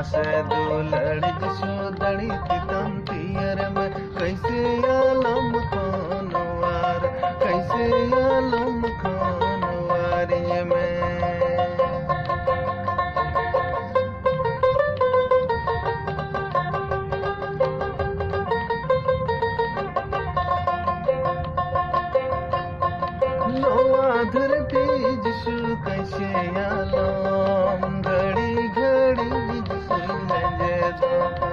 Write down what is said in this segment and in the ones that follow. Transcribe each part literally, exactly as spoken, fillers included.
से दुलड़ जसोदड़ी तितम पियर में, कैसे आलम खानवार, कैसे आलम खानवार ये में। नवा धरती जसु कैसे आलम, घड़ी घड़ी जसु लगे धोखा।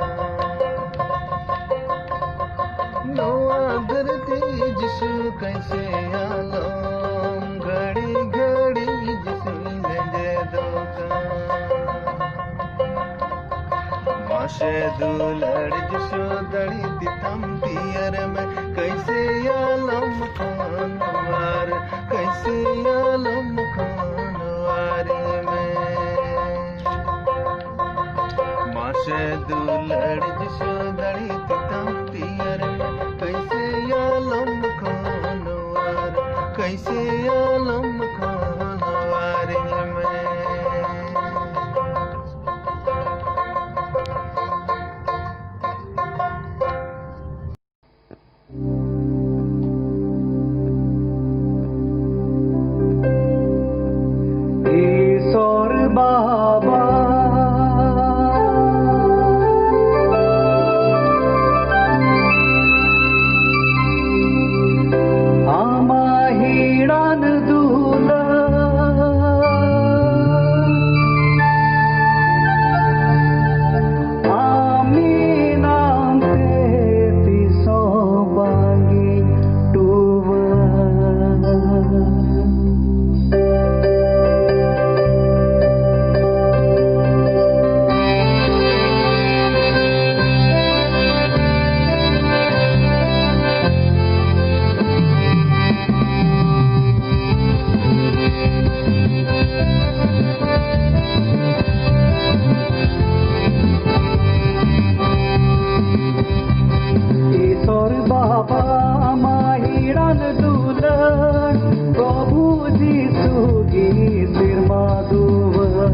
नवा धरती जसु कैसे आलम, घड़ी घड़ी जसु लगे धोखा। मासे दुलड़ जसोदड़ी तितम पियर में, कैसे आलम खानवार, कैसे आलम खानवार में। मासे दुलड़ जसोदड़ी तितम पियर में, कैसे आलम खानवार, कैसे आलम खानवार में। ईश्वर बाबा, आमा हिड़न दुला, आमी नाम ते तिसों बांगी टूवा। ईश्वर बाबा माहिड़न दुलर, प्रभु जीसु की सिरमा दुवर।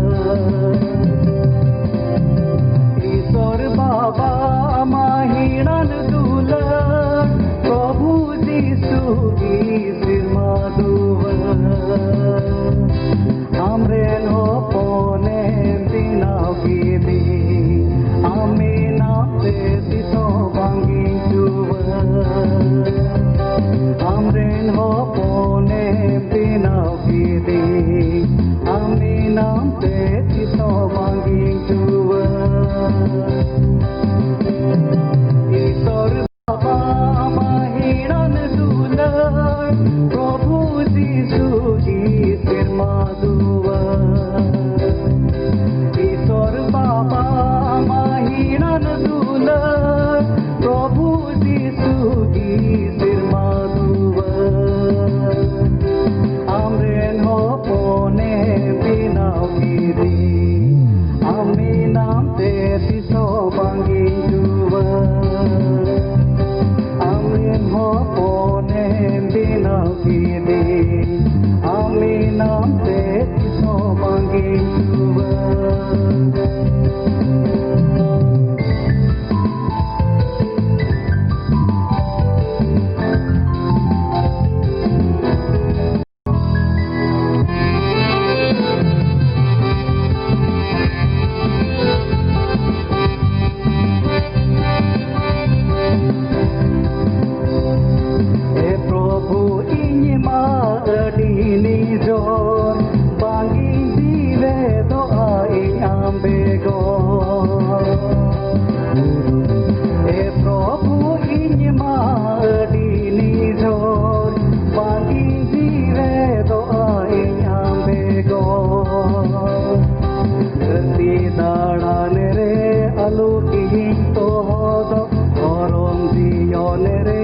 ᱟᱞᱚ ᱜᱤᱧ ᱛᱚᱦᱚᱫᱚᱜ ᱫᱷᱚᱨᱚᱢ ᱡᱤᱭᱚᱱ ᱨᱮ,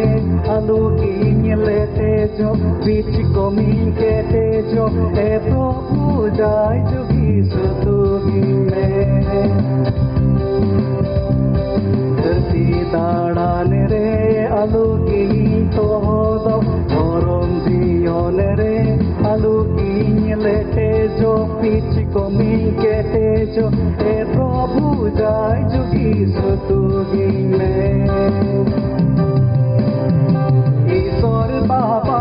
ᱟᱞᱚ ᱜᱤᱧ ᱞᱮᱴᱮᱡᱚᱜ, ᱵᱤᱪᱠᱚᱢᱤᱧ ᱠᱮᱴᱮᱡᱚᱜ, ᱮ ᱯᱨᱚᱵᱷᱩ ᱡᱟᱭ ᱡᱩᱜᱤ ᱥᱩᱛᱩᱜᱤᱧ ᱢᱮ᱾ ᱫᱷᱟᱹᱨᱛᱤ ᱫᱟᱬᱟᱱ ᱨᱮ ᱟᱞᱚ ᱜᱤᱧ ᱛᱚᱦᱚᱫᱚᱜ ᱫᱷᱚᱨᱚᱢ ᱡᱤᱭᱚᱱ ᱨᱮ, ᱟᱞᱚ ᱜᱤᱧ ᱞᱮᱴᱮᱡᱚᱜ, ᱯᱤᱪ ᱠᱚᱢᱤᱧ ᱠᱮᱴᱮᱡᱚᱜ, ᱮ ᱯᱨᱚᱵᱷᱩ ᱡᱟᱭ ᱡᱩᱜᱤ ᱥᱩᱛᱩᱜᱤᱧ ᱢᱮ᱾ ᱤᱥᱚᱨ ᱵᱟᱵᱟ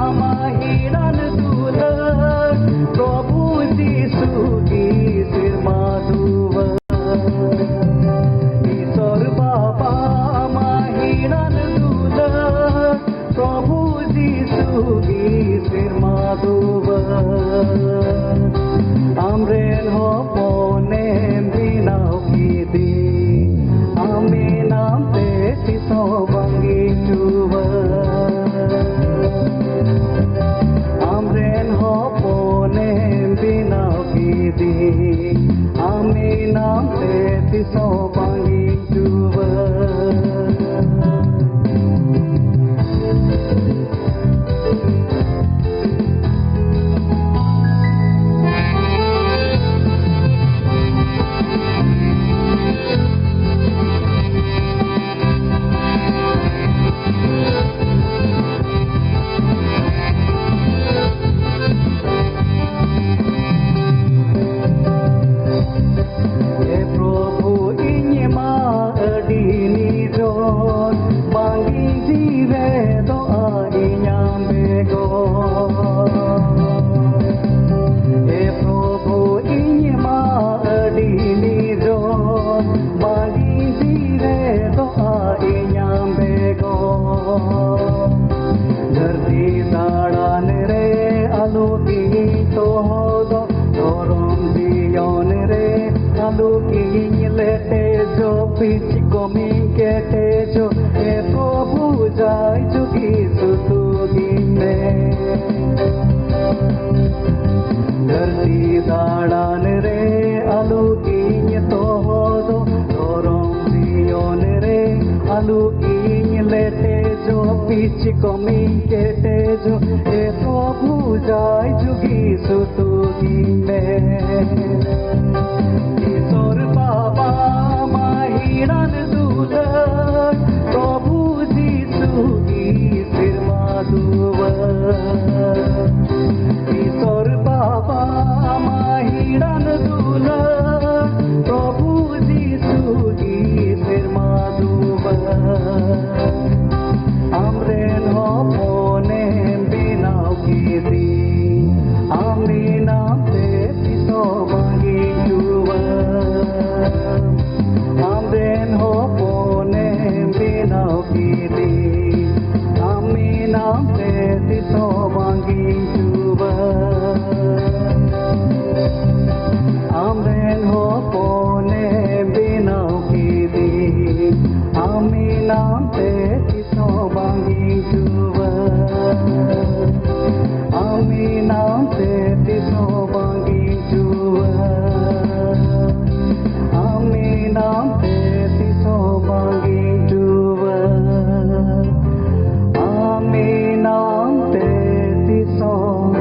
ᱟᱢᱟᱜ ᱦᱤᱲᱟᱱ ᱫᱩᱞᱟᱹᱲ, ᱯᱨᱚᱵᱷᱩ ᱡᱤᱥᱩ ᱜᱮ ᱥᱮᱨᱢᱟ ᱫᱩᱣᱟᱹᱨ᱾ ᱤᱥᱚᱨ ᱵᱟᱵᱟ ᱟᱢᱟᱜ ᱦᱤᱲᱟᱱ ᱫᱩᱞᱟᱹᱲ, ᱯᱨᱚᱵᱷᱩ ᱡᱤᱥᱩ ᱜᱮ ᱥᱮᱨᱢᱟ ᱫᱩᱣᱟᱹᱨ᱾ ᱟᱢᱨᱮᱱ ᱦᱚᱯᱚᱱᱮᱢ ᱵᱮᱱᱟᱣ ᱠᱮᱫᱮ, ᱟᱢ ᱢᱮᱱᱟᱢ ᱛᱮ ᱛᱤᱥ ᱦᱚᱸ ᱵᱟᱝ ᱜᱤᱧ ᱰᱩᱵᱟᱹ᱾ ᱟᱢᱨᱮᱱ ᱦᱚᱯᱚᱱᱮᱢ ᱵᱮᱱᱟᱣ ᱠᱮᱫᱮ, ᱟᱢ ᱢᱮᱱᱟᱢ ᱛᱮ ᱛᱤᱥ ᱦᱚᱸ ᱵᱟᱝ ᱜᱤᱧ ᱰᱩᱵᱟᱹ᱾ ᱮ ᱯᱨᱚᱵᱷᱩ, ᱤᱧ ᱢᱟ ᱟᱹᱰᱤ ᱱᱤᱨᱚᱲ, ᱵᱟᱝ ᱤᱧ ᱡᱤᱣᱮᱫᱚᱜᱼᱟ ᱤᱧ ᱟᱢ ᱵᱮᱜᱚᱨ᱾ ᱮ ᱯᱨᱚᱵᱷᱩ, ᱤᱧ ᱢᱟ ᱟᱹᱰᱤ ᱱᱤᱨᱚᱲ, ᱵᱟᱝ ᱤᱧ ᱡᱤᱣᱮᱫᱚᱜᱼᱟ ᱤᱧ ᱟᱢ ᱵᱮᱜᱚᱨ᱾ ᱫᱷᱟᱹᱨᱛᱤ ᱫᱟᱬᱟᱱ ᱨᱮ ᱟᱞᱚ ᱜᱤᱧ ᱛᱚᱦᱚᱫᱚᱜ, ᱫᱷᱚᱨᱚᱢ ᱡᱤᱭᱚᱱ ᱨᱮ ᱟᱞᱚ ᱜᱤᱧ ᱞᱮᱴᱮᱡᱚᱜ, ᱯᱤᱪ ᱠᱚᱢᱤᱧ ᱠᱮᱴᱮᱡᱚᱜ, ᱮ ᱯᱨᱚᱵᱷᱩ ᱡᱟᱭ ᱡᱩᱜᱤ ᱥᱩᱛᱩᱜᱤᱧ ᱢᱮ᱾ ᱫᱷᱟᱹᱨᱛᱤ ᱫᱟᱬᱟᱱ ᱨᱮ ᱟᱞᱚ ᱜᱤᱧ ᱛᱚᱦᱚᱫᱚᱜ, ᱤᱧ ᱞᱮᱴᱮᱡᱚᱜ, ᱯᱤᱪ ᱠᱚᱢᱤᱧ ᱠᱮᱴᱮᱡᱚᱜ, ᱮ ᱯᱨᱚᱵᱷᱩ ᱡᱟᱭ ᱡᱩᱜᱤ ᱥᱩᱛᱩᱜᱤᱧ ᱢᱮ᱾ ᱤᱥᱚᱨ ᱵᱟᱵᱟ ᱢᱟᱹᱦᱤᱲᱟᱱ ᱫᱩᱞᱟᱹᱲ, ᱯᱨᱚᱵᱷᱩ ᱡᱤᱥᱩ ᱜᱮ ᱥᱮᱨᱢᱟ ᱫᱩᱣᱟᱹᱨ᱾ ᱤᱥᱚᱨ ᱵᱟᱵᱟ ᱢᱟᱹᱦᱤᱲᱟᱱ ᱫᱩᱞᱟᱹᱲ, ᱯᱨᱚᱵᱷᱩ ᱡᱤᱥᱩ ᱜᱮ ᱥᱮᱨᱢᱟ ᱫᱩᱣᱟᱹᱨ᱾ ᱟᱢᱨᱮᱱ ᱦᱚᱯᱚᱱᱮᱢ ᱵᱮᱱᱟᱣ ᱠᱮᱫᱮ, ᱟᱢ ᱵᱮᱱᱟᱣ ᱛᱮ ᱛᱤᱥ ᱦᱚᱸ ᱵᱟᱝ ᱦᱤᱡᱩᱜᱼᱟ᱾ ᱟᱢᱨᱮᱱ ᱦᱚᱯᱚᱱᱮᱢ ᱵᱮᱱᱟᱣ ᱠᱮᱫᱮ, ᱟᱢ ᱵᱮᱱᱟᱣ ᱛᱮ ᱛᱤᱥ ᱦᱚᱸ ᱵᱟᱝ ᱦᱤᱡᱩᱜᱼᱟ᱾ ᱟᱢᱨᱮᱱ ᱦᱚᱯᱚᱱᱮᱢ ᱵᱮᱱᱟᱣ ᱠᱮᱫᱮ, ᱟᱢ ᱵᱮᱱᱟᱣ ᱛᱮ ᱛᱤᱥ ᱦᱚᱸ ᱵᱟᱝ ᱦᱤᱡᱩᱜᱼᱟ᱾ ᱟᱢ ᱵᱮᱱᱟᱣ ᱛᱮ ᱛᱤᱥ ᱦᱚᱸ ᱵᱟᱝ ᱦᱤᱡᱩᱜᱼᱟ᱾ ᱟᱢ ᱵᱮᱱᱟᱣ ᱛᱮ ᱛᱤᱥ ᱦᱚᱸ ᱵᱟᱝ ᱦᱤᱡᱩᱜᱼᱟ᱾ ᱟᱢ ᱵᱮᱱᱟᱣ ᱛᱮ ᱛᱤᱥ ᱦᱚᱸ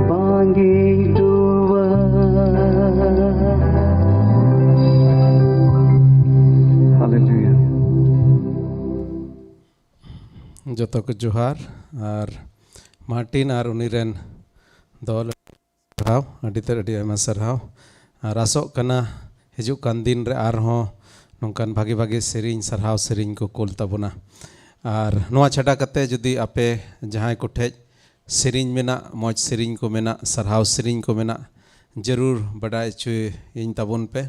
ᱵᱟᱝ ᱦᱤᱡᱩᱜᱼᱟ᱾ ᱦᱟᱞᱮᱞᱩᱭᱟ᱾ ᱡᱚᱛᱚ ᱠᱚ ᱡᱚᱦᱟᱨ᱾ ᱟᱨ ᱢᱟᱨᱴᱤᱱ ᱟᱨ ᱩᱱᱤ ᱨᱮᱱ ᱫᱚᱞ, ᱥᱟᱨᱦᱟᱣ, ᱟᱹᱰᱤ ᱛᱮᱫ ᱟᱹᱰᱤ ᱟᱭᱢᱟ ᱥᱟᱨᱦᱟᱣ᱾ ᱟᱨ ᱟᱥᱚᱜ ᱠᱟᱱᱟ ᱦᱤᱡᱩᱜ ᱠᱟᱱ ᱫᱤᱱ ᱨᱮ ᱟᱨᱦᱚᱸ ᱱᱚᱝᱠᱟᱱ ᱵᱷᱟᱜᱮ ᱵᱷᱟᱜᱮ ᱥᱮᱨᱮᱧ, ᱥᱟᱨᱦᱟᱣ ᱥᱮᱨᱮᱧ ᱠᱚ ᱠᱩᱞ ᱛᱟᱵᱚᱱᱟ᱾ ᱟᱨ ᱱᱚᱣᱟ ᱪᱷᱟᱰᱟ ᱠᱟᱛᱮ ᱡᱩᱫᱤ ᱟᱯᱮ ᱡᱟᱦᱟᱸᱭ ᱠᱚᱴᱷᱮᱡ ᱥᱮᱨᱮᱧ ᱢᱮᱱᱟᱜ, ᱢᱚᱡᱽ ᱥᱮᱨᱮᱧ ᱠᱚ ᱢᱮᱱᱟᱜ, ᱥᱟᱨᱦᱟᱣ ᱥᱮᱨᱮᱧ ᱠᱚ ᱢᱮᱱᱟᱜ, ᱡᱟᱹᱨᱩᱲ ᱵᱟᱰᱟᱭ ᱦᱚᱪᱚᱭᱤᱧ ᱛᱟᱵᱚᱱ ᱯᱮ᱾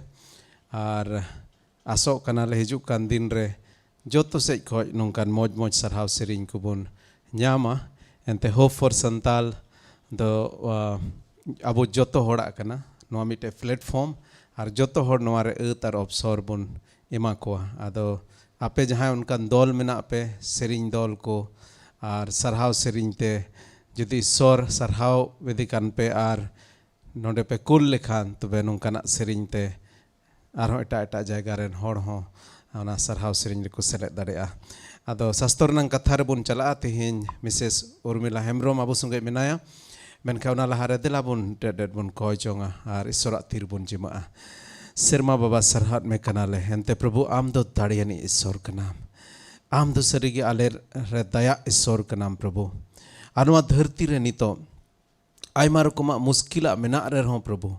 ᱟᱨ ᱟᱥᱚᱜ ᱠᱟᱱᱟᱞᱮ ᱦᱤᱡᱩᱜ ᱠᱟᱱ ᱫᱤᱱ ᱨᱮ ᱡᱚᱛᱚ ᱥᱮᱫ ᱠᱷᱚᱡ ᱱᱚᱝᱠᱟᱱ ᱢᱚᱡᱽ ᱢᱚᱡᱽ ᱥᱟᱨᱦᱟᱣ ᱥᱮᱨᱮᱧ ᱠᱚᱵᱚᱱ ᱧᱟᱢᱟ᱾ ᱮᱱᱛᱮ Hope for Santal ᱫᱚ, ᱟ, ᱟᱵᱚ ᱡᱚᱛᱚ ᱦᱚᱲᱟᱜ ᱠᱟᱱᱟ᱾ ᱱᱚᱣᱟ ᱢᱤᱫᱴᱮᱡ platform, ᱟᱨ ᱡᱚᱛᱚ ᱦᱚᱲ ᱱᱚᱣᱟ ᱨᱮ ᱟᱹᱛ ᱟᱨ ᱚᱯᱥᱚᱨ ᱵᱚᱱ ᱮᱢᱟ ᱠᱚᱣᱟ᱾ ᱟᱫᱚ ᱟᱯᱮ ᱡᱟᱦᱟᱸᱭ ᱚᱱᱠᱟᱱ ᱫᱚᱞ ᱢᱮᱱᱟᱜ ᱯᱮ, ᱥᱮᱨᱮᱧ ᱫᱚᱞ ᱠᱚ, ᱟᱨ ᱥᱟᱨᱦᱟᱣ ᱥᱮᱨᱮᱧ ᱛᱮ ᱡᱩᱫᱤ ᱤᱥᱥᱚᱨ ᱥᱟᱨᱦᱟᱣ ᱤᱫᱤ ᱠᱟᱱ ᱯᱮ ᱟᱨ ᱱᱚᱰᱮ ᱯᱮ ᱠᱩᱞ ᱞᱮᱠᱷᱟᱱ, ᱛᱚᱵᱮ ᱱᱚᱝᱠᱟᱱᱟᱜ ᱥᱮᱨᱮᱧ ᱛᱮ ᱟᱨᱦᱚᱸ ᱮᱴᱟᱜ ᱮᱴᱟᱜ ᱡᱟᱭᱜᱟ ᱨᱮᱱ ᱦᱚᱲ ᱦᱚᱸ ᱚᱱᱟ ᱥᱟᱨᱦᱟᱣ ᱥᱮᱨᱮᱧ ᱨᱮᱠᱚ ᱥᱮᱞᱮᱫ ᱫᱟᱲᱮᱭᱟᱜᱼᱟ᱾ ᱟᱫᱚ ᱥᱟᱥᱛᱚᱨ ᱨᱮᱱᱟᱜ ᱠᱟᱛᱷᱟ ᱨᱮᱵᱚᱱ ᱪᱟᱞᱟᱜᱼᱟ᱾ ᱛᱮᱦᱮᱧ ᱢᱤᱥᱮᱥ ᱩᱨᱢᱤᱞᱟ ᱦᱮᱢᱵᱨᱚᱢ ᱟᱵᱚ ᱥᱚᱸᱜᱮ ᱢᱮᱱᱟᱭᱟ, ᱢᱮᱱᱠᱷᱟᱱ ᱚᱱᱟ ᱞᱟᱦᱟᱨᱮ ᱫᱮᱞᱟ ᱵᱚᱱ ᱰᱮᱰ ᱰᱮᱰ ᱵᱚᱱ ᱠᱚᱭ ᱡᱚᱝᱟ ᱟᱨ ᱤᱥᱚᱨᱟᱜ ᱛᱤᱨ ᱵᱚᱱ ᱡᱤᱢᱟᱹᱜᱼᱟ᱾ ᱥᱮᱨᱢᱟ ᱵᱟᱵᱟ, ᱥᱟᱨᱦᱟᱣᱮᱫ ᱢᱮ ᱠᱟᱱᱟᱞᱮ, ᱮᱱᱛᱮ ᱯᱨᱚᱵᱷᱩ, ᱟᱢ ᱫᱚ ᱫᱟᱲᱮᱭᱟᱱᱤᱡ ᱤᱥᱚᱨ ᱠᱟᱱᱟᱢ᱾ ᱟᱢ ᱫᱚ ᱥᱟᱹᱨᱤᱜᱮ ᱟᱞᱮ ᱨᱮ ᱫᱟᱭᱟ ᱤᱥᱚᱨ ᱠᱟᱱᱟᱢ ᱯᱨᱚᱵᱷᱩ᱾ ᱟᱨ ᱱᱚᱣᱟ ᱫᱷᱟᱹᱨᱛᱤ ᱨᱮ ᱱᱤᱛᱚᱜ ᱟᱭᱢᱟ ᱨᱚᱠᱚᱢᱟᱜ ᱢᱩᱥᱠᱤᱞᱟᱜ ᱢᱮᱱᱟᱜ ᱨᱮ ᱨᱮᱦᱚᱸ ᱯᱨᱚᱵᱷᱩ,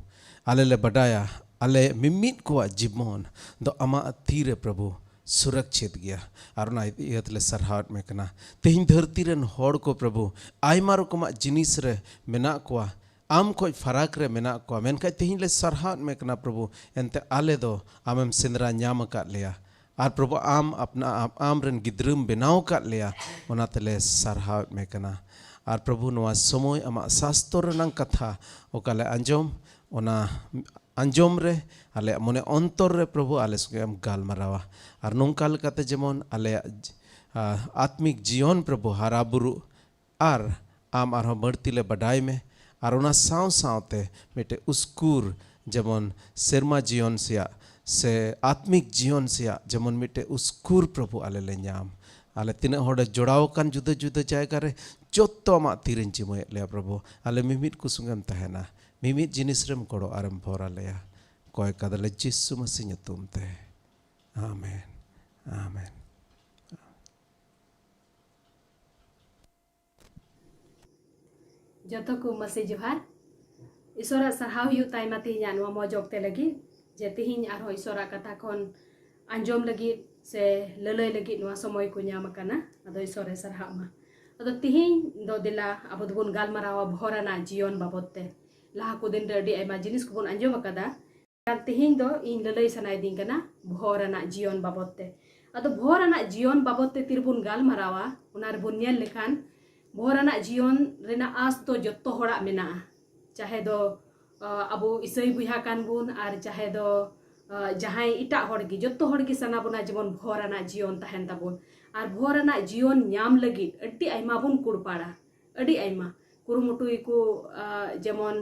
ᱟᱞᱮ ᱞᱮ ᱵᱟᱰᱟᱭᱟ ᱟᱞᱮ ᱢᱤᱢᱤᱫ ᱠᱚᱣᱟᱜ ᱡᱤᱵᱚᱱ ᱫᱚ ᱟᱢᱟᱜ ᱛᱤ ᱨᱮ ᱯᱨᱚᱵᱷᱩ ᱥᱩᱨᱚᱠᱪᱷᱤᱛ ᱜᱮᱭᱟ᱾ ᱟᱨ ᱚᱱᱟ ᱤᱭᱟᱹ ᱛᱮᱞᱮ ᱥᱟᱨᱦᱟᱣᱮᱫ ᱢᱮ ᱠᱟᱱᱟ᱾ ᱛᱮᱦᱮᱧ ᱫᱷᱟᱹᱨᱛᱤ ᱨᱮᱱ ᱦᱚᱲ ᱠᱚ ᱯᱨᱚᱵᱷᱩ ᱟᱭᱢᱟ ᱨᱚᱠᱚᱢᱟᱜ ᱡᱤᱱᱤᱥ ᱨᱮ ᱢᱮᱱᱟᱜ ᱠᱚᱣᱟ, ᱟᱢ ᱠᱷᱚᱡ ᱯᱷᱟᱨᱟᱠ ᱨᱮ ᱢᱮᱱᱟᱜ ᱠᱚᱣᱟ, ᱢᱮᱱᱠᱷᱟᱱ ᱛᱮᱦᱮᱧ ᱞᱮ ᱥᱟᱨᱦᱟᱣᱮᱫ ᱢᱮ ᱠᱟᱱᱟ ᱯᱨᱚᱵᱷᱩ, ᱮᱱᱛᱮ ᱟᱞᱮ ᱫᱚ ᱟᱢᱮᱢ ᱥᱮᱸᱫᱽᱨᱟ ᱧᱟᱢ ᱟᱠᱟᱫ ᱞᱮᱭᱟ᱾ ᱟᱨ ᱯᱨᱚᱵᱷᱩ, ᱟᱢ ᱟᱯᱱᱟ ᱟᱢ, ᱟᱢ ᱨᱮᱱ ᱜᱤᱫᱽᱨᱟᱹᱢ ᱵᱮᱱᱟᱣ ᱟᱠᱟᱫ ᱞᱮᱭᱟ, ᱚᱱᱟ ᱛᱮᱞᱮ ᱥᱟᱨᱦᱟᱣᱮᱫ ᱢᱮ ᱠᱟᱱᱟ᱾ ᱟᱨ ᱯᱨᱚᱵᱷᱩ, ᱱᱚᱣᱟ ᱥᱚᱢᱚᱭ ᱟᱢᱟᱜ ᱥᱟᱥᱛᱚᱨ ᱨᱮᱱᱟᱝ ᱠᱟᱛᱷᱟ ᱚᱠᱟᱞᱮ ᱟᱸᱡᱚᱢ, ᱚᱱᱟ ᱟᱸᱡᱚᱢ ᱨᱮ ᱟᱞᱮᱭᱟᱜ ᱢᱚᱱᱮ ᱚᱱᱛᱚᱨ ᱨᱮ ᱯᱨᱚᱵᱷᱩ ᱟᱞᱮ ᱥᱚᱸᱜᱮ ᱮᱢ ᱜᱟᱞᱢᱟᱨᱟᱣᱟ᱾ ᱟᱨ ᱱᱚᱝᱠᱟ ᱞᱮᱠᱟᱛᱮ ᱡᱮᱢᱚᱱ ᱟᱞᱮᱭᱟᱜ ᱡ-, ᱟ, ᱟᱛᱢᱤᱠ ᱡᱤᱭᱚᱱ ᱯᱨᱚᱵᱷᱩ ᱦᱟᱨᱟ ᱵᱩᱨᱩᱜ ᱟᱨ ᱟᱢ ᱟᱨᱦᱚᱸ ᱵᱟᱹᱲᱛᱤ ᱞᱮ ᱵᱟᱰᱟᱭ ᱢᱮ᱾ ᱟᱨ ᱚᱱᱟ ᱥᱟᱶ ᱥᱟᱶᱛᱮ ᱢᱤᱫᱴᱮᱡ ᱩᱥᱠᱩᱨ, ᱡᱮᱢᱚᱱ ᱥᱮᱨᱢᱟ ᱡᱤᱭᱚᱱ ᱥᱮᱭᱟᱜ ᱥᱮ ᱟᱛᱢᱤᱠ ᱡᱤᱭᱚᱱ ᱥᱮᱭᱟᱜ ᱡᱮᱢᱚᱱ ᱢᱤᱫᱴᱮᱡ ᱩᱥᱠᱩᱨ ᱯᱨᱚᱵᱷᱩ ᱟᱞᱮ ᱞᱮ ᱧᱟᱢ᱾ ᱟᱞᱮ ᱛᱤᱱᱟᱹᱜ ᱦᱚᱲ ᱞᱮ ᱡᱚᱲᱟᱣ ᱟᱠᱟᱱ ᱡᱩᱫᱟᱹ ᱡᱩᱫᱟᱹ ᱡᱟᱭᱜᱟ ᱨᱮ, ᱡᱚᱛᱚ ᱟᱢᱟᱜ ᱛᱤᱨᱮᱧ ᱡᱤᱢᱟᱹᱭᱮᱫ ᱞᱮᱭᱟ ᱯᱨᱚᱵᱷᱩ᱾ ᱟᱞᱮ ᱢᱤᱢᱤᱫ ᱠᱚ ᱥᱚᱸᱜᱮᱢ ᱛᱟᱦᱮᱱᱟ, ᱢᱤᱢᱤᱫ ᱡᱤᱱᱤᱥ ᱨᱮᱢ ᱜᱚᱲᱚ ᱟᱨᱮᱢ ᱵᱷᱚᱨ ᱟᱞᱮᱭᱟ᱾ ᱠᱚᱭ ᱠᱟᱫᱟᱞᱮ ᱡᱤᱥᱩ ᱢᱟᱹᱥᱤ ᱧᱩᱛᱩᱢ ᱛᱮ, ᱟᱢᱮᱱ, ᱟᱢᱮᱱ᱾ ᱡᱚᱛᱚ ᱠᱚ ᱢᱟᱥᱮ ᱡᱚᱦᱟᱨ᱾ ᱤᱥᱚᱨᱟᱜ ᱥᱟᱨᱦᱟᱣ ᱦᱩᱭᱩᱜ ᱛᱟᱭᱢᱟ ᱛᱮᱦᱮᱧᱟᱜ ᱱᱚᱣᱟ ᱢᱚᱡᱽ ᱚᱠᱛᱮ ᱞᱟᱹᱜᱤᱫ, ᱡᱮ ᱛᱮᱦᱮᱧ ᱟᱨᱦᱚᱸ ᱤᱥᱚᱨᱟᱜ ᱠᱟᱛᱷᱟ ᱠᱷᱚᱱ ᱟᱸᱡᱚᱢ ᱞᱟᱹᱜᱤᱫ ᱥᱮ ᱞᱟᱹᱞᱟᱹᱭ ᱞᱟᱹᱜᱤᱫ ᱱᱚᱣᱟ ᱥᱚᱢᱚᱭ ᱠᱚ ᱧᱟᱢ ᱟᱠᱟᱱᱟ᱾ ᱟᱫᱚ ᱤᱥᱚᱨᱮ ᱥᱟᱨᱦᱟᱜ ᱢᱟ᱾ ᱟᱫᱚ ᱛᱮᱦᱮᱧ ᱫᱚ ᱫᱮᱞᱟ ᱟᱵᱚ ᱫᱚᱵᱚᱱ ᱜᱟᱞᱢᱟᱨᱟᱣᱟ ᱵᱷᱚᱨ ᱟᱱᱟᱜ ᱡᱤᱭᱚᱱ ᱵᱟᱵᱚᱫ ᱛᱮ᱾ ᱞᱟᱦᱟ ᱠᱚ ᱫᱤᱱ ᱨᱮ ᱟᱹᱰᱤ ᱟᱭᱢᱟ ᱡᱤᱱᱤᱥ ᱠᱚᱵᱚᱱ ᱟᱸᱡᱚᱢ ᱟᱠᱟᱫᱟ, ᱛᱮᱦᱮᱧ ᱫᱚ ᱤᱧ ᱞᱟᱹᱞᱟᱹᱭ ᱥᱟᱱᱟᱭᱤᱫᱤᱧ ᱠᱟᱱᱟ ᱵᱷᱚᱨ ᱟᱱᱟᱜ ᱡᱤᱭᱚᱱ ᱵᱟᱵᱚᱫ ᱛᱮ᱾ ᱟᱫᱚ ᱵᱷᱚᱨ ᱟᱱᱟᱜ ᱡᱤᱭᱚᱱ ᱵᱟᱵᱚᱫ ᱛᱮ ᱛᱤᱨᱮᱵᱚᱱ ᱜᱟᱞᱢᱟᱨᱟᱣᱟ, ᱚᱱᱟ ᱨᱮᱵᱚᱱ ᱧᱮᱞ ᱞᱮᱠᱷᱟᱱ ᱵᱷᱚᱨ ᱟᱱᱟᱜ ᱡᱤᱭᱚᱱ ᱨᱮᱱᱟᱜ ᱟᱸᱥ ᱫᱚ ᱡᱚᱛᱚ ᱦᱚᱲᱟᱜ ᱢᱮᱱᱟᱜᱼᱟ᱾ ᱪᱟᱦᱮ ᱫᱚ, ᱟ, ᱟᱵᱚ ᱤᱥᱟᱹᱭ ᱵᱚᱭᱦᱟ ᱠᱟᱱ ᱵᱚᱱ ᱟᱨ ᱪᱟᱦᱮ ᱫᱚ, ᱟ, ᱡᱟᱦᱟᱸᱭ ᱮᱴᱟᱜ ᱦᱚᱲ ᱜᱮ, ᱡᱚᱛᱚ ᱦᱚᱲ ᱜᱮ ᱥᱟᱱᱟ ᱵᱚᱱᱟ ᱡᱮᱢᱚᱱ ᱵᱷᱚᱨ ᱟᱱᱟᱜ ᱡᱤᱭᱚᱱ ᱛᱟᱦᱮᱱ ᱛᱟᱵᱚᱱ᱾ ᱟᱨ ᱵᱷᱚᱨ ᱟᱱᱟᱜ ᱡᱤᱭᱚᱱ ᱧᱟᱢ ᱞᱟᱹᱜᱤᱫ ᱟᱹᱰᱤ ᱟᱭᱢᱟ ᱵᱚᱱ ᱠᱩᱲᱯᱟᱲᱟ᱾ ᱟᱹᱰᱤ ᱟᱭᱢᱟ ᱠᱩᱨᱩᱢᱩᱴᱩᱭᱟᱠᱚ, ᱟ, ᱡᱮᱢᱚᱱ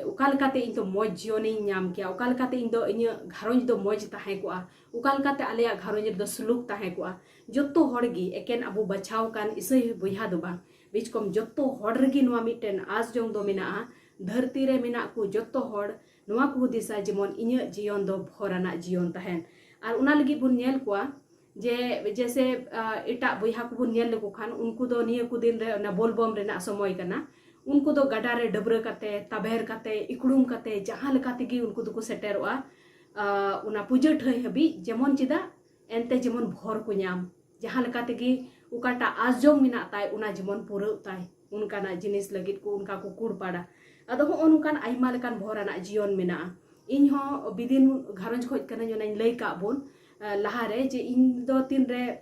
ᱚᱠᱟ ᱞᱮᱠᱟᱛᱮ ᱤᱧ ᱫᱚ ᱢᱚᱡᱽ ᱡᱤᱭᱚᱱᱤᱧ ᱧᱟᱢ ᱠᱮᱭᱟ, ᱚᱠᱟ ᱞᱮᱠᱟᱛᱮ ᱤᱧ ᱫᱚ ᱤᱧᱟᱹᱜ ᱜᱷᱟᱨᱚᱸᱡᱽ ᱫᱚ ᱢᱚᱡᱽ ᱛᱟᱦᱮᱸ ᱠᱚᱜᱼᱟ, ᱚᱠᱟ ᱞᱮᱠᱟᱛᱮ ᱟᱞᱮᱭᱟᱜ ᱜᱷᱟᱨᱚᱸᱡᱽ ᱨᱮᱫᱚ ᱥᱩᱞᱩᱠ ᱛᱟᱦᱮᱸ ᱠᱚᱜᱼᱟ᱾ ᱡᱚᱛᱚ ᱦᱚᱲ ᱜᱮ, ᱮᱠᱮᱱ ᱟᱵᱚ ᱵᱟᱪᱷᱟᱣ ᱟᱠᱟᱱ ᱤᱥᱟᱹᱭ ᱵᱚᱭᱦᱟ ᱫᱚ ᱵᱟᱝ, ᱵᱤᱪᱠᱚᱢ ᱡᱚᱛᱚ ᱦᱚᱲ ᱨᱮᱜᱮ ᱱᱚᱣᱟ ᱢᱤᱫᱴᱮᱱ ᱟᱸᱥ ᱡᱚᱝ ᱫᱚ ᱢᱮᱱᱟᱜᱼᱟ᱾ ᱫᱷᱟᱹᱨᱛᱤ ᱨᱮ ᱢᱮᱱᱟᱜ ᱠᱚ ᱡᱚᱛᱚ ᱦᱚᱲ ᱱᱚᱣᱟ ᱠᱚ ᱦᱩᱫᱤᱥᱟ, ᱡᱮᱢᱚᱱ ᱤᱧᱟᱹᱜ ᱡᱤᱭᱚᱱ ᱫᱚ ᱵᱷᱚᱨ ᱟᱱᱟᱜ ᱡᱤᱭᱚᱱ ᱛᱟᱦᱮᱱ᱾ ᱟᱨ ᱚᱱᱟ ᱞᱟᱹᱜᱤᱫ ᱵᱚᱱ ᱧᱮᱞ ᱠᱚᱣᱟ ᱡᱮ, ᱡᱮᱥᱮ, ᱟ, ᱮᱴᱟᱜ ᱵᱚᱭᱦᱟ ᱠᱚᱵᱚᱱ ᱧᱮᱞ ᱞᱮᱠᱚ ᱠᱷᱟᱱ, ᱩᱱᱠᱩ ᱫᱚ ᱱᱤᱭᱟᱹ ᱠᱚ ᱫᱤᱱ ᱨᱮ ᱚᱱᱟ ᱵᱳᱞᱵᱚᱢ ᱨᱮᱱᱟᱜ ᱥᱚᱢᱚᱭ ᱠᱟᱱᱟ, ᱩᱱᱠᱩ ᱫᱚ ᱜᱟᱰᱟ ᱨᱮ ᱰᱟᱹᱵᱽᱨᱟᱹ ᱠᱟᱛᱮ, ᱛᱟᱵᱮᱨ ᱠᱟᱛᱮ, ᱤᱠᱲᱩᱢ ᱠᱟᱛᱮ, ᱡᱟᱦᱟᱸ ᱞᱮᱠᱟ ᱛᱮᱜᱮ ᱩᱱᱠᱩ ᱫᱚᱠᱚ ᱥᱮᱴᱮᱨᱚᱜᱼᱟ, ᱟ, ᱚᱱᱟ ᱯᱩᱡᱟᱹ ᱴᱷᱟᱹᱭ ᱦᱟᱹᱵᱤᱡ, ᱡᱮᱢᱚᱱ ᱪᱮᱫᱟᱜ ᱮᱱᱛᱮ ᱡᱮᱢᱚᱱ ᱵᱷᱚᱨ ᱠᱚ ᱧᱟᱢ, ᱡᱟᱦᱟᱸ ᱞᱮᱠᱟ ᱛᱮᱜᱮ ᱚᱠᱟᱴᱟᱜ ᱟᱸᱥ ᱡᱚᱝ ᱢᱮᱱᱟᱜ ᱛᱟᱭ, ᱚᱱᱟ ᱡᱮᱢᱚᱱ ᱯᱩᱨᱟᱹᱜ ᱛᱟᱭ, ᱚᱱᱠᱟᱱᱟᱜ ᱡᱤᱱᱤᱥ ᱞᱟᱹᱜᱤᱫ ᱠᱚ ᱚᱱᱠᱟ ᱠᱚ ᱠᱩᱲᱯᱟᱲᱟ᱾ ᱟᱫᱚ ᱦᱚᱸᱜᱼᱚ ᱱᱚᱝᱠᱟᱱ ᱟᱭᱢᱟ ᱞᱮᱠᱟᱱ ᱵᱷᱚᱨ ᱟᱱᱟᱜ ᱡᱤᱭᱚᱱ ᱢᱮᱱᱟᱜᱼᱟ᱾ ᱤᱧ ᱦᱚᱸ ᱵᱤᱫᱤᱱ ᱜᱷᱟᱨᱚᱸᱡᱽ ᱠᱷᱚᱡ ᱠᱟᱹᱱᱟᱹᱧ, ᱚᱱᱟᱧ ᱞᱟᱹᱭ ᱠᱟᱜ ᱵᱚᱱ, ᱟ, ᱞᱟᱦᱟᱨᱮ, ᱡᱮ ᱤᱧ ᱫᱚ ᱛᱤᱱᱨᱮ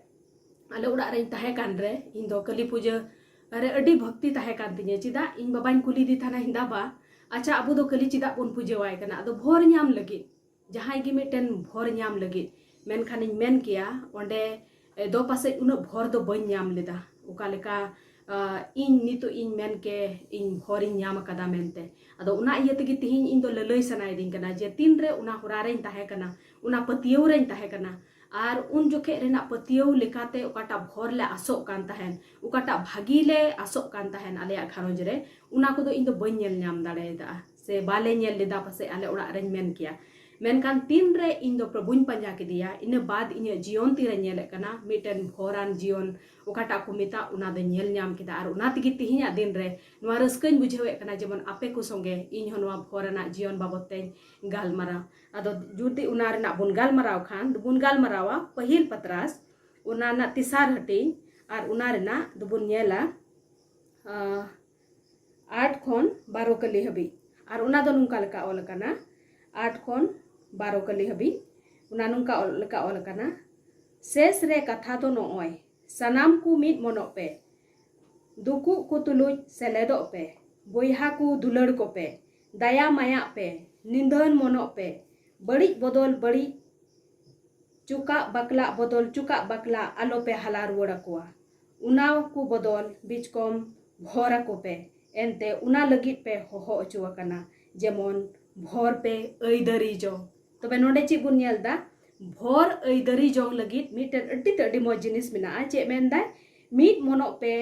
ᱟᱞᱮ ᱚᱲᱟᱜ ᱨᱮᱧ ᱛᱟᱦᱮᱸ ᱠᱟᱱ ᱨᱮ, ᱤᱧ ᱫᱚ ᱠᱟᱹᱞᱤ ᱯᱩᱡᱟᱹ ᱨᱮ ᱟᱹᱰᱤ ᱵᱷᱚᱠᱛᱤ ᱛᱟᱦᱮᱸ ᱠᱟᱱ ᱛᱤᱧᱟᱹ᱾ ᱪᱮᱫᱟᱜ? ᱤᱧ ᱵᱟᱵᱟᱧ ᱠᱩᱞᱤᱫᱮ ᱛᱟᱦᱮᱱᱟ, "ᱵᱟᱵᱟ, ᱟᱪᱪᱷᱟ, ᱟᱵᱚ ᱫᱚ ᱠᱟᱹᱞᱤ ᱪᱮᱫᱟᱜ ᱵᱚᱱ ᱯᱩᱡᱟᱹᱣᱟᱭ ᱠᱟᱱᱟ?" ᱟᱫᱚ ᱵᱷᱚᱨ ᱧᱟᱢ ᱞᱟᱹᱜᱤᱫ, ᱡᱟᱦᱟᱸᱭ ᱜᱮ ᱢᱤᱫᱴᱮᱱ ᱵᱷᱚᱨ ᱧᱟᱢ ᱞᱟᱹᱜᱤᱫ᱾ ᱢᱮᱱᱠᱷᱟᱱᱤᱧ ᱢᱮᱱ ᱠᱮᱭᱟ, ᱚᱸᱰᱮ, ᱮ, ᱫᱚ ᱯᱟᱥᱮᱡ ᱩᱱᱟᱹᱜ ᱵᱷᱚᱨ ᱫᱚ ᱵᱟᱹᱧ ᱧᱟᱢ ᱞᱮᱫᱟ᱾ ᱚᱠᱟ ᱞᱮᱠᱟ, ᱟ, ᱤᱧ ᱱᱤᱛᱚᱜ ᱤᱧ ᱢᱮᱱ ᱠᱮ, ᱤᱧ ᱵᱷᱚᱨᱤᱧ ᱧᱟᱢ ᱟᱠᱟᱫᱟ ᱢᱮᱱᱛᱮ᱾ ᱟᱫᱚ ᱚᱱᱟ ᱤᱭᱟᱹ ᱛᱮᱜᱮ ᱛᱤᱦᱤᱧ ᱤᱧ ᱫᱚ ᱞᱟᱹᱞᱟᱹᱭ ᱥᱟᱱᱟᱭᱤᱫᱤᱧ ᱠᱟᱱᱟ ᱡᱮ ᱛᱤᱱᱨᱮ ᱚᱱᱟ ᱦᱚᱨᱟ ᱨᱮᱧ ᱛᱟᱦᱮᱸ ᱠᱟᱱᱟ, ᱚᱱᱟ ᱯᱟᱹᱛᱭᱟᱹᱣ ᱨᱮᱧ ᱛᱟᱦᱮᱸ ᱠᱟᱱᱟ, ᱟᱨ ᱩᱱ ᱡᱚᱠᱷᱮᱡ ᱨᱮᱱᱟᱜ ᱯᱟᱹᱛᱭᱟᱹᱣ ᱞᱮᱠᱟᱛᱮ ᱚᱠᱟᱴᱟᱜ ᱵᱷᱚᱨ ᱞᱮ ᱟᱥᱚᱜ ᱠᱟᱱ ᱛᱟᱦᱮᱱ, ᱚᱠᱟᱴᱟᱜ ᱵᱷᱟᱹᱜᱤ ᱞᱮ ᱟᱥᱚᱜ ᱠᱟᱱ ᱛᱟᱦᱮᱱ ᱟᱞᱮᱭᱟᱜ ᱜᱷᱟᱨᱚᱸᱡᱽ ᱨᱮ, ᱚᱱᱟ ᱠᱚᱫᱚ ᱤᱧ ᱫᱚ ᱵᱟᱹᱧ ᱧᱮᱞ ᱧᱟᱢ ᱫᱟᱲᱮᱭᱟᱫᱟ, ᱥᱮ ᱵᱟᱞᱮ ᱧᱮᱞ ᱞᱮᱫᱟ ᱯᱟᱥᱮᱡ, ᱟᱞᱮ ᱚᱲᱟᱜ ᱨᱮᱧ ᱢᱮᱱ ᱠᱮᱭᱟ᱾ ᱢᱮᱱᱠᱷᱟᱱ ᱛᱤᱱᱨᱮ ᱤᱧ ᱫᱚ ᱯᱨᱚᱵᱷᱩᱧ ᱯᱟᱸᱡᱟ ᱠᱮᱫᱮᱭᱟ, ᱤᱱᱟᱹ ᱵᱟᱫ ᱤᱧᱟᱹᱜ ᱡᱤᱭᱚᱱ ᱛᱤᱨᱮ ᱧᱮᱞᱮᱫ ᱠᱟᱱᱟ, ᱢᱤᱫᱴᱮᱱ ᱵᱷᱚᱨᱟᱱ ᱡᱤᱭᱚᱱ ᱚᱠᱟᱴᱟᱜ ᱠᱚ ᱢᱮᱛᱟᱜ, ᱚᱱᱟ ᱫᱚᱧ ᱧᱮᱞ ᱧᱟᱢ ᱠᱮᱫᱟ᱾ ᱟᱨ ᱚᱱᱟ ᱛᱮᱜᱮ ᱛᱤᱦᱤᱧᱟᱜ ᱫᱤᱱ ᱨᱮ ᱱᱚᱣᱟ ᱨᱟᱹᱥᱠᱟᱹᱧ ᱵᱩᱡᱷᱟᱹᱣᱮᱫ ᱠᱟᱱᱟ, ᱡᱮᱢᱚᱱ ᱟᱯᱮ ᱠᱚ ᱥᱚᱸᱜᱮ ᱤᱧ ᱦᱚᱸ ᱱᱚᱣᱟ ᱵᱷᱚᱨ ᱨᱮᱱᱟᱜ ᱡᱤᱭᱚᱱ ᱵᱟᱵᱚᱫ ᱛᱮᱧ ᱜᱟᱞᱢᱟᱨᱟᱣ᱾ ᱟᱫᱚ ᱡᱩᱫᱤ ᱚᱱᱟ ᱨᱮᱱᱟᱜ ᱵᱚᱱ ᱜᱟᱞᱢᱟᱨᱟᱣ ᱠᱷᱟᱱ, ᱫᱚᱵᱚᱱ ᱜᱟᱞᱢᱟᱨᱟᱣᱟ ᱯᱟᱹᱦᱤᱞ ᱯᱟᱛᱨᱟᱥ, ᱚᱱᱟ ᱨᱮᱱᱟᱜ ᱛᱮᱥᱟᱨ ᱦᱟᱹᱴᱤᱧ, ᱟᱨ ᱚᱱᱟ ᱨᱮᱱᱟᱜ ᱫᱚᱵᱚᱱ ᱧᱮᱞᱟ, ᱟᱸ, ᱟᱴ ᱠᱷᱚᱱ ᱵᱟᱨᱚ ᱠᱟᱹᱞᱤ ᱦᱟᱹᱵᱤᱡ᱾ ᱟᱨ ᱚᱱᱟ ᱫᱚ ᱱᱚᱝᱠᱟ ᱞᱮᱠᱟ ᱚᱞ ᱟᱠᱟᱱᱟ, ᱟᱴ ᱠᱷᱚᱱ ᱵᱟᱨᱚ ᱠᱟᱹᱞᱤ ᱦᱟᱹᱵᱤᱡ᱾ ᱚᱱᱟ ᱱᱚᱝᱠᱟ ᱚᱞ, ᱞᱮᱠᱟ ᱚᱞ ᱟᱠᱟᱱᱟ, ᱥᱮᱥ ᱨᱮ ᱠᱟᱛᱷᱟ ᱫᱚ ᱱᱚᱜᱼᱚᱭ, ᱥᱟᱱᱟᱢ ᱠᱚ ᱢᱤᱫ ᱢᱚᱱᱚᱜ ᱯᱮ, ᱫᱩᱠᱩᱜ ᱠᱚ ᱛᱩᱞᱩᱡ ᱥᱮᱞᱮᱫᱚᱜ ᱯᱮ, ᱵᱚᱭᱦᱟ ᱠᱚ ᱫᱩᱞᱟᱹᱲ ᱠᱚᱯᱮ, ᱫᱟᱭᱟ ᱢᱟᱭᱟᱜ ᱯᱮ, ᱱᱤᱫᱷᱟᱹᱱ ᱢᱚᱱᱚᱜ ᱯᱮ, ᱵᱟᱹᱲᱤᱡ ᱵᱚᱫᱚᱞ ᱵᱟᱹᱲᱤᱡ, ᱪᱩᱠᱟᱜ ᱵᱟᱠᱞᱟᱜ ᱵᱚᱫᱚᱞ ᱪᱩᱠᱟᱜ ᱵᱟᱠᱞᱟ ᱟᱞᱚᱯᱮ ᱦᱟᱞᱟ ᱨᱩᱣᱟᱹᱲ ᱟᱠᱚᱣᱟ᱾ ᱚᱱᱟ ᱠᱚ ᱵᱚᱫᱚᱞ ᱵᱤᱪᱠᱚᱢ ᱵᱷᱚᱨ ᱟᱠᱚ ᱯᱮ, ᱮᱱᱛᱮ ᱚᱱᱟ ᱞᱟᱹᱜᱤᱫ ᱯᱮ ᱦᱚᱦᱚ ᱚᱪᱚ ᱟᱠᱟᱱᱟ᱾ ᱡᱮᱢᱚᱱ ᱵᱷᱚᱨ ᱯᱮ ᱟᱹᱭᱫᱟᱹᱨᱤ ᱡᱚᱝ᱾ ᱛᱚᱵᱮ ᱱᱚᱰᱮ ᱪᱮᱫ ᱵᱚᱱ ᱧᱮᱞ ᱮᱫᱟ? ᱵᱷᱚᱨ ᱟᱹᱭᱫᱟᱹᱨᱤ ᱡᱚᱝ ᱞᱟᱹᱜᱤᱫ ᱢᱤᱫᱴᱮᱱ ᱟᱹᱰᱤ ᱛᱮ ᱟᱹᱰᱤ ᱢᱚᱡᱽ ᱡᱤᱱᱤᱥ ᱢᱮᱱᱟᱜᱼᱟ᱾ ᱪᱮᱫ ᱢᱮᱱᱫᱟᱭ? ᱢᱤᱫ ᱢᱚᱱᱚᱜ ᱯᱮ,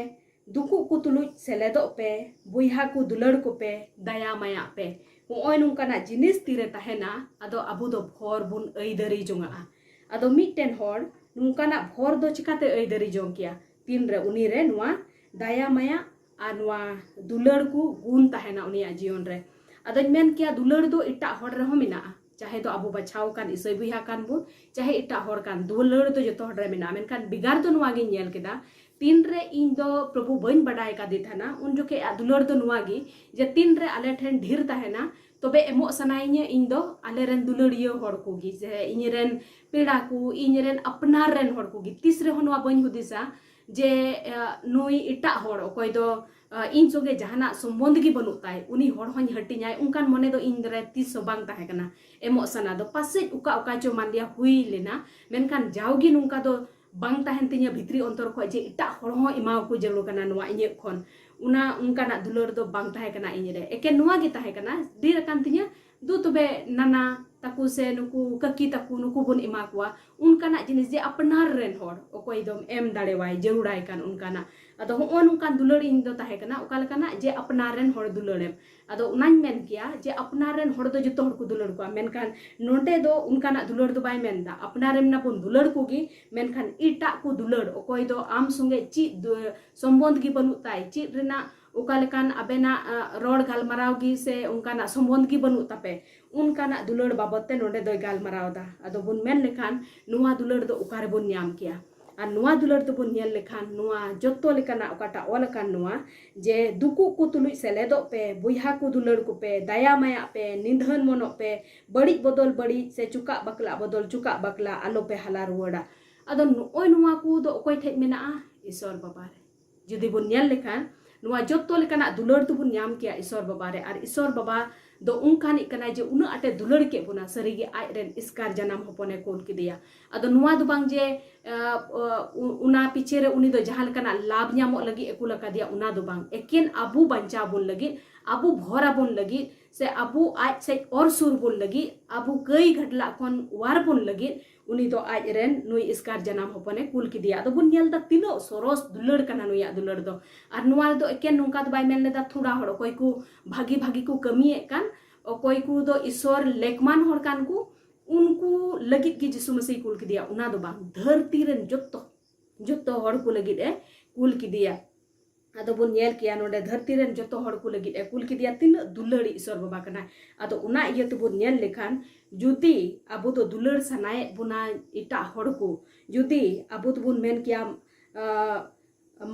ᱫᱩᱠᱩᱜ ᱠᱚ ᱛᱩᱞᱩᱡ ᱥᱮᱞᱮᱫᱚᱜ ᱯᱮ, ᱵᱚᱭᱦᱟ ᱠᱚ ᱫᱩᱞᱟᱹᱲ ᱠᱚᱯᱮ, ᱫᱟᱭᱟ ᱢᱟᱭᱟᱜ ᱯᱮ᱾ ᱱᱚᱜᱼᱚᱭ ᱱᱚᱝᱠᱟᱱᱟᱜ ᱡᱤᱱᱤᱥ ᱛᱤᱨᱮ ᱛᱟᱦᱮᱱᱟ, ᱟᱫᱚ ᱟᱵᱚ ᱫᱚ ᱵᱷᱚᱨ ᱵᱚᱱ ᱟᱹᱭᱫᱟᱹᱨᱤ ᱡᱚᱝᱟᱜᱼᱟ᱾ ᱟᱫᱚ ᱢᱤᱫᱴᱮᱱ ᱦᱚᱲ ᱱᱚᱝᱠᱟᱱᱟᱜ ᱵᱷᱚᱨ ᱫᱚ ᱪᱤᱠᱟᱛᱮ ᱟᱹᱭᱫᱟᱹᱨᱤ ᱡᱚᱝ ᱠᱮᱭᱟ? ᱛᱤᱱᱨᱮ ᱩᱱᱤ ᱨᱮ ᱱᱚᱣᱟ ᱫᱟᱭᱟ ᱢᱟᱭᱟ ᱟᱨ ᱱᱚᱣᱟ ᱫᱩᱞᱟᱹᱲ ᱠᱚ ᱜᱩᱱ ᱛᱟᱦᱮᱱᱟ ᱩᱱᱤᱭᱟᱜ ᱡᱤᱭᱚᱱ ᱨᱮ᱾ ᱟᱫᱚᱧ ᱢᱮᱱ ᱠᱮᱭᱟ, ᱫᱩᱞᱟᱹᱲ ᱫᱚ ᱮᱴᱟᱜ ᱦᱚᱲ ᱨᱮᱦᱚᱸ ᱢᱮᱱᱟᱜᱼᱟ, ᱪᱟᱦᱮ ᱫᱚ ᱟᱵᱚ ᱵᱟᱪᱷᱟᱣ ᱟᱠᱟᱱ ᱤᱥᱟᱹᱭ ᱵᱚᱭᱦᱟ ᱠᱟᱱ ᱵᱚᱱ, ᱪᱟᱦᱮ ᱮᱴᱟᱜ ᱦᱚᱲ ᱠᱟᱱ, ᱫᱩᱞᱟᱹᱲ ᱫᱚ ᱡᱚᱛᱚ ᱦᱚᱲ ᱨᱮ ᱢᱮᱱᱟᱜᱼᱟ᱾ ᱢᱮᱱᱠᱷᱟᱱ ᱵᱷᱮᱜᱟᱨ ᱫᱚ ᱱᱚᱣᱟ ᱜᱤᱧ ᱧᱮᱞ ᱠᱮᱫᱟ, ᱛᱤᱱᱨᱮ ᱤᱧ ᱫᱚ ᱯᱨᱚᱵᱷᱩ ᱵᱟᱹᱧ ᱵᱟᱰᱟᱭ ᱠᱟᱫᱮ ᱛᱟᱦᱮᱱᱟ, ᱩᱱ ᱡᱚᱠᱷᱮᱡ ᱟᱜ ᱫᱩᱞᱟᱹᱲ ᱫᱚ ᱱᱚᱣᱟ ᱜᱮ, ᱡᱮ ᱛᱤᱱᱨᱮ ᱟᱞᱮ ᱴᱷᱮᱱ ᱰᱷᱮᱨ ᱛᱟᱦᱮᱱᱟ, ᱛᱚᱵᱮ ᱮᱢᱚᱜ ᱥᱟᱱᱟᱭᱤᱧᱟᱹ ᱤᱧ ᱫᱚ ᱟᱞᱮᱨᱮᱱ ᱫᱩᱞᱟᱹᱲᱤᱭᱟᱹ ᱦᱚᱲ ᱠᱚᱜᱮ, ᱡᱮ ᱤᱧᱨᱮᱱ ᱯᱮᱲᱟ ᱠᱚ, ᱤᱧᱨᱮᱱ ᱟᱯᱱᱟᱨ ᱨᱮᱱ ᱦᱚᱲ ᱠᱚᱜᱮ᱾ ᱛᱤᱥ ᱨᱮᱦᱚᱸ ᱱᱚᱣᱟ ᱵᱟᱹᱧ ᱦᱩᱫᱤᱥᱟ ᱡᱮ, ᱮ, ᱱᱩᱭ ᱮᱴᱟᱜ ᱦᱚᱲ, ᱚᱠᱚᱭ ᱫᱚ, ᱮ, ᱤᱧ ᱥᱚᱸᱜᱮ ᱡᱟᱦᱟᱱᱟᱜ ᱥᱚᱢᱵᱚᱱᱫᱷ ᱜᱮ ᱵᱟᱹᱱᱩᱜ ᱛᱟᱭ, ᱩᱱᱤ ᱦᱚᱲ ᱦᱚᱸᱧ ᱦᱟᱹᱴᱤᱧᱟᱭ, ᱚᱱᱠᱟᱱ ᱢᱚᱱᱮ ᱫᱚ ᱤᱧ ᱨᱮ ᱛᱤᱥ ᱦᱚᱸ ᱵᱟᱝ ᱛᱟᱦᱮᱸ ᱠᱟᱱᱟ᱾ ᱮᱢᱚᱜ ᱥᱟᱱᱟ ᱫᱚ ᱯᱟᱥᱮᱡ ᱚᱠᱟ ᱚᱠᱟ ᱪᱚ ᱢᱟᱱᱞᱤᱭᱟ ᱦᱩᱭ ᱞᱮᱱᱟ, ᱢᱮᱱᱠᱷᱟᱱ ᱡᱟᱣᱜᱮ ᱱᱚᱝᱠᱟ ᱫᱚ ᱵᱟᱝ ᱛᱟᱦᱮᱱ ᱛᱤᱧᱟᱹ ᱵᱷᱤᱛᱨᱤ ᱚᱱᱛᱚᱨ ᱠᱷᱚᱡ ᱡᱮ ᱮᱴᱟᱜ ᱦᱚᱲ ᱦᱚᱸ ᱮᱢᱟᱣᱟᱠᱚ ᱡᱟᱹᱨᱩᱲ ᱠᱟᱱᱟ ᱱᱚᱣᱟ ᱤᱧᱟᱹᱜ ᱠᱷᱚᱱ᱾ ᱚᱱᱟ, ᱚᱱᱠᱟᱱᱟᱜ ᱫᱩᱞᱟᱹᱲ ᱫᱚ ᱵᱟᱝ ᱛᱟᱦᱮᱸ ᱠᱟᱱᱟ ᱤᱧ ᱨᱮ᱾ ᱮᱠᱮᱱ ᱱᱚᱣᱟ ᱜᱮ ᱛᱟᱦᱮᱸ ᱠᱟᱱᱟ, ᱰᱷᱮᱨ ᱟᱠᱟᱱ ᱛᱤᱧᱟᱹ, ᱫᱩ ᱛᱚᱵᱮ ᱱᱟᱱᱟ ᱛᱟᱠᱚ ᱥᱮ ᱱᱩᱠᱩ ᱠᱟᱹᱠᱤ ᱛᱟᱠᱚ, ᱱᱩᱠᱩ ᱵᱚᱱ ᱮᱢᱟ ᱠᱚᱣᱟ᱾ ᱚᱱᱠᱟᱱᱟᱜ ᱡᱤᱱᱤᱥ ᱡᱮ ᱟᱯᱱᱟᱨ ᱨᱮᱱ ᱦᱚᱲ ᱚᱠᱚᱭ ᱫᱚᱢ ᱮᱢ ᱫᱟᱲᱮᱣᱟᱭ, ᱡᱟᱹᱨᱩᱲᱟᱭ ᱠᱟᱱ ᱚᱱᱠᱟᱱᱟᱜ᱾ ᱟᱫᱚ ᱦᱚᱸᱜᱼᱚ ᱱᱚᱝᱠᱟᱱ ᱫᱩᱞᱟᱹᱲ ᱤᱧ ᱫᱚ ᱛᱟᱦᱮᱸ ᱠᱟᱱᱟ, ᱚᱠᱟ ᱞᱮᱠᱟᱱᱟᱜ ᱡᱮ ᱟᱯᱱᱟᱨ ᱨᱮᱱ ᱦᱚᱲ ᱫᱩᱞᱟᱹᱲᱮᱢ᱾ ᱟᱫᱚ ᱚᱱᱟᱧ ᱢᱮᱱ ᱠᱮᱭᱟ ᱡᱮ ᱟᱯᱱᱟᱨ ᱨᱮᱱ ᱦᱚᱲ ᱫᱚ ᱡᱚᱛᱚ ᱦᱚᱲ ᱠᱚ ᱫᱩᱞᱟᱹᱲ ᱠᱚᱣᱟ, ᱢᱮᱱᱠᱷᱟᱱ ᱱᱚᱸᱰᱮ ᱫᱚ ᱚᱱᱠᱟᱱᱟᱜ ᱫᱩᱞᱟᱹᱲ ᱫᱚ ᱵᱟᱭ ᱢᱮᱱᱫᱟ᱾ ᱟᱯᱱᱟᱨ ᱨᱮᱱ ᱢᱟᱵᱚᱱ ᱫᱩᱞᱟᱹᱲ ᱠᱚᱜᱮ, ᱢᱮᱱᱠᱷᱟᱱ ᱮᱴᱟᱜ ᱠᱚ ᱫᱩᱞᱟᱹᱲ, ᱚᱠᱚᱭ ᱫᱚ ᱟᱢ ᱥᱚᱸᱜᱮ ᱪᱮᱫ ᱫᱩ-, ᱥᱚᱢᱵᱚᱱᱫᱷ ᱜᱮ ᱵᱟᱹᱱᱩᱜ ᱛᱟᱭ, ᱪᱮᱫ ᱨᱮᱱᱟᱜ ᱚᱠᱟ ᱞᱮᱠᱟᱱ ᱟᱵᱮᱱᱟᱜ, ᱟ, ᱨᱚᱲ ᱜᱟᱞᱢᱟᱨᱟᱣ ᱜᱮ ᱥᱮ ᱚᱱᱠᱟᱱᱟᱜ ᱥᱚᱢᱵᱚᱱᱫᱷ ᱜᱮ ᱵᱟᱹᱱᱩᱜ ᱛᱟᱯᱮ, ᱚᱱᱠᱟᱱᱟᱜ ᱫᱩᱞᱟᱹᱲ ᱵᱟᱵᱚᱫ ᱛᱮ ᱱᱚᱸᱰᱮ ᱫᱚᱭ ᱜᱟᱞᱢᱟᱨᱟᱣ ᱮᱫᱟ᱾ ᱟᱫᱚ ᱵᱚᱱ ᱢᱮᱱ ᱞᱮᱠᱷᱟᱱ ᱱᱚᱣᱟ ᱫᱩᱞᱟᱹᱲ ᱫᱚ ᱚᱠᱟ ᱨᱮᱵᱚᱱ ᱧᱟᱢ ᱠᱮᱭᱟ? ᱟᱨ ᱱᱚᱣᱟ ᱫᱩᱞᱟᱹᱲ ᱫᱚᱵᱚᱱ ᱧᱮᱞ ᱞᱮᱠᱷᱟᱱ ᱱᱚᱣᱟ ᱡᱚᱛᱚ ᱞᱮᱠᱟᱱᱟᱜ ᱚᱠᱟᱴᱟᱜ ᱚᱞ ᱟᱠᱟᱱ ᱱᱚᱣᱟ ᱡᱮ ᱫᱩᱠᱩᱜ ᱠᱚ ᱛᱩᱞᱩᱡ ᱥᱮᱞᱮᱫᱚᱜ ᱯᱮ, ᱵᱚᱭᱦᱟ ᱠᱚ ᱫᱩᱞᱟᱹᱲ ᱠᱚᱯᱮ, ᱫᱟᱭᱟ ᱢᱟᱭᱟᱜ ᱯᱮ, ᱱᱤᱫᱷᱟᱹᱱ ᱢᱚᱱᱚᱜ ᱯᱮ, ᱵᱟᱹᱲᱤᱡ ᱵᱚᱫᱚᱞ ᱵᱟᱹᱲᱤᱡ ᱥᱮ ᱪᱩᱠᱟᱜ ᱵᱟᱠᱞᱟᱜ ᱵᱚᱫᱚᱞ ᱪᱩᱠᱟᱜ ᱵᱟᱠᱞᱟ ᱟᱞᱚ ᱯᱮ ᱦᱟᱞᱟ ᱨᱩᱣᱟᱹᱲᱟ᱾ ᱟᱫᱚ ᱱᱚᱜᱼᱚᱭ ᱱᱚᱣᱟ ᱠᱚ ᱫᱚ ᱚᱠᱚᱭ ᱴᱷᱮᱡ ᱢᱮᱱᱟᱜᱼᱟ? ᱤᱥᱚᱨ ᱵᱟᱵᱟ ᱨᱮ᱾ ᱡᱩᱫᱤ ᱵᱚᱱ ᱧᱮᱞ ᱞᱮᱠᱷᱟᱱ ᱱᱚᱣᱟ ᱡᱚᱛᱚ ᱞᱮᱠᱟᱱᱟᱜ ᱫᱩᱞᱟᱹᱲ ᱫᱚᱵᱚᱱ ᱧᱟᱢ ᱠᱮᱭᱟ ᱤᱥᱚᱨ ᱵᱟᱵᱟ ᱨᱮ᱾ ᱟᱨ ᱤᱥᱚᱨ ᱵᱟᱵᱟ ᱫᱚ ᱚᱱᱠᱟᱱᱤᱡ ᱠᱟᱱᱟᱭ ᱡᱮ ᱩᱱᱟᱹᱜ ᱟᱸᱴᱮ ᱫᱩᱞᱟᱹᱲ ᱠᱮᱫ ᱵᱚᱱᱟ, ᱥᱟᱹᱨᱤᱜᱮ ᱟᱡ ᱨᱮᱱ ᱮᱥᱠᱟᱨ ᱡᱟᱱᱟᱢ ᱦᱚᱯᱚᱱᱮ ᱠᱩᱞ ᱠᱮᱫᱮᱭᱟ᱾ ᱟᱫᱚ ᱱᱚᱣᱟ ᱫᱚ ᱵᱟᱝ ᱡᱮ, ᱟ, ᱟ, ᱚᱱᱟ ᱯᱤᱪᱷᱮ ᱨᱮ ᱩᱱᱤ ᱫᱚ ᱡᱟᱦᱟᱸ ᱞᱮᱠᱟᱱᱟᱜ ᱞᱟᱵᱷ ᱧᱟᱢᱚᱜ ᱞᱟᱹᱜᱤᱫ ᱮ ᱠᱩᱞ ᱟᱠᱟᱫᱮᱭᱟ, ᱚᱱᱟ ᱫᱚ ᱵᱟᱝ᱾ ᱮᱠᱮᱱ ᱟᱵᱚ ᱵᱟᱧᱪᱟᱣ ᱵᱚᱱ ᱞᱟᱹᱜᱤᱫ, ᱟᱵᱚ ᱵᱷᱚᱨ ᱟᱵᱚᱱ ᱞᱟᱹᱜᱤᱫ, ᱥᱮ ᱟᱵᱚ ᱟᱡ ᱥᱮᱡ ᱚᱨ ᱥᱩᱨ ᱵᱚᱱ ᱞᱟᱹᱜᱤᱫ, ᱟᱵᱚ ᱠᱟᱹᱭ ᱜᱷᱟᱰᱞᱟᱜ ᱠᱷᱚᱱ ᱚᱣᱟᱨ ᱵᱚᱱ ᱞᱟᱹᱜᱤᱫ ᱩᱱᱤ ᱫᱚ ᱟᱡ ᱨᱮᱱ ᱱᱩᱭ ᱮᱥᱠᱟᱨ ᱡᱟᱱᱟᱢ ᱦᱚᱯᱚᱱᱮ ᱠᱩᱞ ᱠᱮᱫᱮᱭᱟ᱾ ᱟᱫᱚ ᱵᱚᱱ ᱧᱮᱞ ᱮᱫᱟ ᱛᱤᱱᱟᱹᱜ ᱥᱚᱨᱚᱥ ᱫᱩᱞᱟᱹᱲ ᱠᱟᱱᱟ ᱱᱩᱭᱟᱜ ᱫᱩᱞᱟᱹᱲ ᱫᱚ᱾ ᱟᱨ ᱱᱚᱣᱟ ᱨᱮᱫᱚ ᱮᱠᱮᱱ ᱱᱚᱝᱠᱟ ᱫᱚ ᱵᱟᱭ ᱢᱮᱱ ᱞᱮᱫᱟ ᱛᱷᱚᱲᱟ ᱦᱚᱲ, ᱚᱠᱚᱭ ᱠᱚ ᱵᱷᱟᱹᱜᱤ ᱵᱷᱟᱹᱜᱤ ᱠᱚ ᱠᱟᱹᱢᱤᱭᱮᱫ ᱠᱟᱱ, ᱚᱠᱚᱭ ᱠᱚ ᱫᱚ ᱤᱥᱚᱨ ᱞᱮᱠᱢᱟᱱ ᱦᱚᱲ ᱠᱟᱱ ᱠᱚ, ᱩᱱᱠᱩ ᱞᱟᱹᱜᱤᱫ ᱜᱮ ᱡᱤᱥᱩ ᱢᱟᱹᱥᱤ ᱠᱩᱞ ᱠᱮᱫᱮᱭᱟ, ᱚᱱᱟ ᱫᱚ ᱵᱟᱝ, ᱫᱷᱟᱹᱨᱛᱤ ᱨᱮᱱ ᱡᱚᱛᱚ, ᱡᱚᱛᱚ ᱦᱚᱲ ᱠᱚ ᱞᱟᱹᱜᱤᱫ ᱮ ᱠᱩᱞ ᱠᱮᱫᱮᱭᱟ᱾ ᱟᱫᱚ ᱵᱚᱱ ᱧᱮᱞ ᱠᱮᱭᱟ ᱱᱚᱰᱮ ᱫᱷᱟᱹᱨᱛᱤ ᱨᱮᱱ ᱡᱚᱛᱚ ᱦᱚᱲ ᱠᱚ ᱞᱟᱹᱜᱤᱫ ᱮ ᱠᱩᱞ ᱠᱮᱫᱮᱭᱟ᱾ ᱛᱤᱱᱟᱹᱜ ᱫᱩᱞᱟᱹᱲᱤ ᱤᱥᱚᱨ ᱵᱟᱵᱟ ᱠᱟᱱᱟᱭ᱾ ᱟᱫᱚ ᱚᱱᱟ ᱤᱭᱟᱹ ᱛᱮᱵᱚᱱ ᱧᱮᱞ ᱞᱮᱠᱷᱟᱱ, ᱡᱩᱫᱤ ᱟᱵᱚ ᱫᱚ ᱫᱩᱞᱟᱹᱲ ᱥᱟᱱᱟᱭᱮᱫ ᱵᱚᱱᱟ ᱮᱴᱟᱜ ᱦᱚᱲ ᱠᱚ, ᱡᱩᱫᱤ ᱟᱵᱚ ᱫᱚᱵᱚᱱ ᱢᱮᱱ ᱠᱮᱭᱟ, ᱟᱸ,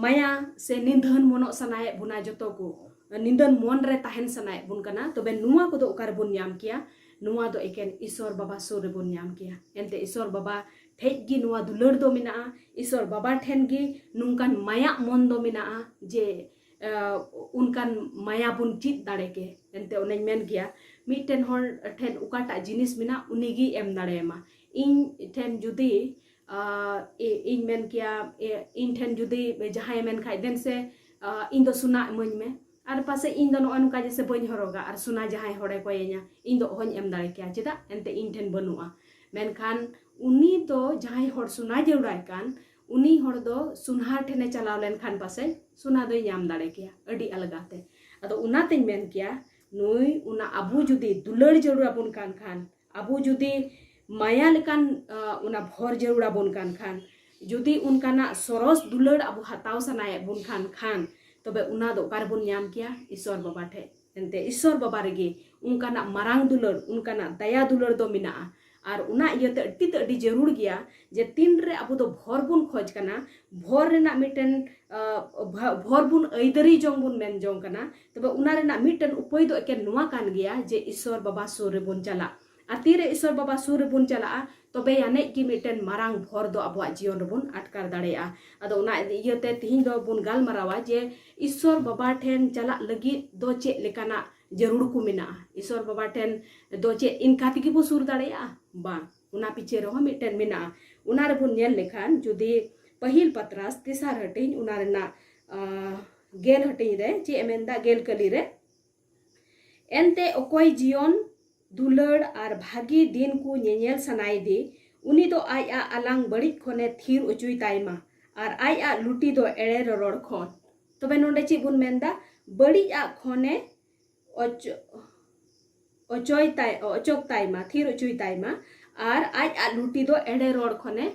ᱢᱟᱭᱟ ᱥᱮ ᱱᱤᱫᱷᱟᱹᱱ ᱢᱚᱱᱚᱜ ᱥᱟᱱᱟᱭᱮᱫ ᱵᱚᱱᱟ ᱡᱚᱛᱚ ᱠᱚ, ᱱᱤᱫᱷᱟᱹᱱ ᱢᱚᱱ ᱨᱮ ᱛᱟᱦᱮᱱ ᱥᱟᱱᱟᱭᱮᱫ ᱵᱚᱱ ᱠᱟᱱᱟ, ᱛᱚᱵᱮ ᱱᱚᱣᱟ ᱠᱚᱫᱚ ᱚᱠᱟ ᱨᱮᱵᱚᱱ ᱧᱟᱢ ᱠᱮᱭᱟ? ᱱᱚᱣᱟ ᱫᱚ ᱮᱠᱮᱱ ᱤᱥᱚᱨ ᱵᱟᱵᱟ ᱥᱩᱨ ᱨᱮᱵᱚᱱ ᱧᱟᱢ ᱠᱮᱭᱟ᱾ ᱮᱱᱛᱮ ᱤᱥᱚᱨ ᱵᱟᱵᱟ ᱴᱷᱮᱡ ᱜᱮ ᱱᱚᱣᱟ ᱫᱩᱞᱟᱹᱲ ᱫᱚ ᱢᱮᱱᱟᱜᱼᱟ, ᱤᱥᱚᱨ ᱵᱟᱵᱟ ᱴᱷᱮᱱ ᱜᱮ ᱱᱚᱝᱠᱟᱱ ᱢᱟᱭᱟᱜ ᱢᱚᱱ ᱫᱚ ᱢᱮᱱᱟᱜᱼᱟ ᱡᱮ, ᱟᱸ, ᱚᱱᱠᱟᱱ ᱢᱟᱭᱟ ᱵᱚᱱ ᱪᱮᱫ ᱫᱟᱲᱮ ᱠᱮ᱾ ᱮᱱᱛᱮ ᱚᱱᱮᱧ ᱢᱮᱱ ᱜᱮᱭᱟ, ᱢᱤᱫᱴᱮᱱ ᱦᱚᱲ ᱴᱷᱮᱱ ᱚᱠᱟᱴᱟᱜ ᱡᱤᱱᱤᱥ ᱢᱮᱱᱟᱜ, ᱩᱱᱤ ᱜᱮᱭ ᱮᱢ ᱫᱟᱲᱮᱭᱟᱢᱟ᱾ ᱤᱧ ᱴᱷᱮᱱ ᱡᱩᱫᱤ, ᱟᱸ, ᱤ-, ᱤᱧ ᱢᱮᱱ ᱠᱮᱭᱟ, ᱮ, ᱤᱧ ᱴᱷᱮᱱ ᱡᱩᱫᱤ ᱡᱟᱦᱟᱸᱭᱮ ᱢᱮᱱ ᱠᱷᱟᱡ, "ᱫᱮᱱ ᱥᱮ, ᱟᱸ, ᱤᱧ ᱫᱚ ᱥᱚᱱᱟ ᱤᱢᱟᱹᱧ ᱢᱮ", ᱟᱨ ᱯᱟᱥᱮᱡ ᱤᱧ ᱫᱚ ᱱᱚᱜᱼᱚᱭ ᱱᱚᱝᱠᱟ ᱡᱮᱥᱮ ᱵᱟᱹᱧ ᱦᱚᱨᱚᱜᱟ, ᱟᱨ ᱥᱚᱱᱟ ᱡᱟᱦᱟᱸᱭ ᱦᱚᱲᱮ ᱠᱚᱭᱮᱧᱟ, ᱤᱧ ᱫᱚ ᱚᱦᱚᱧ ᱮᱢ ᱫᱟᱲᱮ ᱠᱮᱭᱟ, ᱪᱮᱫᱟᱜ? ᱮᱱᱛᱮ ᱤᱧ ᱴᱷᱮᱱ ᱵᱟᱹᱱᱩᱜᱼᱟ᱾ ᱢᱮᱱᱠᱷᱟᱱ ᱩᱱᱤ ᱫᱚ ᱡᱟᱦᱟᱸᱭ ᱦᱚᱲ ᱥᱚᱱᱟ ᱡᱟᱹᱨᱩᱲᱟᱭ ᱠᱟᱱ, ᱩᱱᱤ ᱦᱚᱲ ᱫᱚ ᱥᱚᱱᱟᱨ ᱴᱷᱮᱱᱮ ᱪᱟᱞᱟᱣ ᱞᱮᱱᱠᱷᱟᱱ ᱯᱟᱥᱮᱡ ᱥᱚᱱᱟ ᱫᱚᱭ ᱧᱟᱢ ᱫᱟᱲᱮ ᱠᱮᱭᱟ ᱟᱹᱰᱤ ᱟᱞᱜᱟ ᱛᱮ᱾ ᱟᱫᱚ ᱚᱱᱟᱛᱮᱧ ᱢᱮᱱ ᱠᱮᱭᱟ, ᱱᱩᱭ ᱚᱱᱟ ᱟᱵᱚ ᱡᱩᱫᱤ ᱫᱩᱞᱟᱹᱲ ᱡᱟᱹᱨᱩᱲ ᱟᱵᱚᱱ ᱠᱟᱱ ᱠᱷᱟᱱ, ᱟᱵᱚ ᱡᱩᱫᱤ ᱢᱟᱭᱟ ᱞᱮᱠᱟᱱ, ᱟᱸ, ᱚᱱᱟ ᱵᱷᱚᱨ ᱡᱟᱹᱨᱩᱲ ᱟᱵᱚᱱ ᱠᱟᱱ ᱠᱷᱟᱱ, ᱡᱩᱫᱤ ᱚᱱᱠᱟᱱᱟᱜ ᱥᱚᱨᱚᱥ ᱫᱩᱞᱟᱹᱲ ᱟᱵᱚ ᱦᱟᱛᱟᱣ ᱥᱟᱱᱟᱭᱮᱫ ᱵᱚᱱ ᱠᱷᱟᱱ, ᱠᱷᱟᱱ, ᱛᱚᱵᱮ ᱚᱱᱟ ᱫᱚ ᱚᱠᱟ ᱨᱮᱵᱚᱱ ᱧᱟᱢ ᱠᱮᱭᱟ? ᱤᱥᱚᱨ ᱵᱟᱵᱟ ᱴᱷᱮᱡ᱾ ᱮᱱᱛᱮ ᱤᱥᱚᱨ ᱵᱟᱵᱟ ᱨᱮᱜᱮ ᱚᱱᱠᱟᱱᱟᱜ ᱢᱟᱨᱟᱝ ᱫᱩᱞᱟᱹᱲ, ᱚᱱᱠᱟᱱᱟᱜ ᱫᱟᱭᱟ ᱫᱩᱞᱟᱹᱲ ᱫᱚ ᱢᱮᱱᱟᱜᱼᱟ᱾ ᱟᱨ ᱚᱱᱟ ᱤᱭᱟᱹᱛᱮ ᱟᱹᱰᱤ ᱛᱮ ᱟᱹᱰᱤ ᱡᱟᱹᱨᱩᱲ ᱜᱮᱭᱟ ᱡᱮ ᱛᱤᱱ ᱨᱮ ᱟᱵᱚ ᱫᱚ ᱵᱷᱚᱨ ᱵᱚᱱ ᱠᱷᱚᱡᱽ ᱠᱟᱱᱟ, ᱵᱷᱚᱨ ᱨᱮᱱᱟᱜ ᱢᱤᱫᱴᱮᱱ, ᱟᱸ, ᱵᱷᱟ-, ᱵᱷᱚᱨ ᱵᱚᱱ ᱟᱹᱭᱫᱟᱹᱨᱤ ᱡᱚᱝ ᱵᱚᱱ ᱢᱮᱱ ᱡᱚᱝ ᱠᱟᱱᱟ, ᱛᱚᱵᱮ ᱚᱱᱟ ᱨᱮᱱᱟᱜ ᱢᱤᱫᱴᱮᱱ ᱩᱯᱟᱹᱭ ᱫᱚ ᱮᱠᱮᱱ ᱱᱚᱣᱟ ᱠᱟᱱ ᱜᱮᱭᱟ ᱡᱮ ᱤᱥᱚᱨ ᱵᱟᱵᱟ ᱥᱩᱨ ᱨᱮᱵᱚᱱ ᱪᱟᱞᱟᱜ᱾ ᱟᱨ ᱛᱤᱨᱮ ᱤᱥᱚᱨ ᱵᱟᱵᱟ ᱥᱩᱨ ᱨᱮᱵᱚᱱ ᱪᱟᱞᱟᱜᱼᱟ, ᱛᱚᱵᱮ ᱟᱹᱱᱤᱡ ᱜᱮ ᱢᱤᱫᱴᱮᱱ ᱢᱟᱨᱟᱝ ᱵᱷᱚᱨ ᱫᱚ ᱟᱵᱚᱣᱟᱜ ᱡᱤᱭᱚᱱ ᱨᱮᱵᱚᱱ ᱟᱴᱠᱟᱨ ᱫᱟᱲᱮᱭᱟᱜᱼᱟ᱾ ᱟᱫᱚ ᱚᱱᱟ ᱤᱭᱟᱹᱛᱮ ᱛᱤᱦᱤᱧ ᱫᱚ ᱵᱚᱱ ᱜᱟᱞᱢᱟᱨᱟᱣᱟ ᱡᱮ ᱤᱥᱚᱨ ᱵᱟᱵᱟ ᱴᱷᱮᱱ ᱪᱟᱞᱟᱜ ᱞᱟᱹᱜᱤᱫ ᱫᱚ ᱪᱮᱫ ᱞᱮᱠᱟᱱᱟᱜ ᱡᱟᱹᱨᱩᱲ ᱠᱚ ᱢᱮᱱᱟᱜᱼᱟ᱾ ᱤᱥᱚᱨ ᱵᱟᱵᱟ ᱴᱷᱮᱱ ᱫᱚ ᱪᱮᱫ ᱤᱱᱠᱟ ᱛᱮᱜᱮ ᱵᱚ ᱥᱩᱨ ᱫᱟᱲᱮᱭᱟᱜᱼᱟ? ᱵᱟᱝ, ᱚᱱᱟ ᱯᱤᱪᱷᱮ ᱨᱮᱦᱚᱸ ᱢᱤᱫᱴᱮᱱ ᱢᱮᱱᱟᱜᱼᱟ᱾ ᱚᱱᱟ ᱨᱮᱵᱚᱱ ᱧᱮᱞ ᱞᱮᱠᱷᱟᱱ ᱡᱩᱫᱤ ᱯᱟᱹᱦᱤᱞ ᱯᱟᱛᱨᱟᱥ ᱛᱮᱥᱟᱨ ᱦᱟᱹᱴᱤᱧ, ᱚᱱᱟ ᱨᱮᱱᱟᱜ, ᱟᱸ, ᱜᱮᱞ ᱦᱟᱹᱴᱤᱧ ᱨᱮ ᱪᱮᱫ ᱮ ᱢᱮᱱᱫᱟ? ᱜᱮᱞ ᱠᱟᱹᱞᱤ ᱨᱮ, ᱮᱱᱛᱮ ᱚᱠᱚᱭ ᱡᱤᱭᱚᱱ ᱫᱩᱞᱟᱹᱲ ᱟᱨ ᱵᱷᱟᱹᱜᱤ ᱫᱤᱱ ᱠᱚ ᱧᱮᱧᱮᱞ ᱥᱟᱱᱟᱭᱮᱫᱮ, ᱩᱱᱤ ᱫᱚ ᱟᱡᱟᱜ ᱟᱞᱟᱝ ᱵᱟᱹᱲᱤᱡ ᱠᱷᱚᱱᱮ ᱛᱷᱤᱨ ᱚᱪᱚᱭ ᱛᱟᱭ ᱢᱟ, ᱟᱨ ᱟᱡᱟᱜ ᱞᱩᱴᱤ ᱫᱚ ᱮᱲᱮ ᱨᱚᱨᱚᱲ ᱠᱷᱚᱱ᱾ ᱛᱚᱵᱮ ᱱᱚᱰᱮ ᱪᱮᱫ ᱵᱚᱱ ᱢᱮᱱᱫᱟ? ᱵᱟᱹᱲᱤᱡ ᱟᱜ ᱠᱷᱚᱱᱮ ᱚᱪᱚ-, ᱚᱪᱚᱭ ᱛᱟᱭ, ᱚᱪᱚᱜ ᱛᱟᱭ ᱢᱟ, ᱛᱷᱤᱨ ᱚᱪᱚᱭ ᱛᱟᱭ ᱢᱟ, ᱟᱨ ᱟᱡᱟᱜ ᱞᱩᱴᱤ ᱫᱚ ᱮᱲᱮ ᱨᱚᱲ ᱠᱷᱚᱱᱮ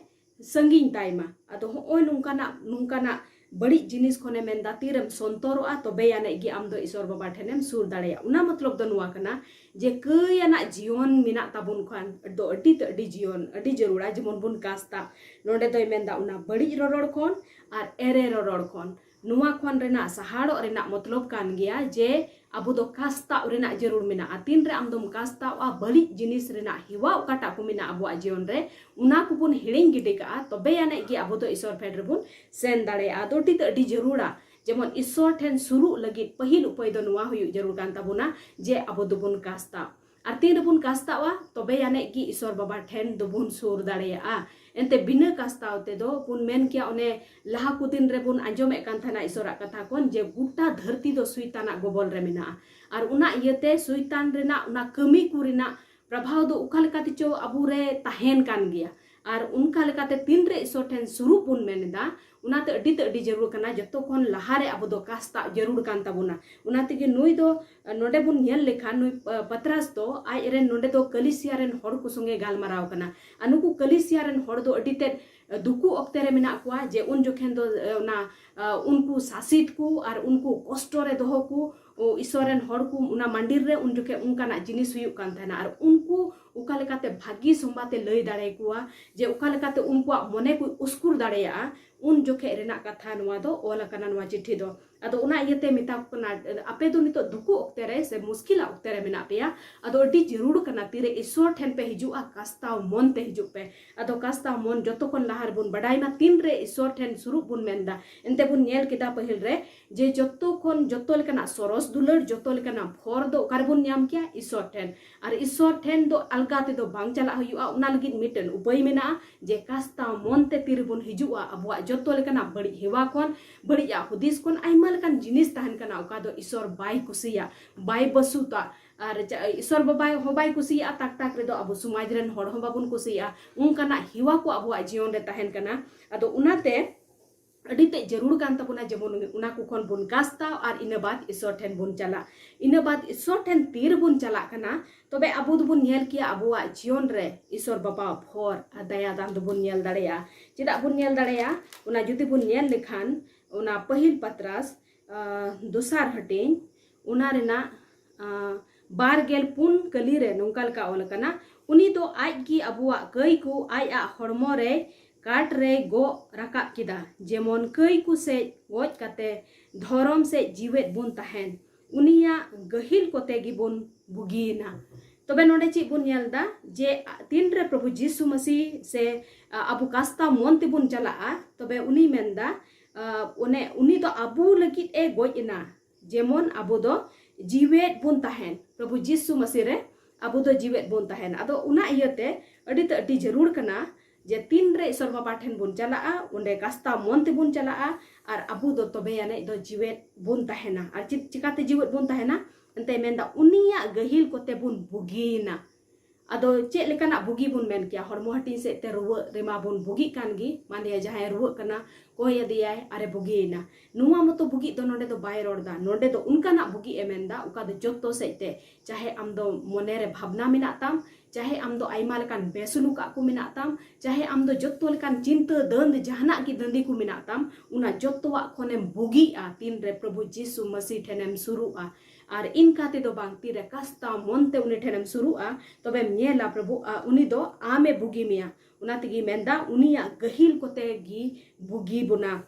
ᱥᱟᱺᱜᱤᱧ ᱛᱟᱭ ᱢᱟ᱾ ᱟᱫᱚ ᱦᱚᱸᱜᱼᱚᱭ ᱱᱚᱝᱠᱟᱱᱟᱜ, ᱱᱚᱝᱠᱟᱱᱟᱜ ᱵᱟᱹᱲᱤᱡ ᱡᱤᱱᱤᱥ ᱠᱷᱚᱱᱮ ᱢᱮᱱᱫᱟ, ᱛᱤᱨᱮᱢ ᱥᱚᱱᱛᱚᱨᱚᱜᱼᱟ, ᱛᱚᱵᱮ ᱟᱹᱱᱤᱡ ᱜᱮ ᱟᱢ ᱫᱚ ᱤᱥᱚᱨ ᱵᱟᱵᱟ ᱴᱷᱮᱱᱮᱢ ᱥᱩᱨ ᱫᱟᱲᱮᱭᱟᱜᱼᱟ᱾ ᱚᱱᱟ ᱢᱚᱛᱞᱚᱵ ᱫᱚ ᱱᱚᱣᱟ ᱠᱟᱱᱟ ᱡᱮ ᱠᱟᱹᱭ ᱟᱱᱟᱜ ᱡᱤᱭᱚᱱ ᱢᱮᱱᱟᱜ ᱛᱟᱵᱚᱱ ᱠᱷᱟᱱ ᱫᱚ ᱟᱹᱰᱤ ᱛᱮ ᱟᱹᱰᱤ ᱡᱤᱭᱚᱱ ᱟᱹᱰᱤ ᱡᱟᱹᱨᱩᱲᱟ᱾ ᱡᱮᱢᱚᱱ ᱵᱚᱱ ᱠᱟᱥᱛᱟ, ᱱᱚᱰᱮ ᱫᱚᱭ ᱢᱮᱱᱫᱟ ᱚᱱᱟ ᱵᱟᱹᱲᱤᱡ ᱨᱚᱨᱚᱲ ᱠᱷᱚᱱ ᱟᱨ ᱮᱨᱮ ᱨᱚᱨᱚᱲ ᱠᱷᱚᱱ, ᱱᱚᱣᱟ ᱠᱷᱚᱱ ᱨᱮᱱᱟᱜ ᱥᱟᱦᱟᱲᱚᱜ ᱨᱮᱱᱟᱜ ᱢᱚᱛᱞᱚᱵ ᱠᱟᱱ ᱜᱮᱭᱟ ᱡᱮ ᱟᱵᱚ ᱫᱚ ᱠᱟᱥᱛᱟᱣ ᱨᱮᱱᱟᱜ ᱡᱟᱹᱨᱩᱲ ᱢᱮᱱᱟᱜᱼᱟ᱾ ᱛᱤᱱᱨᱮ ᱟᱢ ᱫᱚᱢ ᱠᱟᱥᱛᱟᱣᱟ, ᱵᱟᱹᱲᱤᱡ ᱡᱤᱱᱤᱥ ᱨᱮᱱᱟᱜ ᱦᱮᱣᱟ ᱚᱠᱟᱴᱟᱜ ᱠᱚ ᱢᱮᱱᱟᱜᱼᱟ ᱟᱵᱚᱣᱟᱜ ᱡᱤᱭᱚᱱ ᱨᱮ, ᱚᱱᱟ ᱠᱚᱵᱚᱱ ᱦᱤᱲᱤᱧ ᱜᱤᱰᱤ ᱠᱟᱜᱼᱟ, ᱛᱚᱵᱮ ᱟᱹᱱᱤᱡ ᱜᱮ ᱟᱵᱚ ᱫᱚ ᱤᱥᱚᱨ ᱯᱷᱮᱰ ᱨᱮᱵᱚᱱ ᱥᱮᱱ ᱫᱟᱲᱮᱭᱟᱜᱼᱟ᱾ ᱟᱫᱚ ᱟᱹᱰᱤ ᱛᱮ ᱟᱹᱰᱤ ᱡᱟᱹᱨᱩᱲᱟ᱾ ᱡᱮᱢᱚᱱ ᱤᱥᱚᱨ ᱴᱷᱮᱱ ᱥᱩᱨᱩᱜ ᱞᱟᱹᱜᱤᱫ ᱯᱟᱹᱦᱤᱞ ᱩᱯᱟᱹᱭ ᱫᱚ ᱱᱚᱣᱟ ᱦᱩᱭᱩᱜ ᱡᱟᱹᱨᱩᱲ ᱠᱟᱱ ᱛᱟᱵᱚᱱᱟ ᱡᱮ ᱟᱵᱚ ᱫᱚᱵᱚᱱ ᱠᱟᱥᱛᱟᱣ᱾ ᱟᱨ ᱛᱤᱱ ᱨᱮᱵᱚᱱ ᱠᱟᱥᱛᱟᱣᱟ, ᱛᱚᱵᱮ ᱟᱹᱱᱤᱡ ᱜᱮ ᱤᱥᱚᱨ ᱵᱟᱵᱟ ᱴᱷᱮᱱ ᱫᱚᱵᱚᱱ ᱥᱩᱨ ᱫᱟᱲᱮᱭᱟᱜᱼᱟ᱾ ᱮᱱᱛᱮ ᱵᱤᱱᱟᱹ ᱠᱟᱥᱛᱟᱣ ᱛᱮᱫᱚ ᱵᱚᱱ ᱢᱮᱱ ᱠᱮᱭᱟ, ᱚᱱᱮ ᱞᱟᱦᱟ ᱠᱚ ᱫᱤᱱ ᱨᱮᱵᱚᱱ ᱟᱸᱡᱚᱢᱮᱫ ᱠᱟᱱ ᱛᱟᱦᱮᱱᱟ ᱤᱥᱚᱨᱟᱜ ᱠᱟᱛᱷᱟ ᱠᱷᱚᱱ ᱡᱮ ᱜᱚᱴᱟ ᱫᱷᱟᱹᱨᱛᱤ ᱫᱚ ᱥᱩᱭᱛᱟᱱᱟᱜ ᱜᱚᱵᱚᱞ ᱨᱮ ᱢᱮᱱᱟᱜᱼᱟ᱾ ᱟᱨ ᱚᱱᱟ ᱤᱭᱟᱹᱛᱮ ᱥᱩᱭᱛᱟᱱ ᱨᱮᱱᱟᱜ ᱚᱱᱟ ᱠᱟᱹᱢᱤ ᱠᱚ ᱨᱮᱱᱟᱜ ᱯᱨᱚᱵᱷᱟᱣ ᱫᱚ ᱚᱠᱟ ᱞᱮᱠᱟ ᱛᱮᱪᱚ ᱟᱵᱚ ᱨᱮ ᱛᱟᱦᱮᱱ ᱠᱟᱱ ᱜᱮᱭᱟ᱾ ᱟᱨ ᱚᱱᱠᱟ ᱞᱮᱠᱟᱛᱮ ᱛᱤᱱᱨᱮ ᱤᱥᱚᱨ ᱴᱷᱮᱱ ᱥᱩᱨᱩᱜ ᱵᱚᱱ ᱢᱮᱱ ᱮᱫᱟ, ᱚᱱᱟᱛᱮ ᱟᱹᱰᱤ ᱛᱮ ᱟᱹᱰᱤ ᱡᱟᱹᱨᱩᱲ ᱠᱟᱱᱟ᱾ ᱡᱚᱛᱚ ᱠᱷᱚᱱ ᱞᱟᱦᱟᱨᱮ ᱟᱵᱚ ᱫᱚ ᱠᱟᱥᱛᱟᱜ ᱡᱟᱹᱨᱩᱲ ᱠᱟᱱ ᱛᱟᱵᱚᱱᱟ᱾ ᱚᱱᱟ ᱛᱮᱜᱮ ᱱᱩᱭ ᱫᱚ, ᱱᱚᱰᱮ ᱵᱚᱱ ᱧᱮᱞ ᱞᱮᱠᱷᱟᱱ ᱱᱩᱭ ᱯᱟᱛᱨᱟᱥ ᱫᱚ ᱟᱡ ᱨᱮᱱ ᱱᱚᱰᱮ ᱫᱚ ᱠᱟᱹᱞᱤᱥᱤᱭᱟ ᱨᱮᱱ ᱦᱚᱲ ᱠᱚ ᱥᱚᱸᱜᱮ ᱜᱟᱞᱢᱟᱨᱟᱣ ᱠᱟᱱᱟ᱾ ᱟᱨ ᱱᱩᱠᱩ ᱠᱟᱹᱞᱤᱥᱤᱭᱟ ᱨᱮᱱ ᱦᱚᱲ ᱫᱚ ᱟᱹᱰᱤ ᱛᱮᱫ ᱫᱩᱠᱩ ᱚᱠᱛᱮ ᱨᱮ ᱢᱮᱱᱟᱜ ᱠᱚᱣᱟ, ᱡᱮ ᱩᱱ ᱡᱚᱠᱷᱮᱱ ᱫᱚ ᱚᱱᱟ ᱩᱱᱠᱩ ᱥᱟᱥᱤᱛ ᱠᱚ ᱟᱨ ᱩᱱᱠᱩ ᱠᱚᱥᱴᱚ ᱨᱮ ᱫᱚᱦᱚ ᱠᱚ ᱤᱥᱚᱨ ᱨᱮᱱ ᱦᱚᱲ ᱠᱚ ᱚᱱᱟ ᱢᱟᱱᱰᱤᱨ ᱨᱮ ᱩᱱ ᱡᱚᱠᱷᱮᱡ ᱚᱱᱠᱟᱱᱟᱜ ᱡᱤᱱᱤᱥ ᱦᱩᱭᱩᱜ ᱠᱟᱱ ᱛᱟᱦᱮᱱᱟ᱾ ᱟᱨ ᱩᱱᱠᱩ ᱚᱠᱟ ᱞᱮᱠᱟᱛᱮ ᱵᱷᱟᱹᱜᱤ ᱥᱚᱢᱵᱟᱫ ᱮ ᱞᱟᱹᱭ ᱫᱟᱲᱮ ᱟᱠᱚᱣᱟ, ᱡᱮ ᱚᱠᱟ ᱞᱮᱠᱟᱛᱮ ᱩᱱᱠᱩᱣᱟᱜ ᱢᱚᱱᱮ ᱠᱚ ᱩᱥᱠᱩᱨ ᱫᱟᱲᱮᱭᱟᱜᱼᱟ, ᱩᱱ ᱡᱚᱠᱷᱮᱡ ᱨᱮᱱᱟᱜ ᱠᱟᱛᱷᱟ ᱱᱚᱣᱟ ᱫᱚ ᱚᱞ ᱟᱠᱟᱱᱟ ᱱᱚᱣᱟ ᱪᱤᱴᱷᱤ ᱫᱚ᱾ ᱟᱫᱚ ᱚᱱᱟ ᱤᱭᱟᱹᱛᱮ ᱢᱮᱛᱟ ᱠᱚ ᱠᱟᱱᱟ, ᱟᱯᱮ ᱫᱚ ᱱᱤᱛᱚᱜ ᱫᱩᱠᱩ ᱚᱠᱛᱮ ᱨᱮ ᱥᱮ ᱢᱩᱥᱠᱤᱞᱟ ᱚᱠᱛᱮ ᱨᱮ ᱢᱮᱱᱟᱜ ᱯᱮᱭᱟ᱾ ᱟᱫᱚ ᱟᱹᱰᱤ ᱡᱟᱹᱨᱩᱲ ᱠᱟᱱᱟ ᱛᱤᱨᱮ ᱤᱥᱚᱨ ᱴᱷᱮᱱ ᱯᱮ ᱦᱤᱡᱩᱜᱼᱟ, ᱠᱟᱥᱛᱟᱣ ᱢᱚᱱ ᱛᱮ ᱦᱤᱡᱩᱜ ᱯᱮ᱾ ᱟᱫᱚ ᱠᱟᱥᱛᱟᱣ ᱢᱚᱱ ᱡᱚᱛᱚ ᱠᱷᱚᱱ ᱞᱟᱦᱟ ᱨᱮᱵᱚᱱ ᱵᱟᱰᱟᱭ ᱢᱟ ᱛᱤᱱᱨᱮ ᱤᱥᱚᱨ ᱴᱷᱮᱱ ᱥᱩᱨᱩᱜ ᱵᱚᱱ ᱢᱮᱱᱫᱟ᱾ ᱮᱱᱛᱮ ᱵᱚᱱ ᱧᱮᱞ ᱠᱮᱫᱟ ᱯᱟᱹᱦᱤᱞ ᱨᱮ ᱡᱮ ᱡᱚᱛᱚ ᱠᱷᱚᱱ ᱡᱚᱛᱚ ᱞᱮᱠᱟᱱᱟᱜ ᱥᱚᱨᱚᱥ ᱫᱩᱞᱟᱹᱲ, ᱡᱚᱛᱚ ᱞᱮᱠᱟᱱᱟᱜ ᱵᱷᱚᱨ ᱫᱚ ᱚᱠᱟ ᱨᱮᱵᱚᱱ ᱧᱟᱢ ᱠᱮᱭᱟ? ᱤᱥᱚᱨ ᱴᱷᱮᱱ᱾ ᱟᱨ ᱤᱥᱚᱨ ᱴᱷᱮᱱ ᱫᱚ ᱟᱞᱜᱟ ᱛᱮᱫᱚ ᱵᱟᱝ ᱪᱟᱞᱟᱜ ᱦᱩᱭᱩᱜᱼᱟ᱾ ᱚᱱᱟ ᱞᱟᱹᱜᱤᱫ ᱢᱤᱫᱴᱮᱱ ᱩᱯᱟᱹᱭ ᱢᱮᱱᱟᱜᱼᱟ ᱡᱮ ᱠᱟᱥᱛᱟᱣ ᱢᱚᱱ ᱛᱮ ᱛᱤᱨᱮᱵᱚᱱ ᱦᱤᱡᱩᱜᱼᱟ, ᱟᱵᱚᱣᱟᱜ ᱡᱚᱛᱚ ᱞᱮᱠᱟᱱᱟᱜ ᱵᱟᱹᱲᱤᱡ ᱦᱮᱣᱟ ᱠᱷᱚᱱ, ᱵᱟᱹᱲᱤᱡᱟᱜ ᱦᱩᱫᱤᱥ ᱠᱷᱚᱱ, ᱟᱭᱢᱟ ᱞᱮᱠᱟᱱ ᱡᱤᱱᱤᱥ ᱛᱟᱦᱮᱱ ᱠᱟᱱᱟ, ᱚᱠᱟ ᱫᱚ ᱤᱥᱚᱨ ᱵᱟᱭ ᱠᱩᱥᱤᱭᱟᱜ, ᱵᱟᱭ ᱵᱟᱹᱥᱩᱛᱟ, ᱟᱨ ᱪᱟ- ᱤᱥᱚᱨ ᱵᱟᱵᱟ ᱦᱚᱸ ᱵᱟᱭ ᱠᱩᱥᱤᱭᱟᱜᱼᱟ᱾ ᱛᱟᱠ ᱛᱟᱠ ᱨᱮᱫᱚ ᱟᱵᱚ ᱥᱚᱢᱟᱡᱽ ᱨᱮᱱ ᱦᱚᱲ ᱦᱚᱸ ᱵᱟᱵᱚᱱ ᱠᱩᱥᱤᱭᱟᱜᱼᱟ᱾ ᱚᱱᱠᱟᱱᱟᱜ ᱦᱮᱣᱟ ᱠᱚ ᱟᱵᱚᱣᱟᱜ ᱡᱤᱭᱚᱱ ᱨᱮ ᱛᱟᱦᱮᱱ ᱠᱟᱱᱟ᱾ ᱟᱫᱚ ᱚᱱᱟᱛᱮ ᱟᱹᱰᱤ ᱛᱮᱫ ᱡᱟᱹᱨᱩᱲ ᱠᱟᱱ ᱛᱟᱵᱚᱱᱟ, ᱡᱮᱢᱚᱱ ᱚᱱᱟ ᱠᱚ ᱠᱷᱚᱱ ᱵᱚᱱ ᱠᱟᱥᱛᱟᱣ ᱟᱨ ᱤᱱᱟᱹ ᱵᱟᱫ ᱤᱥᱚᱨ ᱴᱷᱮᱱ ᱵᱚᱱ ᱪᱟᱞᱟᱜ᱾ ᱤᱱᱟᱹ ᱵᱟᱫ ᱤᱥᱚᱨ ᱴᱷᱮᱱ ᱛᱤ ᱨᱮᱵᱚᱱ ᱪᱟᱞᱟᱜ ᱠᱟᱱᱟ, ᱛᱚᱵᱮ ᱟᱵᱚ ᱫᱚᱵᱚᱱ ᱧᱮᱞ ᱠᱮᱭᱟ ᱟᱵᱚᱣᱟᱜ ᱡᱤᱭᱚᱱ ᱨᱮ ᱤᱥᱚᱨ ᱵᱟᱵᱟᱣᱟᱜ ᱵᱷᱚᱨ ᱟᱨ ᱫᱟᱭᱟ ᱫᱟᱱ ᱫᱚᱵᱚᱱ ᱧᱮᱞ ᱫᱟᱲᱮᱭᱟᱜᱼᱟ᱾ ᱪᱮᱫᱟᱜ ᱵᱚᱱ ᱧᱮᱞ ᱫᱟᱲᱮᱭᱟᱜᱼᱟ? ᱚᱱᱟ ᱡᱩᱫᱤ ᱵᱚᱱ ᱧᱮᱞ ᱞᱮᱠᱷᱟᱱ, ᱚᱱᱟ ᱯᱟᱹᱦᱤᱞ ᱯᱟᱛᱨᱟᱥ, ᱟᱸ, ᱫᱚᱥᱟᱨ ᱦᱟᱹᱴᱤᱧ, ᱚᱱᱟ ᱨᱮᱱᱟᱜ, ᱟᱸ, ᱵᱟᱨ ᱜᱮᱞ ᱯᱩᱱ ᱠᱟᱹᱞᱤ ᱨᱮ ᱱᱚᱝᱠᱟ ᱞᱮᱠᱟ ᱚᱞ ᱟᱠᱟᱱᱟ, "ᱩᱱᱤ ᱫᱚ ᱟᱡ ᱜᱮ ᱟᱵᱚᱣᱟᱜ ᱠᱟᱹᱭ ᱠᱚ ᱟᱡ ᱟᱜ ᱦᱚᱲᱢᱚ ᱨᱮ ᱠᱟᱴ ᱨᱮᱭ ᱜᱚᱜ ᱨᱟᱠᱟᱵ ᱠᱮᱫᱟ, ᱡᱮᱢᱚᱱ ᱠᱟᱹᱭ ᱠᱚ ᱥᱮᱡ ᱜᱚᱡ ᱠᱟᱛᱮ ᱫᱷᱚᱨᱚᱢ ᱥᱮᱡ ᱡᱤᱣᱮᱫ ᱵᱚᱱ ᱛᱟᱦᱮᱱ, ᱩᱱᱤᱭᱟᱜ ᱜᱟᱹᱦᱤᱞ ᱠᱚᱛᱮ ᱜᱮᱵᱚᱱ ᱵᱩᱜᱤᱭᱮᱱᱟ᱾" ᱛᱚᱵᱮ ᱱᱚᱰᱮ ᱪᱮᱫ ᱵᱚᱱ ᱧᱮᱞ ᱮᱫᱟ? ᱡᱮ ᱛᱤᱱᱨᱮ ᱯᱨᱚᱵᱷᱩ ᱡᱤᱥᱩ ᱢᱟᱹᱥᱤ ᱥᱮ, ᱟ, ᱟᱵᱚ ᱠᱟᱥᱛᱟ ᱢᱚᱱ ᱛᱮᱵᱚᱱ ᱪᱟᱞᱟᱜᱼᱟ, ᱛᱚᱵᱮ ᱩᱱᱤ ᱢᱮᱱᱫᱟ, ᱟ, ᱚᱱᱮ ᱩᱱᱤ ᱫᱚ ᱟᱵᱚ ᱞᱟᱹᱜᱤᱫ ᱮ ᱜᱚᱡ ᱮᱱᱟ, ᱡᱮᱢᱚᱱ ᱟᱵᱚ ᱫᱚ ᱡᱤᱣᱮᱫ ᱵᱚᱱ ᱛᱟᱦᱮᱱ, ᱯᱨᱚᱵᱷᱩ ᱡᱤᱥᱩ ᱢᱟᱹᱥᱤ ᱨᱮ ᱟᱵᱚ ᱫᱚ ᱡᱤᱣᱮᱫ ᱵᱚᱱ ᱛᱟᱦᱮᱱ᱾ ᱟᱫᱚ ᱚᱱᱟ ᱤᱭᱟᱹᱛᱮ ᱟᱹᱰᱤ ᱛᱮ ᱟᱹᱰᱤ ᱡᱟᱹᱨᱩᱲ ᱠᱟᱱᱟ ᱡᱮ ᱛᱤᱱᱨᱮ ᱤᱥᱚᱨ ᱵᱟᱵᱟ ᱴᱷᱮᱱ ᱵᱚᱱ ᱪᱟᱞᱟᱜᱼᱟ, ᱚᱸᱰᱮ ᱠᱟᱥᱛᱟ ᱢᱚᱱ ᱛᱮᱵᱚᱱ ᱪᱟᱞᱟᱜᱼᱟ, ᱟᱨ ᱟᱵᱚ ᱫᱚ ᱛᱚᱵᱮ ᱟᱹᱱᱤᱡ ᱫᱚ ᱡᱤᱣᱮᱫ ᱵᱚᱱ ᱛᱟᱦᱮᱱᱟ᱾ ᱟᱨ ᱪᱮᱫ ᱪᱤᱠᱟᱛᱮ ᱡᱤᱣᱮᱫ ᱵᱚᱱ ᱛᱟᱦᱮᱱᱟ? ᱮᱱᱛᱮ ᱢᱮᱱᱫᱟ, ᱩᱱᱤᱭᱟᱜ ᱜᱟᱹᱦᱤᱞ ᱠᱚᱛᱮ ᱵᱚᱱ ᱵᱩᱜᱤᱭᱮᱱᱟ᱾ ᱟᱫᱚ ᱪᱮᱫ ᱞᱮᱠᱟᱱᱟᱜ ᱵᱩᱜᱤ ᱵᱚᱱ ᱢᱮᱱ ᱠᱮᱭᱟ? ᱦᱚᱲᱢᱚ ᱦᱟᱹᱴᱤᱧ ᱥᱮᱫ ᱛᱮ ᱨᱩᱣᱟᱹᱜ ᱨᱮᱢᱟ ᱵᱚᱱ ᱵᱩᱜᱤᱜ ᱠᱟᱱ ᱜᱮ, ᱢᱟᱱᱮ ᱡᱟᱦᱟᱸᱭ ᱨᱩᱣᱟᱹᱜ ᱠᱟᱱᱟ, ᱠᱚᱭ ᱟᱫᱮᱭᱟᱭ ᱟᱨᱮ ᱵᱩᱜᱤᱭᱮᱱᱟ᱾ ᱱᱚᱣᱟ ᱢᱚᱛᱚ ᱵᱩᱜᱤ ᱫᱚ ᱱᱚᱰᱮ ᱫᱚ ᱵᱟᱭ ᱨᱚᱲ ᱫᱟ᱾ ᱱᱚᱰᱮ ᱫᱚ ᱚᱱᱠᱟᱱᱟᱜ ᱵᱩᱜᱤ ᱮ ᱢᱮᱱᱫᱟ, ᱚᱠᱟ ᱫᱚ ᱡᱚᱛᱚ ᱥᱮᱫ ᱛᱮ, ᱪᱟᱦᱮ ᱟᱢ ᱫᱚ ᱢᱚᱱᱮ ᱨᱮ ᱵᱷᱟᱵᱽᱱᱟ ᱢᱮᱱᱟᱜ ᱛᱟᱢ, ᱪᱟᱦᱮ ᱟᱢ ᱫᱚ ᱟᱭᱢᱟ ᱞᱮᱠᱟᱱ ᱵᱮᱥᱩᱞᱩᱠᱟᱜ ᱠᱚ ᱢᱮᱱᱟᱜ ᱛᱟᱢ, ᱪᱟᱦᱮ ᱟᱢ ᱫᱚ ᱡᱚᱛᱚ ᱞᱮᱠᱟᱱ ᱪᱤᱱᱛᱟᱹ ᱫᱟᱹᱱᱫ ᱡᱟᱦᱟᱱᱟᱜ ᱜᱮ ᱫᱟᱹᱱᱫᱤ ᱠᱚ ᱢᱮᱱᱟᱜ ᱛᱟᱢ, ᱚᱱᱟ ᱡᱚᱛᱚᱣᱟᱜ ᱠᱷᱚᱱᱮᱢ ᱵᱩᱜᱤᱜᱼᱟ ᱛᱤᱱᱨᱮ ᱯᱨᱚᱵᱷᱩ ᱡᱤᱥᱩ ᱢᱟᱹᱥᱤ ᱴᱷᱮᱱᱮᱢ ᱥᱩᱨᱩᱜᱼᱟ᱾ ᱟᱨ ᱤᱱᱠᱟ ᱛᱮᱫᱚ ᱵᱟᱝ, ᱛᱤᱨᱮ ᱠᱟᱥᱛᱟ ᱢᱚᱱ ᱛᱮ ᱩᱱᱤ ᱴᱷᱮᱱᱮᱢ ᱥᱩᱨᱩᱜᱼᱟ, ᱛᱚᱵᱮᱢ ᱧᱮᱞᱟ ᱯᱨᱚᱵᱷᱩ, ᱟ, ᱩᱱᱤ ᱫᱚ ᱟᱢᱮ ᱵᱩᱜᱤ ᱢᱮᱭᱟ᱾ ᱚᱱᱟ ᱛᱮᱜᱮ ᱢᱮᱱᱫᱟ, ᱩᱱᱤᱭᱟᱜ ᱜᱟᱹᱦᱤᱞ ᱠᱚᱛᱮ ᱜᱮ ᱵᱩᱜᱤ ᱵᱚᱱᱟ᱾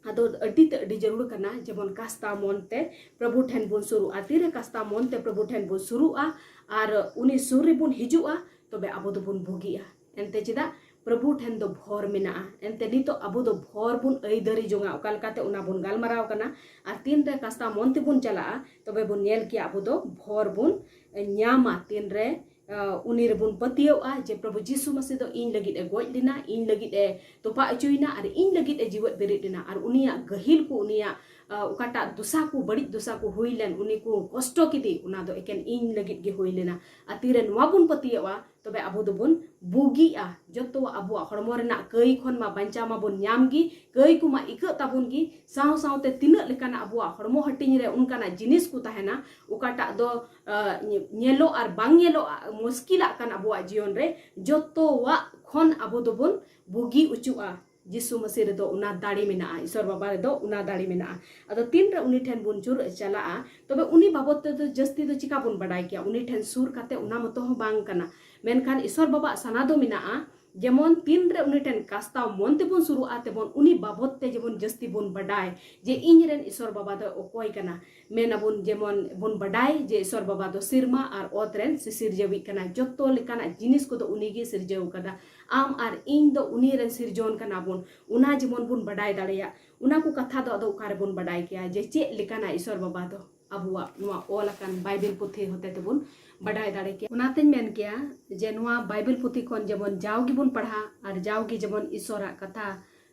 ᱟᱫᱚ ᱟᱹᱰᱤ ᱛᱮ ᱟᱹᱰᱤ ᱡᱟᱹᱨᱩᱲ ᱠᱟᱱᱟ, ᱡᱮᱢᱚᱱ ᱠᱟᱥᱛᱟ ᱢᱚᱱ ᱛᱮ ᱯᱨᱚᱵᱷᱩ ᱴᱷᱮᱱ ᱵᱚᱱ ᱥᱩᱨᱩᱜᱼᱟ᱾ ᱛᱤᱨᱮ ᱠᱟᱥᱛᱟ ᱢᱚᱱ ᱛᱮ ᱯᱨᱚᱵᱷᱩ ᱴᱷᱮᱱ ᱵᱚᱱ ᱥᱩᱨᱩᱜᱼᱟ ᱟᱨ ᱩᱱᱤ ᱥᱩᱨ ᱨᱮᱵᱚᱱ ᱦᱤᱡᱩᱜᱼᱟ, ᱛᱚᱵᱮ ᱟᱵᱚ ᱫᱚᱵᱚᱱ ᱵᱩᱜᱤᱜᱼᱟ᱾ ᱮᱱᱛᱮ ᱪᱮᱫᱟᱜ? ᱯᱨᱚᱵᱷᱩ ᱴᱷᱮᱱ ᱫᱚ ᱵᱷᱚᱨ ᱢᱮᱱᱟᱜᱼᱟ᱾ ᱮᱱᱛᱮ ᱱᱤᱛᱚᱜ ᱟᱵᱚ ᱫᱚ ᱵᱷᱚᱨ ᱵᱚᱱ ᱟᱹᱭᱫᱟᱹᱨᱤ ᱡᱚᱝᱟ᱾ ᱚᱠᱟ ᱞᱮᱠᱟᱛᱮ? ᱚᱱᱟ ᱵᱚᱱ ᱜᱟᱞᱢᱟᱨᱟᱣ ᱠᱟᱱᱟ᱾ ᱟᱨ ᱛᱤᱱᱨᱮ ᱠᱟᱥᱛᱟ ᱢᱚᱱ ᱛᱮᱵᱚᱱ ᱪᱟᱞᱟᱜᱼᱟ, ᱛᱚᱵᱮ ᱵᱚᱱ ᱧᱮᱞ ᱠᱮᱭᱟ ᱟᱵᱚ ᱫᱚ ᱵᱷᱚᱨ ᱵᱚᱱ ᱧᱟᱢᱟ᱾ ᱛᱤᱱᱨᱮ, ᱟ, ᱩᱱᱤ ᱨᱮᱵᱚᱱ ᱯᱟᱹᱛᱭᱟᱹᱣᱼᱟ ᱡᱮ ᱯᱨᱚᱵᱷᱩ ᱡᱤᱥᱩ ᱢᱟᱹᱥᱤ ᱫᱚ ᱤᱧ ᱞᱟᱹᱜᱤᱫ ᱮ ᱜᱚᱡ ᱞᱮᱱᱟ, ᱤᱧ ᱞᱟᱹᱜᱤᱫ ᱮ ᱛᱚᱯᱟ ᱚᱪᱚᱭᱮᱱᱟ ᱟᱨ ᱤᱧ ᱞᱟᱹᱜᱤᱫ ᱮ ᱡᱤᱣᱮᱫ ᱵᱮᱨᱮᱫ ᱮᱱᱟ, ᱟᱨ ᱩᱱᱤᱭᱟᱜ ᱜᱟᱹᱦᱤᱞ ᱠᱚ, ᱩᱱᱤᱭᱟᱜ, ᱚᱠᱟᱴᱟᱜ ᱫᱚᱥᱟ ᱠᱚ, ᱵᱟᱹᱲᱤᱡ ᱫᱚᱥᱟ ᱠᱚ ᱦᱩᱭ ᱞᱮᱱ, ᱩᱱᱤ ᱠᱚ ᱠᱚᱥᱴᱚ ᱠᱮᱫᱮ, ᱚᱱᱟ ᱫᱚ ᱮᱠᱮᱱ ᱤᱧ ᱞᱟᱹᱜᱤᱫ ᱜᱮ ᱦᱩᱭ ᱞᱮᱱᱟ᱾ ᱟᱨ ᱛᱤᱨᱮ ᱱᱚᱣᱟ ᱵᱚᱱ ᱯᱟᱹᱛᱭᱟᱹᱜᱼᱟ, ᱛᱚᱵᱮ ᱟᱵᱚ ᱫᱚᱵᱚᱱ ᱵᱩᱜᱤᱜᱼᱟ᱾ ᱡᱚᱛᱚᱣᱟᱜ ᱟᱵᱚᱣᱟᱜ ᱦᱚᱲᱢᱚ ᱨᱮᱱᱟᱜ ᱠᱟᱹᱭ ᱠᱷᱚᱱ ᱢᱟ ᱵᱟᱧᱪᱟᱣ ᱢᱟᱵᱚᱱ ᱧᱟᱢ ᱜᱮ, ᱠᱟᱹᱭ ᱠᱚᱢᱟ ᱤᱠᱟᱹᱜ ᱛᱟᱵᱚᱱ ᱜᱮ, ᱥᱟᱶ ᱥᱟᱶᱛᱮ ᱛᱤᱱᱟᱹᱜ ᱞᱮᱠᱟᱱᱟᱜ ᱟᱵᱚᱣᱟᱜ ᱦᱚᱲᱢᱚ ᱦᱟᱹᱴᱤᱧ ᱨᱮ ᱚᱱᱠᱟᱱᱟᱜ ᱡᱤᱱᱤᱥ ᱠᱚ ᱛᱟᱦᱮᱱᱟ, ᱚᱠᱟᱴᱟᱜ ᱫᱚ, ᱟᱸ, ᱧᱮᱞᱚᱜ ᱟᱨ ᱵᱟᱝ ᱧᱮᱞᱚᱜ ᱢᱩᱥᱠᱤᱞᱟᱜ ᱠᱟᱱ ᱟᱵᱚᱣᱟᱜ ᱡᱤᱭᱚᱱ ᱨᱮ, ᱡᱚᱛᱚᱣᱟᱜ ᱠᱷᱚᱱ ᱟᱵᱚ ᱫᱚᱵᱚᱱ ᱵᱩᱜᱤ ᱚᱪᱚᱜᱼᱟ᱾ ᱡᱤᱥᱩ ᱢᱟᱹᱥᱤ ᱨᱮᱫᱚ ᱚᱱᱟ ᱫᱟᱲᱮ ᱢᱮᱱᱟᱜᱼᱟ, ᱤᱥᱚᱨ ᱵᱟᱵᱟ ᱨᱮᱫᱚ ᱚᱱᱟ ᱫᱟᱲᱮ ᱢᱮᱱᱟᱜᱼᱟ᱾ ᱟᱫᱚ ᱛᱤᱱᱨᱮ ᱩᱱᱤ ᱴᱷᱮᱱ ᱵᱚᱱ ᱡᱩᱨ ᱪᱟᱞᱟᱜᱼᱟ, ᱛᱚᱵᱮ ᱩᱱᱤ ᱵᱟᱵᱚᱫ ᱛᱮᱫᱚ ᱡᱟᱹᱥᱛᱤ ᱫᱚ ᱪᱤᱠᱟ ᱵᱚᱱ ᱵᱟᱰᱟᱭ ᱠᱮᱭᱟ? ᱩᱱᱤ ᱴᱷᱮᱱ ᱥᱩᱨ ᱠᱟᱛᱮ ᱚᱱᱟ ᱢᱚᱛᱚ ᱦᱚᱸ ᱵᱟᱝ ᱠᱟᱱᱟ, ᱢᱮᱱᱠᱷᱟᱱ ᱤᱥᱚᱨ ᱵᱟᱵᱟᱣᱟᱜ ᱥᱟᱱᱟ ᱫᱚ ᱢᱮᱱᱟᱜᱼᱟ, ᱡᱮᱢᱚᱱ ᱛᱤᱱᱨᱮ ᱩᱱᱤ ᱴᱷᱮᱱ ᱠᱟᱥᱛᱟᱣ ᱢᱚᱱ ᱛᱮᱵᱚᱱ ᱥᱩᱨᱩᱜᱼᱟ, ᱛᱮᱵᱚᱱ ᱩᱱᱤ ᱵᱟᱵᱚᱫ ᱛᱮ ᱡᱮᱢᱚᱱ ᱡᱟᱹᱥᱛᱤ ᱵᱚᱱ ᱵᱟᱰᱟᱭ, ᱡᱮ ᱤᱧ ᱨᱮᱱ ᱤᱥᱚᱨ ᱵᱟᱵᱟ ᱫᱚ ᱚᱠᱚᱭ ᱠᱟᱱᱟ᱾ ᱢᱮᱱ ᱟᱵᱚᱱ, ᱡᱮᱢᱚᱱ ᱵᱚᱱ ᱵᱟᱰᱟᱭ ᱡᱮ ᱤᱥᱚᱨ ᱵᱟᱵᱟ ᱫᱚ ᱥᱮᱨᱢᱟ ᱟᱨ ᱚᱛ ᱨᱮᱱ ᱥᱤᱥᱤᱨᱡᱟᱹᱣᱤᱡ ᱠᱟᱱᱟᱭ, ᱡᱚᱛᱚ ᱞᱮᱠᱟᱱᱟᱜ ᱡᱤᱱᱤᱥ ᱠᱚᱫᱚ ᱩᱱᱤ ᱜᱮ ᱥᱤᱨᱡᱟᱹᱣ ᱠᱟᱫᱟ᱾ ᱟᱢ ᱟᱨ ᱤᱧ ᱫᱚ ᱩᱱᱤ ᱨᱮᱱ ᱥᱤᱨᱡᱚᱱ ᱠᱟᱱᱟ ᱵᱚᱱ, ᱚᱱᱟ ᱡᱮᱢᱚᱱ ᱵᱚᱱ ᱵᱟᱰᱟᱭ ᱫᱟᱲᱮᱭᱟᱜ᱾ ᱚᱱᱟ ᱠᱚ ᱠᱟᱛᱷᱟ ᱫᱚ ᱟᱫᱚ ᱚᱠᱟ ᱨᱮᱵᱚᱱ ᱵᱟᱰᱟᱭ ᱠᱮᱭᱟ ᱡᱮ ᱪᱮᱫ ᱞᱮᱠᱟᱱᱟ ᱤᱥᱚᱨ ᱵᱟᱵᱟ ᱫᱚ? ᱟᱵᱚᱣᱟᱜ ᱱᱚᱣᱟ ᱚᱞ ᱟᱠᱟᱱ ᱵᱟᱭᱵᱮᱞ ᱯᱩᱛᱷᱤ ᱦᱚᱛᱮ ᱛᱮᱵᱚᱱ ᱵᱟᱰᱟᱭ ᱫᱟᱲᱮ ᱠᱮᱭᱟ᱾ ᱚᱱᱟᱛᱮᱧ ᱢᱮᱱ ᱠᱮᱭᱟ ᱡᱮ ᱱᱚᱣᱟ ᱵᱟᱭᱵᱮᱞ ᱯᱩᱛᱷᱤ ᱠᱷᱚᱱ ᱡᱮᱢᱚᱱ ᱡᱟᱣ ᱜᱮᱵᱚᱱ ᱯᱟᱲᱦᱟᱜ ᱟᱨ ᱡᱟᱣ ᱜᱮ ᱡᱮᱢᱚᱱ ᱤᱥᱚᱨᱟᱜ ᱠᱟᱛᱷᱟ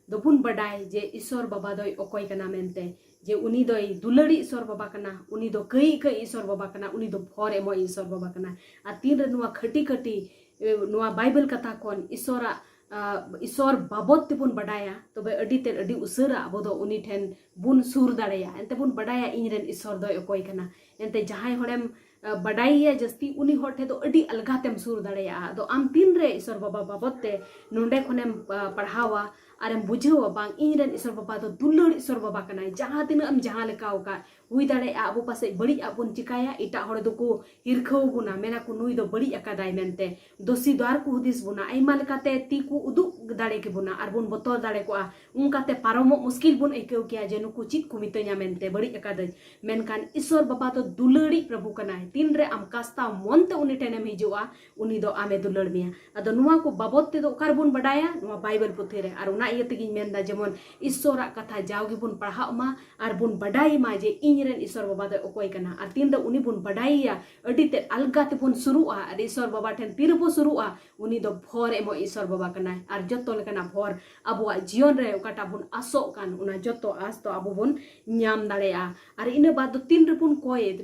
ᱫᱚᱵᱚᱱ ᱵᱟᱰᱟᱭ ᱡᱮ ᱤᱥᱚᱨ ᱵᱟᱵᱟ ᱫᱚᱭ ᱚᱠᱚᱭ ᱠᱟᱱᱟ ᱢᱮᱱᱛᱮ, ᱡᱮ ᱩᱱᱤ ᱫᱚᱭ ᱫᱩᱞᱟᱹᱲᱤ ᱤᱥᱚᱨ ᱵᱟᱵᱟ ᱠᱟᱱᱟ, ᱩᱱᱤ ᱫᱚ ᱠᱟᱹᱭ ᱠᱟᱹᱭ ᱤᱥᱚᱨ ᱵᱟᱵᱟ ᱠᱟᱱᱟ, ᱩᱱᱤ ᱫᱚ ᱵᱷᱚᱨ ᱮᱢᱚᱜ ᱤᱥᱚᱨ ᱵᱟᱵᱟ ᱠᱟᱱᱟ᱾ ᱟᱨ ᱛᱤᱱᱨᱮ ᱱᱚᱣᱟ ᱠᱷᱟᱹᱴᱤ ᱠᱷᱟᱹᱴᱤ, ᱮ, ᱱᱚᱣᱟ ᱵᱟᱭᱵᱮᱞ ᱠᱟᱛᱷᱟ ᱠᱷᱚᱱ ᱤᱥᱚᱨᱟᱜ, ᱟ, ᱤᱥᱚᱨ ᱵᱟᱵᱚᱫ ᱛᱮᱵᱚᱱ ᱵᱟᱰᱟᱭᱟ, ᱛᱚᱵᱮ ᱟᱹᱰᱤ ᱛᱮᱫ, ᱟᱹᱰᱤ ᱩᱥᱟᱹᱨᱟ ᱟᱵᱚ ᱫᱚ ᱩᱱᱤ ᱴᱷᱮᱱ ᱵᱚᱱ ᱥᱩᱨ ᱫᱟᱲᱮᱭᱟᱜᱼᱟ᱾ ᱮᱱᱛᱮ ᱵᱚᱱ ᱵᱟᱰᱟᱭᱟ ᱤᱧ ᱨᱮᱱ ᱤᱥᱚᱨ ᱫᱚᱭ ᱚᱠᱚᱭ ᱠᱟᱱᱟ᱾ ᱮᱱᱛᱮ ᱡᱟᱦᱟᱸᱭ ᱦᱚᱲᱮᱢ, ᱟ, ᱵᱟᱰᱟᱭᱮᱭᱟ ᱡᱟᱹᱥᱛᱤ, ᱩᱱᱤ ᱦᱚᱲ ᱴᱷᱮᱱ ᱫᱚ ᱟᱹᱰᱤ ᱟᱞᱜᱟ ᱛᱮᱢ ᱥᱩᱨ ᱫᱟᱲᱮᱭᱟᱜᱼᱟ᱾ ᱟᱫᱚ ᱟᱢ ᱛᱤᱱᱨᱮ ᱤᱥᱚᱨ ᱵᱟᱵᱟ ᱵᱟᱵᱚᱫ ᱛᱮ ᱱᱚᱰᱮ ᱠᱷᱚᱱᱮᱢ, ᱟ, ᱯᱟᱲᱦᱟᱣᱟ ᱟᱨᱮᱢ ᱵᱩᱡᱷᱟᱹᱣᱟ, ᱵᱟᱝ, ᱤᱧ ᱨᱮᱱ ᱤᱥᱚᱨ ᱵᱟᱵᱟ ᱫᱚ ᱫᱩᱞᱟᱹᱲ ᱤᱥᱚᱨ ᱵᱟᱵᱟ ᱠᱟᱱᱟᱭ, ᱡᱟᱦᱟᱸ ᱛᱤᱱᱟᱹᱜ ᱮᱢ ᱡᱟᱦᱟᱸ ᱞᱮᱠᱟᱣ ᱟᱠᱟᱫ, ᱦᱩᱭ ᱫᱟᱲᱮᱭᱟᱜᱼᱟ ᱟᱵᱚ ᱯᱟᱥᱮᱡ ᱵᱟᱹᱲᱤᱡ ᱟᱜ ᱵᱚᱱ ᱪᱤᱠᱟᱹᱭᱟ, ᱮᱴᱟᱜ ᱦᱚᱲ ᱫᱚᱠᱚ ᱦᱤᱨᱠᱷᱟᱹᱣ ᱵᱚᱱᱟ, ᱢᱮᱱᱟᱠᱚ ᱱᱩᱭ ᱫᱚ ᱵᱟᱹᱲᱤᱡ ᱟᱠᱟᱫᱟᱭ ᱢᱮᱱᱛᱮ, ᱫᱳᱥᱤ ᱫᱚ ᱟᱨ ᱠᱚ ᱦᱩᱫᱤᱥ ᱵᱚᱱᱟ, ᱟᱭᱢᱟ ᱞᱮᱠᱟᱛᱮ ᱛᱤ ᱠᱚ ᱩᱫᱩᱜ ᱫᱟᱲᱮ ᱠᱮᱵᱚᱱᱟ ᱟᱨ ᱵᱚᱱ ᱵᱚᱛᱚᱨ ᱫᱟᱲᱮ ᱠᱚᱜᱼᱟ᱾ ᱚᱱᱠᱟᱛᱮ ᱯᱟᱨᱚᱢᱚᱜ ᱢᱩᱥᱠᱤᱞ ᱵᱚᱱ ᱟᱹᱭᱠᱟᱹᱣ ᱠᱮᱭᱟ ᱡᱮ ᱱᱩᱠᱩ ᱪᱮᱫ ᱠᱚ ᱢᱤᱛᱟᱹᱧᱟ ᱢᱮᱱᱛᱮ, ᱵᱟᱹᱲᱤᱡ ᱟᱠᱟᱫᱟᱹᱧ᱾ ᱢᱮᱱᱠᱷᱟᱱ ᱤᱥᱚᱨ ᱵᱟᱵᱟ ᱫᱚ ᱫᱩᱞᱟᱹᱲᱤᱡ ᱯᱨᱚᱵᱷᱩ ᱠᱟᱱᱟᱭ᱾ ᱛᱤᱱᱨᱮ ᱟᱢ ᱠᱟᱥᱛᱟᱣ ᱢᱚᱱᱛᱮ ᱩᱱᱤ ᱴᱷᱮᱱᱮᱢ ᱦᱤᱡᱩᱜᱼᱟ, ᱩᱱᱤ ᱫᱚ ᱟᱢᱮ ᱫᱩᱞᱟᱹᱲ ᱢᱮᱭᱟ᱾ ᱟᱫᱚ ᱱᱚᱣᱟ ᱠᱚ ᱵᱟᱵᱚᱫ ᱛᱮᱫᱚ ᱚᱠᱟ ᱨᱮᱵᱚᱱ ᱵᱟᱰᱟᱭᱟ? ᱱᱚᱣᱟ ᱵᱟᱭᱵᱮᱞ ᱯᱩᱛᱷᱤ ᱨᱮ᱾ ᱟᱨ ᱚᱱᱟ ᱤᱭᱟᱹ ᱛᱮᱜᱤᱧ ᱢᱮᱱᱫᱟ, ᱡᱮᱢᱚᱱ ᱤᱥᱥᱚᱨᱟᱜ ᱠᱟᱛᱷᱟ ᱡᱟᱣ ᱜᱮᱵᱚᱱ ᱯᱟᱲᱦᱟᱜ ᱢᱟ ᱟᱨ ᱵᱚᱱ ᱵᱟᱰᱟᱭ ᱢᱟ ᱡᱮ ᱤᱧ ᱨᱮᱱ ᱤᱥᱥᱚᱨ ᱵᱟᱵᱟ ᱫᱚ ᱚᱠᱚᱭ ᱠᱟᱱᱟ᱾ ᱟᱨ ᱛᱤᱱ ᱨᱮ ᱩᱱᱤ ᱵᱚᱱ ᱵᱟᱰᱟᱭᱮᱭᱟ, ᱟᱹᱰᱤ ᱛᱮᱫ ᱟᱞᱜᱟ ᱛᱮᱵᱚᱱ ᱥᱩᱨᱩᱜᱼᱟ ᱟᱨ ᱤᱥᱥᱚᱨ ᱵᱟᱵᱟ ᱴᱷᱮᱱ ᱛᱤ ᱨᱮᱵᱚ ᱥᱩᱨᱩᱜᱼᱟ, ᱩᱱᱤ ᱫᱚ ᱵᱷᱚᱨ ᱮᱢᱚᱜ ᱤᱥᱥᱚᱨ ᱵᱟᱵᱟ ᱠᱟᱱᱟᱭ᱾ ᱟᱨ ᱡᱚᱛᱚ ᱞᱮᱠᱟᱱᱟᱜ ᱵᱷᱚᱨ ᱟᱵᱚᱣᱟᱜ ᱡᱤᱭᱚᱱ ᱨᱮ ᱚᱠᱟᱴᱟᱜ ᱵᱚᱱ ᱟᱥᱚᱜ ᱠᱟᱱ, ᱚᱱᱟ ᱡᱚᱛᱚ ᱟᱥ ᱫᱚ ᱟᱵᱚ ᱵᱚᱱ ᱧᱟᱢ ᱫᱟᱲᱮᱭᱟᱜᱼᱟ᱾ ᱟᱨ ᱤᱱᱟᱹ ᱵᱟᱫ ᱫᱚ ᱛᱤᱱ ᱨᱮᱵᱚᱱ ᱠᱚᱭ,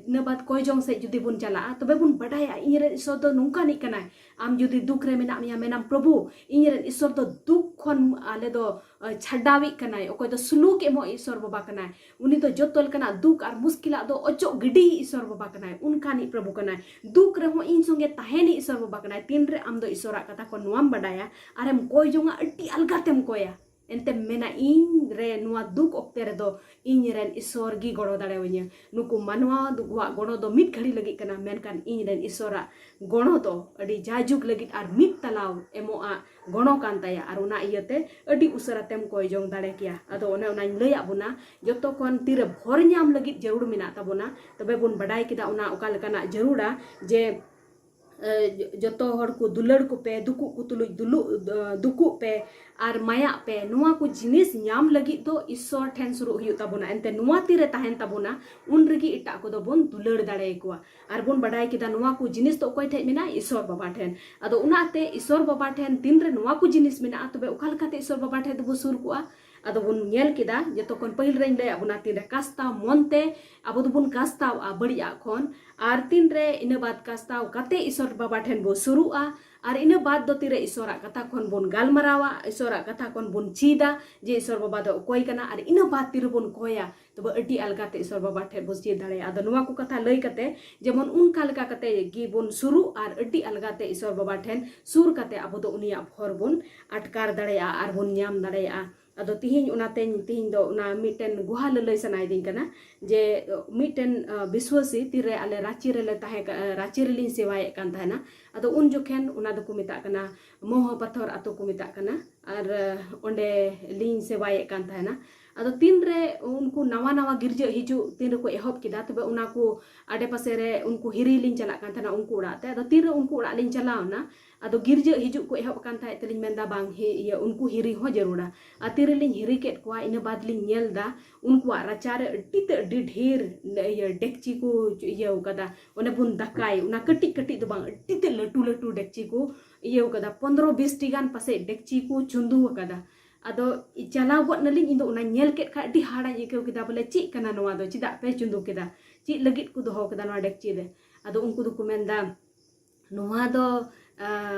ᱤᱱᱟᱹ ᱵᱟᱫ ᱠᱚᱭ ᱡᱚᱝ ᱥᱮᱫ ᱡᱩᱫᱤ ᱵᱚᱱ ᱪᱟᱞᱟᱜᱼᱟ, ᱛᱚᱵᱮ ᱵᱚᱱ ᱵᱟᱰᱟᱭᱟ ᱤᱧ ᱨᱮᱱ ᱤᱥᱥᱚᱨ ᱫᱚ ᱱᱚᱝᱠᱟᱱᱤᱡ ᱠᱟᱱᱟᱭ᱾ ᱟᱢ ᱡᱩᱫᱤ ᱫᱩᱠ ᱨᱮ ᱢᱮᱱᱟᱜ ᱢᱮᱭᱟ, ᱢᱮᱱᱟᱢ, "ᱯᱨᱚᱵᱷᱩ, ᱤᱧ ᱨᱮᱱ ᱤᱥᱥᱚᱨ ᱫᱚ ᱫᱩᱠ ᱠᱷᱚᱱ ᱟᱞᱮ ᱫᱚ, ᱟᱸ, ᱪᱷᱟᱰᱟᱣᱤᱡ ᱠᱟᱱᱟᱭ, ᱚᱠᱚᱭ ᱫᱚ ᱥᱩᱞᱩᱠ ᱮᱢᱚᱜ ᱤᱥᱥᱚᱨ ᱵᱟᱵᱟ ᱠᱟᱱᱟᱭ, ᱩᱱᱤ ᱫᱚ ᱡᱚᱛᱚ ᱞᱮᱠᱟᱱᱟᱜ ᱫᱩᱠ ᱟᱨ ᱢᱩᱥᱠᱤᱞᱟᱜ ᱫᱚ ᱚᱪᱚᱜ ᱜᱤᱰᱤᱭᱤᱡ ᱤᱥᱥᱚᱨ ᱵᱟᱵᱟ ᱠᱟᱱᱟᱭ, ᱚᱱᱠᱟᱱᱤᱡ ᱯᱨᱚᱵᱷᱩ ᱠᱟᱱᱟᱭ᱾ ᱫᱩᱠ ᱨᱮᱦᱚᱸ ᱤᱧ ᱥᱚᱸᱜᱮ ᱛᱟᱦᱮᱱᱤᱡ ᱤᱥᱥᱚᱨ ᱵᱟᱵᱟ ᱠᱟᱱᱟᱭ᱾" ᱛᱤᱱ ᱨᱮ ᱟᱢ ᱫᱚ ᱤᱥᱥᱚᱨᱟᱜ ᱠᱟᱛᱷᱟ ᱠᱷᱚᱱ ᱱᱚᱣᱟᱢ ᱵᱟᱰᱟᱭᱟ ᱟᱨᱮᱢ ᱠᱚᱭ ᱡᱚᱝᱟ, ᱟᱹᱰᱤ ᱟᱞᱜᱟ ᱛᱮᱢ ᱠᱚᱭᱟ᱾ ᱮᱱᱛᱮᱢ ᱢᱮᱱᱟ, "ᱤᱧ ᱨᱮ ᱱᱚᱣᱟ ᱫᱩᱠ ᱚᱠᱛᱮ ᱨᱮᱫᱚ ᱤᱧ ᱨᱮᱱ ᱤᱥᱥᱚᱨ ᱜᱮ ᱜᱚᱲᱚ ᱫᱟᱲᱮᱣᱟᱹᱧᱟᱹ᱾" ᱱᱩᱠᱩ ᱢᱟᱱᱣᱟ ᱫᱚ, ᱠᱚᱣᱟᱜ ᱜᱚᱲᱚ ᱫᱚ ᱢᱤᱫ ᱜᱷᱟᱹᱲᱤ ᱞᱟᱹᱜᱤᱫ ᱠᱟᱱᱟ, ᱢᱮᱱᱠᱷᱟᱱ ᱤᱧ ᱨᱮᱱ ᱤᱥᱥᱚᱨᱟᱜ ᱜᱚᱲᱚ ᱫᱚ ᱟᱹᱰᱤ ᱡᱟᱭᱡᱩᱜᱽ ᱞᱟᱹᱜᱤᱫ ᱟᱨ ᱢᱤᱫ ᱛᱟᱞᱟᱣ ᱮᱢᱚᱜᱼᱟ ᱜᱚᱲᱚ ᱠᱟᱱ ᱛᱟᱭᱟ᱾ ᱟᱨ ᱚᱱᱟ ᱤᱭᱟᱹᱛᱮ ᱟᱹᱰᱤ ᱩᱥᱟᱹᱨᱟ ᱛᱮᱢ ᱠᱚᱭ ᱡᱚᱝ ᱫᱟᱲᱮ ᱠᱮᱭᱟ᱾ ᱟᱫᱚ ᱚᱱᱮ ᱚᱱᱟᱧ ᱞᱟᱹᱭᱟᱫ ᱵᱚᱱᱟ, ᱡᱚᱛᱚ ᱠᱷᱚᱱ ᱛᱤᱨᱮ ᱵᱷᱚᱨ ᱧᱟᱢ ᱞᱟᱹᱜᱤᱫ ᱡᱟᱹᱨᱩᱲ ᱢᱮᱱᱟᱜ ᱛᱟᱵᱚᱱᱟ, ᱛᱚᱵᱮ ᱵᱚᱱ ᱵᱟᱰᱟᱭ ᱠᱮᱫᱟ ᱚᱱᱟ ᱚᱠᱟ ᱞᱮᱠᱟᱱᱟᱜ ᱡᱟᱹᱨᱩᱲᱟ, ᱡᱮ ᱮ, ᱡᱚᱛᱚ ᱦᱚᱲ ᱠᱚ ᱫᱩᱞᱟᱹᱲ ᱠᱚᱯᱮ, ᱫᱩᱠᱩᱜ ᱠᱚ ᱛᱩᱞᱩᱡ ᱫᱩᱞᱩᱜ, ᱫᱩᱠᱩᱜ ᱯᱮ ᱟᱨ ᱢᱟᱭᱟᱜ ᱯᱮ᱾ ᱱᱚᱣᱟ ᱠᱚ ᱡᱤᱱᱤᱥ ᱧᱟᱢ ᱞᱟᱹᱜᱤᱫ ᱫᱚ ᱤᱥᱥᱚᱨ ᱴᱷᱮᱱ ᱥᱩᱨᱩᱜ ᱦᱩᱭᱩᱜ ᱛᱟᱵᱚᱱᱟ᱾ ᱮᱱᱛᱮ ᱱᱚᱣᱟ ᱛᱤᱨᱮ ᱛᱟᱦᱮᱱ ᱛᱟᱵᱚᱱᱟ, ᱩᱱ ᱨᱮᱜᱮ ᱮᱴᱟᱜ ᱠᱚᱫᱚ ᱵᱚᱱ ᱫᱩᱞᱟᱹᱲ ᱫᱟᱲᱮ ᱟᱠᱚᱣᱟ᱾ ᱟᱨ ᱵᱚᱱ ᱵᱟᱰᱟᱭ ᱠᱮᱫᱟ ᱱᱚᱣᱟ ᱠᱚ ᱡᱤᱱᱤᱥ ᱫᱚ ᱚᱠᱚᱭ ᱴᱷᱮᱡ ᱢᱮᱱᱟᱜᱼᱟ? ᱤᱥᱥᱚᱨ ᱵᱟᱵᱟ ᱴᱷᱮᱱ᱾ ᱟᱫᱚ ᱚᱱᱟᱛᱮ ᱤᱥᱥᱚᱨ ᱵᱟᱵᱟ ᱴᱷᱮᱱ ᱛᱤᱱ ᱨᱮ ᱱᱚᱣᱟ ᱠᱚ ᱡᱤᱱᱤᱥ ᱢᱮᱱᱟᱜᱼᱟ, ᱛᱚᱵᱮ ᱚᱠᱟ ᱞᱮᱠᱟᱛᱮ ᱤᱥᱥᱚᱨ ᱵᱟᱵᱟ ᱴᱷᱮᱡ ᱫᱚᱵᱚ ᱥᱩᱨ ᱠᱚᱜᱼᱟ? ᱟᱫᱚ ᱵᱚᱱ ᱧᱮᱞ ᱠᱮᱫᱟ, ᱡᱚᱛᱚ ᱠᱷᱚᱱ ᱯᱟᱹᱦᱤᱞ ᱨᱮᱧ ᱞᱟᱹᱭᱟᱫ ᱵᱚᱱᱟ, ᱛᱤᱱ ᱨᱮ ᱠᱟᱥᱛᱟᱣ ᱢᱚᱱ ᱛᱮ ᱟᱵᱚ ᱫᱚᱵᱚᱱ ᱠᱟᱥᱛᱟᱣᱼᱟ ᱵᱟᱹᱲᱤᱡᱟᱜ ᱠᱷᱚᱱ, ᱟᱨ ᱛᱤᱱ ᱨᱮ ᱤᱱᱟᱹ ᱵᱟᱫ ᱠᱟᱥᱛᱟᱣ ᱠᱟᱛᱮ ᱤᱥᱥᱚᱨ ᱵᱟᱵᱟ ᱴᱷᱮᱱ ᱵᱚ ᱥᱩᱨᱩᱜᱼᱟ, ᱟᱨ ᱤᱱᱟᱹ ᱵᱟᱫ ᱫᱚ ᱛᱤᱨᱮ ᱤᱥᱥᱚᱨᱟᱜ ᱠᱟᱛᱷᱟ ᱠᱷᱚᱱ ᱵᱚᱱ ᱜᱟᱞᱢᱟᱨᱟᱣᱟ, ᱤᱥᱥᱚᱨᱟᱜ ᱠᱟᱛᱷᱟ ᱠᱷᱚᱱ ᱵᱚᱱ ᱪᱮᱫᱟ ᱡᱮ ᱤᱥᱥᱚᱨ ᱵᱟᱵᱟ ᱫᱚ ᱚᱠᱚᱭ ᱠᱟᱱᱟ, ᱟᱨ ᱤᱱᱟᱹ ᱵᱟᱫ ᱛᱤᱨᱮᱵᱚᱱ ᱠᱚᱭᱟ, ᱛᱚᱵᱮ ᱟᱹᱰᱤ ᱟᱞᱜᱟ ᱛᱮ ᱤᱥᱥᱚᱨ ᱵᱟᱵᱟ ᱴᱷᱮᱱ ᱵᱚᱱ ᱪᱮᱫ ᱫᱟᱲᱮᱭᱟᱜᱼᱟ᱾ ᱟᱫᱚ ᱱᱚᱣᱟ ᱠᱚ ᱠᱟᱛᱷᱟ ᱞᱟᱹᱭ ᱠᱟᱛᱮ ᱡᱮᱢᱚᱱ ᱚᱱᱠᱟ ᱞᱮᱠᱟ ᱠᱟᱛᱮ ᱜᱮᱵᱚᱱ ᱥᱩᱨᱩᱜ ᱟᱨ ᱟᱹᱰᱤ ᱟᱞᱜᱟ ᱛᱮ ᱤᱥᱥᱚᱨ ᱵᱟᱵᱟ ᱴᱷᱮᱱ ᱥᱩᱨ ᱠᱟᱛᱮ ᱟᱵᱚ ᱫᱚ ᱩᱱᱤᱭᱟᱜ ᱵᱷᱚᱨ ᱵᱚᱱ ᱟᱴᱠᱟᱨ ᱫᱟᱲᱮᱭᱟᱜᱼᱟ ᱟᱨ ᱵᱚᱱ ᱧᱟᱢ ᱫᱟᱲᱮᱭᱟᱜᱼᱟ᱾ ᱟᱫᱚ ᱛᱤᱦᱤᱧ ᱚᱱᱟᱛᱮᱧ, ᱛᱤᱦᱤᱧ ᱫᱚ ᱚᱱᱟ ᱢᱤᱫᱴᱮᱱ ᱜᱩᱦᱟ ᱞᱟᱹᱞᱟᱹᱭ ᱥᱟᱱᱟᱭᱮᱫᱤᱧ ᱠᱟᱱᱟ ᱡᱮ ᱢᱤᱫᱴᱮᱱ, ᱟ, ᱵᱤᱥᱣᱟᱹᱥᱤ ᱛᱤᱨᱮ ᱟᱞᱮ ᱨᱟᱸᱪᱤ ᱨᱮᱞᱮ ᱛᱟᱦᱮᱸ ᱠᱟ-, ᱨᱟᱸᱪᱤ ᱨᱮᱞᱤᱧ ᱥᱮᱵᱟᱭᱮᱫ ᱠᱟᱱ ᱛᱟᱦᱮᱱᱟ᱾ ᱟᱫᱚ ᱩᱱ ᱡᱚᱠᱷᱮᱱ ᱚᱱᱟ ᱫᱚᱠᱚ ᱢᱮᱛᱟᱜ ᱠᱟᱱᱟ ᱢᱚᱦᱚ ᱯᱟᱛᱷᱚᱨ ᱟᱛᱳ ᱠᱚ ᱢᱮᱛᱟᱜ ᱠᱟᱱᱟ, ᱟᱨ, ᱟ, ᱚᱸᱰᱮ ᱞᱤᱧ ᱥᱮᱵᱟᱭᱮᱫ ᱠᱟᱱ ᱛᱟᱦᱮᱱᱟ᱾ ᱟᱫᱚ ᱛᱤᱱᱨᱮ ᱩᱱᱠᱩ ᱱᱟᱣᱟ ᱱᱟᱣᱟ ᱜᱤᱨᱡᱟᱹ ᱦᱤᱡᱩᱜ ᱛᱤᱱ ᱨᱮᱠᱚ ᱮᱦᱚᱵ ᱠᱮᱫᱟ, ᱛᱚᱵᱮ ᱚᱱᱟ ᱠᱚ ᱟᱰᱮᱯᱟᱥᱮ ᱨᱮ ᱩᱱᱠᱩ ᱦᱤᱨᱤ ᱞᱤᱧ ᱪᱟᱞᱟᱜ ᱠᱟᱱ ᱛᱟᱦᱮᱱᱟ ᱩᱱᱠᱩ ᱚᱲᱟᱜ ᱛᱮ᱾ ᱟᱫᱚ ᱛᱤᱱᱨᱮ ᱩᱱᱠᱩ ᱚᱲᱟᱜ ᱞᱤᱧ ᱪᱟᱞᱟᱣᱱᱟ, ᱟᱫᱚ ᱜᱤᱨᱡᱟᱹ ᱦᱤᱡᱩᱜ ᱠᱚ ᱮᱦᱚᱵ ᱟᱠᱟᱱ ᱛᱟᱦᱮᱸᱫ ᱛᱮᱞᱤᱧ ᱢᱮᱱᱫᱟ, "ᱵᱟᱝ, ᱦᱮᱸ, ᱤᱭᱟᱹ, ᱩᱱᱠᱩ ᱦᱤᱨᱤ ᱦᱚᱸ ᱡᱟᱹᱨᱩᱲᱟ᱾" ᱟᱨ ᱛᱤᱨᱮᱞᱤᱧ ᱦᱤᱨᱤ ᱠᱮᱫ ᱠᱚᱣᱟ, ᱤᱱᱟᱹ ᱵᱟᱫᱽ ᱞᱤᱧ ᱧᱮᱞ ᱮᱫᱟ ᱩᱱᱠᱩᱣᱟᱜ ᱨᱟᱪᱟ ᱨᱮ ᱟᱹᱰᱤ ᱛᱮᱫ, ᱟᱹᱰᱤ ᱰᱷᱮᱨ ᱤᱭᱟᱹ ᱰᱮᱠᱪᱤ ᱠᱚ ᱤᱭᱟᱹᱣ ᱠᱟᱫᱟ, ᱚᱱᱮ ᱵᱚᱱ ᱫᱟᱠᱟᱭ, ᱚᱱᱟ ᱠᱟᱹᱴᱤᱡ ᱠᱟᱹᱴᱤᱡ ᱫᱚ ᱵᱟᱝ, ᱟᱹᱰᱤ ᱛᱮᱫ ᱞᱟᱹᱴᱩ ᱞᱟᱹᱴᱩ ᱰᱮᱠᱪᱤ ᱠᱚ ᱤᱭᱟᱹᱣ ᱠᱟᱫᱟ, ᱯᱚᱱᱫᱽᱨᱚ ᱵᱤᱥ ᱴᱤ ᱜᱟᱱ ᱯᱟᱥᱮᱡ ᱰᱮᱠᱪᱤ ᱠᱚ ᱪᱩᱸᱫᱩ ᱟᱠᱟᱫᱟ᱾ ᱟᱫᱚ ᱪᱟᱞᱟᱣ ᱜᱚᱫ ᱱᱟᱞᱤᱧ, ᱤᱧ ᱫᱚ ᱚᱱᱟ ᱧᱮᱞ ᱠᱮᱫ ᱠᱷᱟᱡ ᱟᱹᱰᱤ ᱦᱟᱦᱟᱲᱟᱧ ᱟᱹᱭᱠᱟᱹᱣ ᱠᱮᱫᱟ, ᱵᱚᱞᱮ, "ᱪᱮᱫ ᱠᱟᱱᱟ ᱱᱚᱣᱟ ᱫᱚ? ᱪᱮᱫᱟᱜ ᱯᱮ ᱪᱩᱸᱫᱩ ᱠᱮᱫᱟ? ᱪᱮᱫ ᱞᱟᱹᱜᱤᱫ ᱠᱚ ᱫᱚᱦᱚ ᱠᱮᱫᱟ ᱱᱚᱣᱟ ᱰᱮᱠᱪᱤ ᱨᱮ?" ᱟᱫᱚ ᱩᱱᱠᱩ ᱫᱚᱠᱚ ᱢᱮᱱᱫᱟ, "ᱱᱚᱣᱟ ᱫᱚ, ᱟ,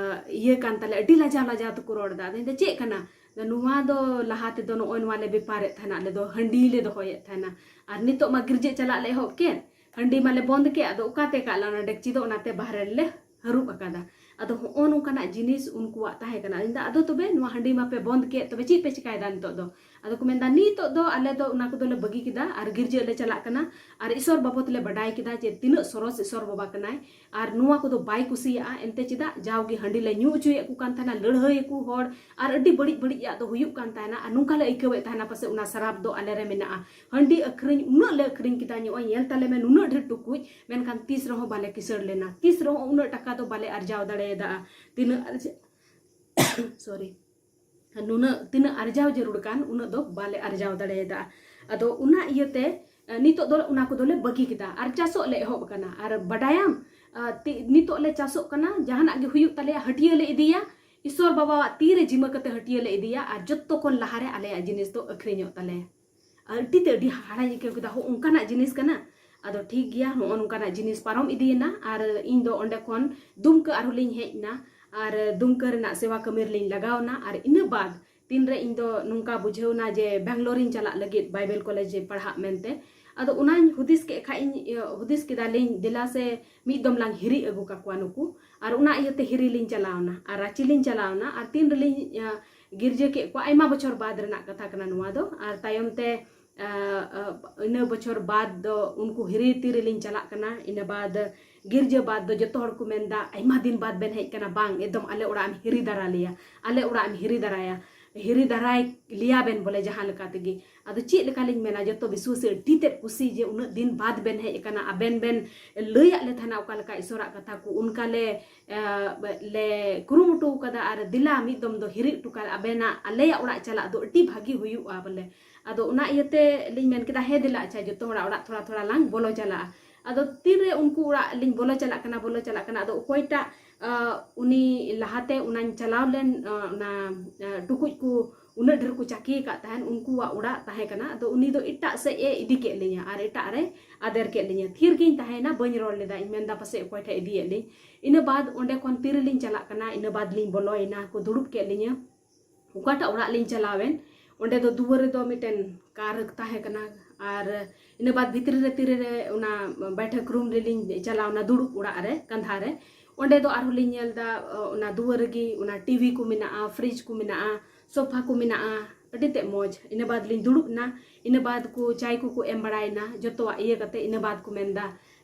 ᱤᱭᱟᱹ ᱠᱟᱱ ᱛᱟᱞᱮ", ᱟᱹᱰᱤ ᱞᱟᱡᱟᱣ ᱞᱟᱡᱟᱣ ᱛᱮᱠᱚ ᱨᱚᱲ ᱮᱫᱟ᱾ ᱟᱫᱚᱧ ᱢᱮᱱᱫᱟ, "ᱪᱮᱫ ᱠᱟᱱᱟ?" "ᱱᱚᱣᱟ ᱫᱚ ᱞᱟᱦᱟ ᱛᱮᱫᱚ ᱱᱚᱜᱼᱚᱭ ᱱᱚᱣᱟ ᱞᱮ ᱵᱮᱯᱟᱨᱮᱫ ᱛᱟᱦᱮᱱᱟ, ᱟᱞᱮ ᱫᱚ ᱦᱟᱺᱰᱤ ᱞᱮ ᱫᱚᱦᱚᱭᱮᱫ ᱛᱟᱦᱮᱱᱟ, ᱟᱨ ᱱᱤᱛᱚᱜ ᱢᱟ ᱜᱤᱨᱡᱟᱹ ᱪᱟᱞᱟᱜ ᱞᱮ ᱮᱦᱚᱵ ᱠᱮᱫ, ᱦᱟᱺᱰᱤ ᱢᱟᱞᱮ ᱵᱚᱱᱫ ᱠᱮᱫ, ᱟᱫᱚ ᱚᱠᱟᱛᱮ ᱠᱟᱜ ᱞᱮ ᱚᱱᱟ ᱰᱮᱠᱪᱤ ᱫᱚ, ᱚᱱᱟᱛᱮ ᱵᱟᱦᱨᱮ ᱨᱮᱞᱮ ᱦᱟᱹᱨᱩᱵ ᱟᱠᱟᱫᱟ᱾" ᱟᱫᱚ ᱦᱚᱸᱜᱼᱚ ᱱᱚᱝᱠᱟᱱᱟᱜ ᱡᱤᱱᱤᱥ ᱩᱱᱠᱩᱣᱟᱜ ᱛᱟᱦᱮᱸ ᱠᱟᱱᱟ᱾ ᱤᱧ ᱫᱚ, "ᱟᱫᱚ ᱛᱚᱵᱮ ᱱᱚᱣᱟ ᱦᱟᱺᱰᱤ ᱢᱟᱯᱮ ᱵᱚᱱᱫ ᱠᱮᱫ, ᱛᱚᱵᱮ ᱪᱮᱫ ᱯᱮ ᱪᱤᱠᱟᱭᱮᱫᱟ ᱱᱤᱛᱚᱜ ᱫᱚ?" ᱟᱫᱚ ᱠᱚ ᱢᱮᱱᱫᱟ, "ᱱᱤᱛᱚᱜ ᱫᱚ ᱟᱞᱮ ᱫᱚ ᱚᱱᱟ ᱠᱚᱫᱚᱞᱮ ᱵᱟᱹᱜᱤ ᱠᱮᱫᱟ ᱟᱨ ᱜᱤᱨᱡᱟᱹ ᱞᱮ ᱪᱟᱞᱟᱜ ᱠᱟᱱᱟ, ᱟᱨ ᱤᱥᱚᱨ ᱵᱟᱵᱚᱫ ᱞᱮ ᱵᱟᱰᱟᱭ ᱠᱮᱫᱟ ᱡᱮ ᱛᱤᱱᱟᱹᱜ ᱥᱚᱨᱚᱥ ᱤᱥᱚᱨ ᱵᱟᱵᱟ ᱠᱟᱱᱟᱭ, ᱟᱨ ᱱᱚᱣᱟ ᱠᱚᱫᱚ ᱵᱟᱭ ᱠᱩᱥᱤᱭᱟᱜᱼᱟ᱾ ᱮᱱᱛᱮ ᱪᱮᱫᱟᱜ ᱡᱟᱣᱜᱮ ᱦᱟᱺᱰᱤ ᱞᱮ ᱧᱩ ᱦᱚᱪᱚᱭᱮᱫ ᱠᱚ ᱠᱟᱱ ᱛᱟᱦᱮᱱᱟ, ᱞᱟᱹᱲᱦᱟᱹᱭᱟᱠᱚ ᱦᱚᱲ, ᱟᱨ ᱟᱹᱰᱤ ᱵᱟᱹᱲᱤᱡ ᱵᱟᱹᱲᱤᱡ ᱟᱜ ᱫᱚ ᱦᱩᱭᱩᱜ ᱠᱟᱱ ᱛᱟᱦᱮᱱᱟ, ᱟᱨ ᱱᱚᱝᱠᱟ ᱞᱮ ᱟᱹᱭᱠᱟᱹᱣᱮᱫ ᱛᱟᱦᱮᱱᱟ ᱯᱟᱥᱮ ᱚᱱᱟ ᱥᱟᱨᱟᱯ ᱫᱚ ᱟᱞᱮ ᱨᱮ ᱢᱮᱱᱟᱜᱼᱟ᱾ ᱦᱟᱺᱰᱤ ᱟᱹᱠᱷᱨᱤᱧ ᱩᱱᱟᱹᱜ ᱞᱮ ᱟᱹᱠᱷᱨᱤᱧ ᱠᱮᱫᱟ, ᱱᱚᱜᱼᱚᱭ ᱧᱮᱞ ᱛᱟᱞᱮ ᱢᱮ ᱱᱩᱱᱟᱹᱜ ᱰᱷᱮᱨ ᱴᱩᱠᱩᱡ, ᱢᱮᱱᱠᱷᱟᱱ ᱛᱤᱥ ᱨᱮᱦᱚᱸ ᱵᱟᱞᱮ ᱠᱤᱥᱟᱹᱲ ᱞᱮᱱᱟ, ᱛᱤᱥ ᱨᱮᱦᱚᱸ ᱩᱱᱟᱹᱜ ᱴᱟᱠᱟ ᱫᱚ ᱵᱟᱞᱮ ᱟᱨᱡᱟᱣ ᱫᱟᱲᱮᱭᱟᱫᱟ᱾ ᱛᱤᱱᱟᱹᱜ ᱟᱨᱡᱟ-, ᱥᱚᱨᱤ, ᱱᱩᱱᱟᱹᱜ ᱛᱤᱱᱟᱹᱜ ᱟᱨᱡᱟᱣ ᱡᱟᱹᱨᱩᱲ ᱠᱟᱱ, ᱩᱱᱟᱹᱜ ᱫᱚ ᱵᱟᱞᱮ ᱟᱨᱡᱟᱣ ᱫᱟᱲᱮᱭᱟᱫᱟ᱾ ᱟᱫᱚ ᱚᱱᱟ ᱤᱭᱟᱹᱛᱮ, ᱟ, ᱱᱤᱛᱚᱜ ᱫᱚ ᱚᱱᱟ ᱠᱚᱫᱚᱞᱮ ᱵᱟᱹᱜᱤ ᱠᱮᱫᱟ ᱟᱨ ᱪᱟᱥᱚᱜ ᱞᱮ ᱮᱦᱚᱵ ᱟᱠᱟᱱᱟ᱾ ᱟᱨ ᱵᱟᱰᱟᱭᱟᱢ, ᱟ, ᱛᱤ-, ᱱᱤᱛᱚᱜ ᱞᱮ ᱪᱟᱥᱚᱜ ᱠᱟᱱᱟ, ᱡᱟᱦᱟᱱᱟᱜ ᱜᱮ ᱦᱩᱭᱩᱜ ᱛᱟᱞᱮᱭᱟ, ᱦᱟᱹᱴᱭᱟᱹ ᱞᱮ ᱤᱫᱤᱭᱟ, ᱤᱥᱚᱨ ᱵᱟᱵᱟᱣᱟᱜ ᱛᱤ ᱨᱮ ᱡᱤᱢᱟᱹ ᱠᱟᱛᱮ ᱦᱟᱹᱴᱭᱟᱹ ᱞᱮ ᱤᱫᱤᱭᱟ, ᱟᱨ ᱡᱚᱛᱚ ᱠᱷᱚᱱ ᱞᱟᱦᱟᱨᱮ ᱟᱞᱮᱭᱟᱜ ᱡᱤᱱᱤᱥ ᱫᱚ ᱟᱹᱠᱷᱨᱤᱧᱚᱜ ᱛᱟᱞᱮᱭᱟ᱾ ᱟᱹᱰᱤ ᱛᱮ ᱟᱹᱰᱤ ᱦᱟᱦᱟᱲᱟᱧ ᱟᱹᱭᱠᱟᱹᱣ ᱠᱮᱫᱟ, ᱦᱚᱸ, ᱚᱱᱠᱟᱱᱟᱜ ᱡᱤᱱᱤᱥ ᱠᱟᱱᱟ᱾ ᱟᱫᱚ ᱴᱷᱤᱠ ᱜᱮᱭᱟ, ᱱᱚᱜᱼᱚ ᱱᱚᱝᱠᱟᱱᱟᱜ ᱡᱤᱱᱤᱥ ᱯᱟᱨᱚᱢ ᱤᱫᱤᱭᱮᱱᱟ, ᱟᱨ ᱤᱧ ᱫᱚ ᱚᱸᱰᱮ ᱠᱷᱚᱱ ᱫᱩᱢᱠᱟᱹ ᱟᱨᱦᱚᱸ ᱞᱤᱧ ᱦᱮᱡ ᱮᱱᱟ, ᱟᱨ ᱫᱩᱢᱠᱟᱹ ᱨᱮᱱᱟᱜ ᱥᱮᱵᱟ ᱠᱟᱹᱢᱤ ᱨᱮᱞᱤᱧ ᱞᱟᱜᱟᱣ ᱮᱱᱟ᱾ ᱟᱨ ᱤᱱᱟᱹ ᱵᱟᱫ ᱛᱤᱱᱨᱮ ᱤᱧ ᱫᱚ ᱱᱚᱝᱠᱟ ᱵᱩᱡᱷᱟᱹᱣ ᱮᱱᱟ ᱡᱮ ᱵᱮᱝᱜᱟᱞᱳᱨᱤᱧ ᱪᱟᱞᱟᱜ ᱞᱟᱹᱜᱤᱫ ᱵᱟᱭᱵᱮᱞ ᱠᱚᱞᱮᱡᱽ ᱨᱮ ᱯᱟᱲᱦᱟᱜ ᱢᱮᱱᱛᱮ᱾ ᱟᱫᱚ ᱚᱱᱟᱧ ᱦᱩᱫᱤᱥ ᱠᱮᱫ ᱠᱷᱟᱡ ᱤᱧ, ᱤᱭᱟᱹ, ᱦᱩᱫᱤᱥ ᱠᱮᱫᱟᱞᱤᱧ, ᱫᱮᱞᱟ ᱥᱮ ᱢᱤᱫ ᱫᱚᱢ ᱞᱟᱝ ᱦᱤᱨᱤ ᱟᱹᱜᱩ ᱠᱟᱠᱚᱣᱟ ᱱᱩᱠᱩ᱾ ᱟᱨ ᱚᱱᱟ ᱤᱭᱟᱹᱛᱮ ᱦᱤᱨᱤ ᱞᱤᱧ ᱪᱟᱞᱟᱣᱱᱟ ᱟᱨ ᱨᱟᱸᱪᱤ ᱞᱤᱧ ᱪᱟᱞᱟᱣᱱᱟ᱾ ᱟᱨ ᱛᱤᱱ ᱨᱮᱞᱤᱧ, ᱤᱭᱟᱹ, ᱜᱤᱨᱡᱟᱹ ᱠᱮᱫ ᱠᱚᱣᱟ, ᱟᱭᱢᱟ ᱵᱚᱪᱷᱚᱨ ᱵᱟᱫ ᱨᱮᱱᱟᱜ ᱠᱟᱛᱷᱟ ᱠᱟᱱᱟ ᱱᱚᱣᱟ ᱫᱚ᱾ ᱟᱨ ᱛᱟᱭᱚᱢ ᱛᱮ, ᱟ, ᱟ, ᱤᱱᱟᱹ ᱵᱚᱪᱷᱚᱨ ᱵᱟᱫ ᱫᱚ ᱩᱱᱠᱩ ᱦᱤᱨᱤ ᱛᱤ ᱨᱮᱞᱤᱧ ᱪᱟᱞᱟᱜ ᱠᱟᱱᱟ᱾ ᱤᱱᱟᱹ ᱵᱟᱫ ᱜᱤᱨᱡᱟᱹ ᱵᱟᱫ ᱫᱚ ᱡᱚᱛᱚ ᱦᱚᱲ ᱠᱚ ᱢᱮᱱᱫᱟ, "ᱟᱭᱢᱟ ᱫᱤᱱ ᱵᱟᱫ ᱵᱮᱱ ᱦᱮᱡ ᱠᱟᱱᱟ, ᱵᱟᱝ, ᱮᱠᱫᱚᱢ ᱟᱞᱮ ᱚᱲᱟᱜ ᱮᱢ ᱦᱤᱨᱤ ᱫᱟᱨᱟ ᱞᱮᱭᱟ, ᱟᱞᱮ ᱚᱲᱟᱜ ᱮᱢ ᱦᱤᱨᱤ ᱫᱟᱨᱟᱭᱟ, ᱦᱤᱨᱤ ᱫᱟᱨᱟᱭ ᱞᱮᱭᱟ ᱵᱮᱱ ᱵᱚᱞᱮ ᱡᱟᱦᱟᱸ ᱞᱮᱠᱟ ᱛᱮᱜᱮ᱾ ᱟᱫᱚ ᱪᱮᱫ ᱞᱮᱠᱟᱞᱤᱧ ᱢᱮᱱᱟ, ᱡᱚᱛᱚ ᱵᱤᱥᱣᱟᱹᱥᱤ ᱟᱹᱰᱤ ᱛᱮᱫ ᱠᱩᱥᱤ ᱡᱮ ᱩᱱᱟᱹᱜ ᱫᱤᱱ ᱵᱟᱫ ᱵᱮᱱ ᱦᱮᱡ ᱟᱠᱟᱱᱟ, ᱟᱵᱮᱱ ᱵᱮᱱ ᱞᱟᱹᱭᱟᱫ ᱞᱮ ᱛᱟᱦᱮᱱᱟ ᱚᱠᱟ ᱞᱮᱠᱟ ᱤᱥᱚᱨᱟᱜ ᱠᱟᱛᱷᱟ ᱠᱚ, ᱚᱱᱠᱟ ᱞᱮ ᱮ, ᱞᱮ ᱠᱩᱨᱩᱢᱩᱴᱩ ᱠᱟᱫᱟ ᱟᱨ ᱫᱮᱞᱟ ᱢᱤᱫ ᱫᱚᱢ ᱫᱚ ᱦᱤᱨᱤ ᱦᱚᱴᱚ ᱠᱟᱜ ᱟᱵᱮᱱᱟᱜ ᱟᱞᱮᱭᱟᱜ ᱚᱲᱟᱜ ᱪᱟᱞᱟᱜ ᱫᱚ ᱟᱹᱰᱤ ᱵᱷᱟᱹᱜᱤ ᱦᱩᱭᱩᱜᱼᱟ ᱵᱚᱞᱮ᱾ ᱟᱫᱚ ᱚᱱᱟ ᱤᱭᱟᱹᱛᱮ ᱞᱤᱧ ᱢᱮᱱ ᱠᱮᱫᱟ, ᱦᱮᱸ ᱫᱮᱞᱟ ᱟᱪᱪᱷᱟ ᱡᱚᱛᱚ ᱦᱚᱲᱟᱜ ᱚᱲᱟᱜ ᱛᱷᱚᱲᱟ ᱛᱷᱚᱲᱟ ᱞᱟᱝ ᱵᱚᱞᱚ ᱪᱟᱞᱟᱜᱼᱟ᱾ ᱟᱫᱚ ᱛᱤᱱᱨᱮ ᱩᱱᱠᱩ ᱚᱲᱟᱜ ᱞᱤᱧ ᱵᱚᱞᱚ ᱪᱟᱞᱟᱜ ᱠᱟᱱᱟ, ᱵᱚᱞᱚ ᱪᱟᱞᱟᱜ ᱠᱟᱱᱟ, ᱟᱫᱚ ᱚᱠᱚᱭᱴᱟᱜ ᱟ, ᱩᱱᱤ ᱞᱟᱦᱟᱛᱮ ᱚᱱᱟᱧ ᱪᱟᱞᱟᱣ ᱞᱮᱱ ᱟ, ᱚᱱᱟ ᱟ, ᱴᱩᱠᱩᱡ ᱠᱚ ᱩᱱᱟᱹᱜ ᱰᱷᱮᱨ ᱠᱚ ᱪᱟᱹᱠᱤ ᱟᱠᱟᱫ ᱛᱟᱦᱮᱱ, ᱩᱱᱠᱩᱣᱟᱜ ᱚᱲᱟᱜ ᱛᱟᱦᱮᱸ ᱠᱟᱱᱟ᱾ ᱟᱫᱚ ᱩᱱᱤ ᱫᱚ ᱮᱴᱟᱜ ᱥᱮᱫ ᱮ ᱤᱫᱤ ᱠᱮᱫ ᱞᱤᱧᱟ ᱟᱨ ᱮᱴᱟᱜ ᱨᱮ ᱟᱫᱮᱨ ᱠᱮᱫ ᱞᱤᱧᱟ᱾ ᱛᱷᱤᱨ ᱜᱤᱧ ᱛᱟᱦᱮᱸᱭᱮᱱᱟ, ᱵᱟᱹᱧ ᱨᱚᱲ ᱞᱮᱫᱟ, ᱤᱧ ᱢᱮᱱᱫᱟ ᱯᱟᱥᱮᱡ ᱚᱠᱚᱭ ᱴᱷᱮᱡ ᱤᱫᱤᱭᱮᱫ ᱞᱤᱧ᱾ ᱤᱱᱟᱹ ᱵᱟᱫ ᱚᱸᱰᱮ ᱠᱷᱚᱱ ᱛᱤᱨᱮᱞᱤᱧ ᱪᱟᱞᱟᱜ ᱠᱟᱱᱟ, ᱤᱱᱟᱹ ᱵᱟᱫ ᱞᱤᱧ ᱵᱚᱞᱚᱭᱮᱱᱟ, ᱠᱚ ᱫᱩᱲᱩᱵ ᱠᱮᱫ ᱞᱤᱧᱟ᱾ ᱚᱠᱟᱴᱟᱜ ᱚᱲᱟᱜ ᱞᱤᱧ ᱪᱟᱞᱟᱣᱮᱱ, ᱚᱸᱰᱮ ᱫᱚ ᱫᱩᱣᱟᱹᱨ ᱨᱮᱫᱚ ᱢᱤᱫᱴᱮᱱ ᱠᱟᱨ ᱛᱟᱦᱮᱸ ᱠᱟᱱᱟ᱾ ᱟᱨ ᱤᱱᱟᱹ ᱵᱟᱫ ᱵᱷᱤᱛᱨᱤ ᱨᱮ ᱛᱤᱨᱮ ᱨᱮ ᱚᱱᱟ ᱵᱟᱭᱴᱷᱟᱠ ᱨᱩᱢ ᱨᱮᱞᱤᱧ ᱪᱟᱞᱟᱣᱱᱟ, ᱫᱩᱲᱩᱵ ᱚᱲᱟᱜ ᱨᱮ ᱠᱟᱸᱫᱷᱟ ᱨᱮ, ᱚᱸᱰᱮ ᱫᱚ ᱟᱨᱦᱚᱸ ᱞᱤᱧ ᱧᱮᱞ ᱮᱫᱟ, ᱚᱱᱟ ᱫᱩᱣᱟᱹᱨ ᱨᱮᱜᱮ ᱚᱱᱟ ᱴᱤᱵᱷᱤ ᱠᱚ ᱢᱮᱱᱟᱜᱼᱟ, ᱯᱷᱨᱤᱡᱽ ᱠᱚ ᱢᱮᱱᱟᱜᱼᱟ, ᱥᱳᱯᱷᱟ ᱠᱚ ᱢᱮᱱᱟᱜᱼᱟ, ᱟᱹᱰᱤ ᱛᱮᱫ ᱢᱚᱡᱽ᱾ ᱤᱱᱟᱹ ᱵᱟᱫ ᱞᱤᱧ ᱫᱩᱲᱩᱵ ᱮᱱᱟ, ᱤᱱᱟᱹ ᱵᱟᱫ ᱠᱚ ᱪᱟᱭ ᱠᱚᱠᱚ ᱮᱢ ᱵᱟᱲᱟᱭᱮᱱᱟ, ᱡᱚᱛᱚᱣᱟᱜ ᱤᱭᱟᱹ ᱠᱟᱛᱮ ᱤᱱᱟᱹ ᱵᱟᱫ ᱠᱚ ᱢᱮᱱᱫᱟ,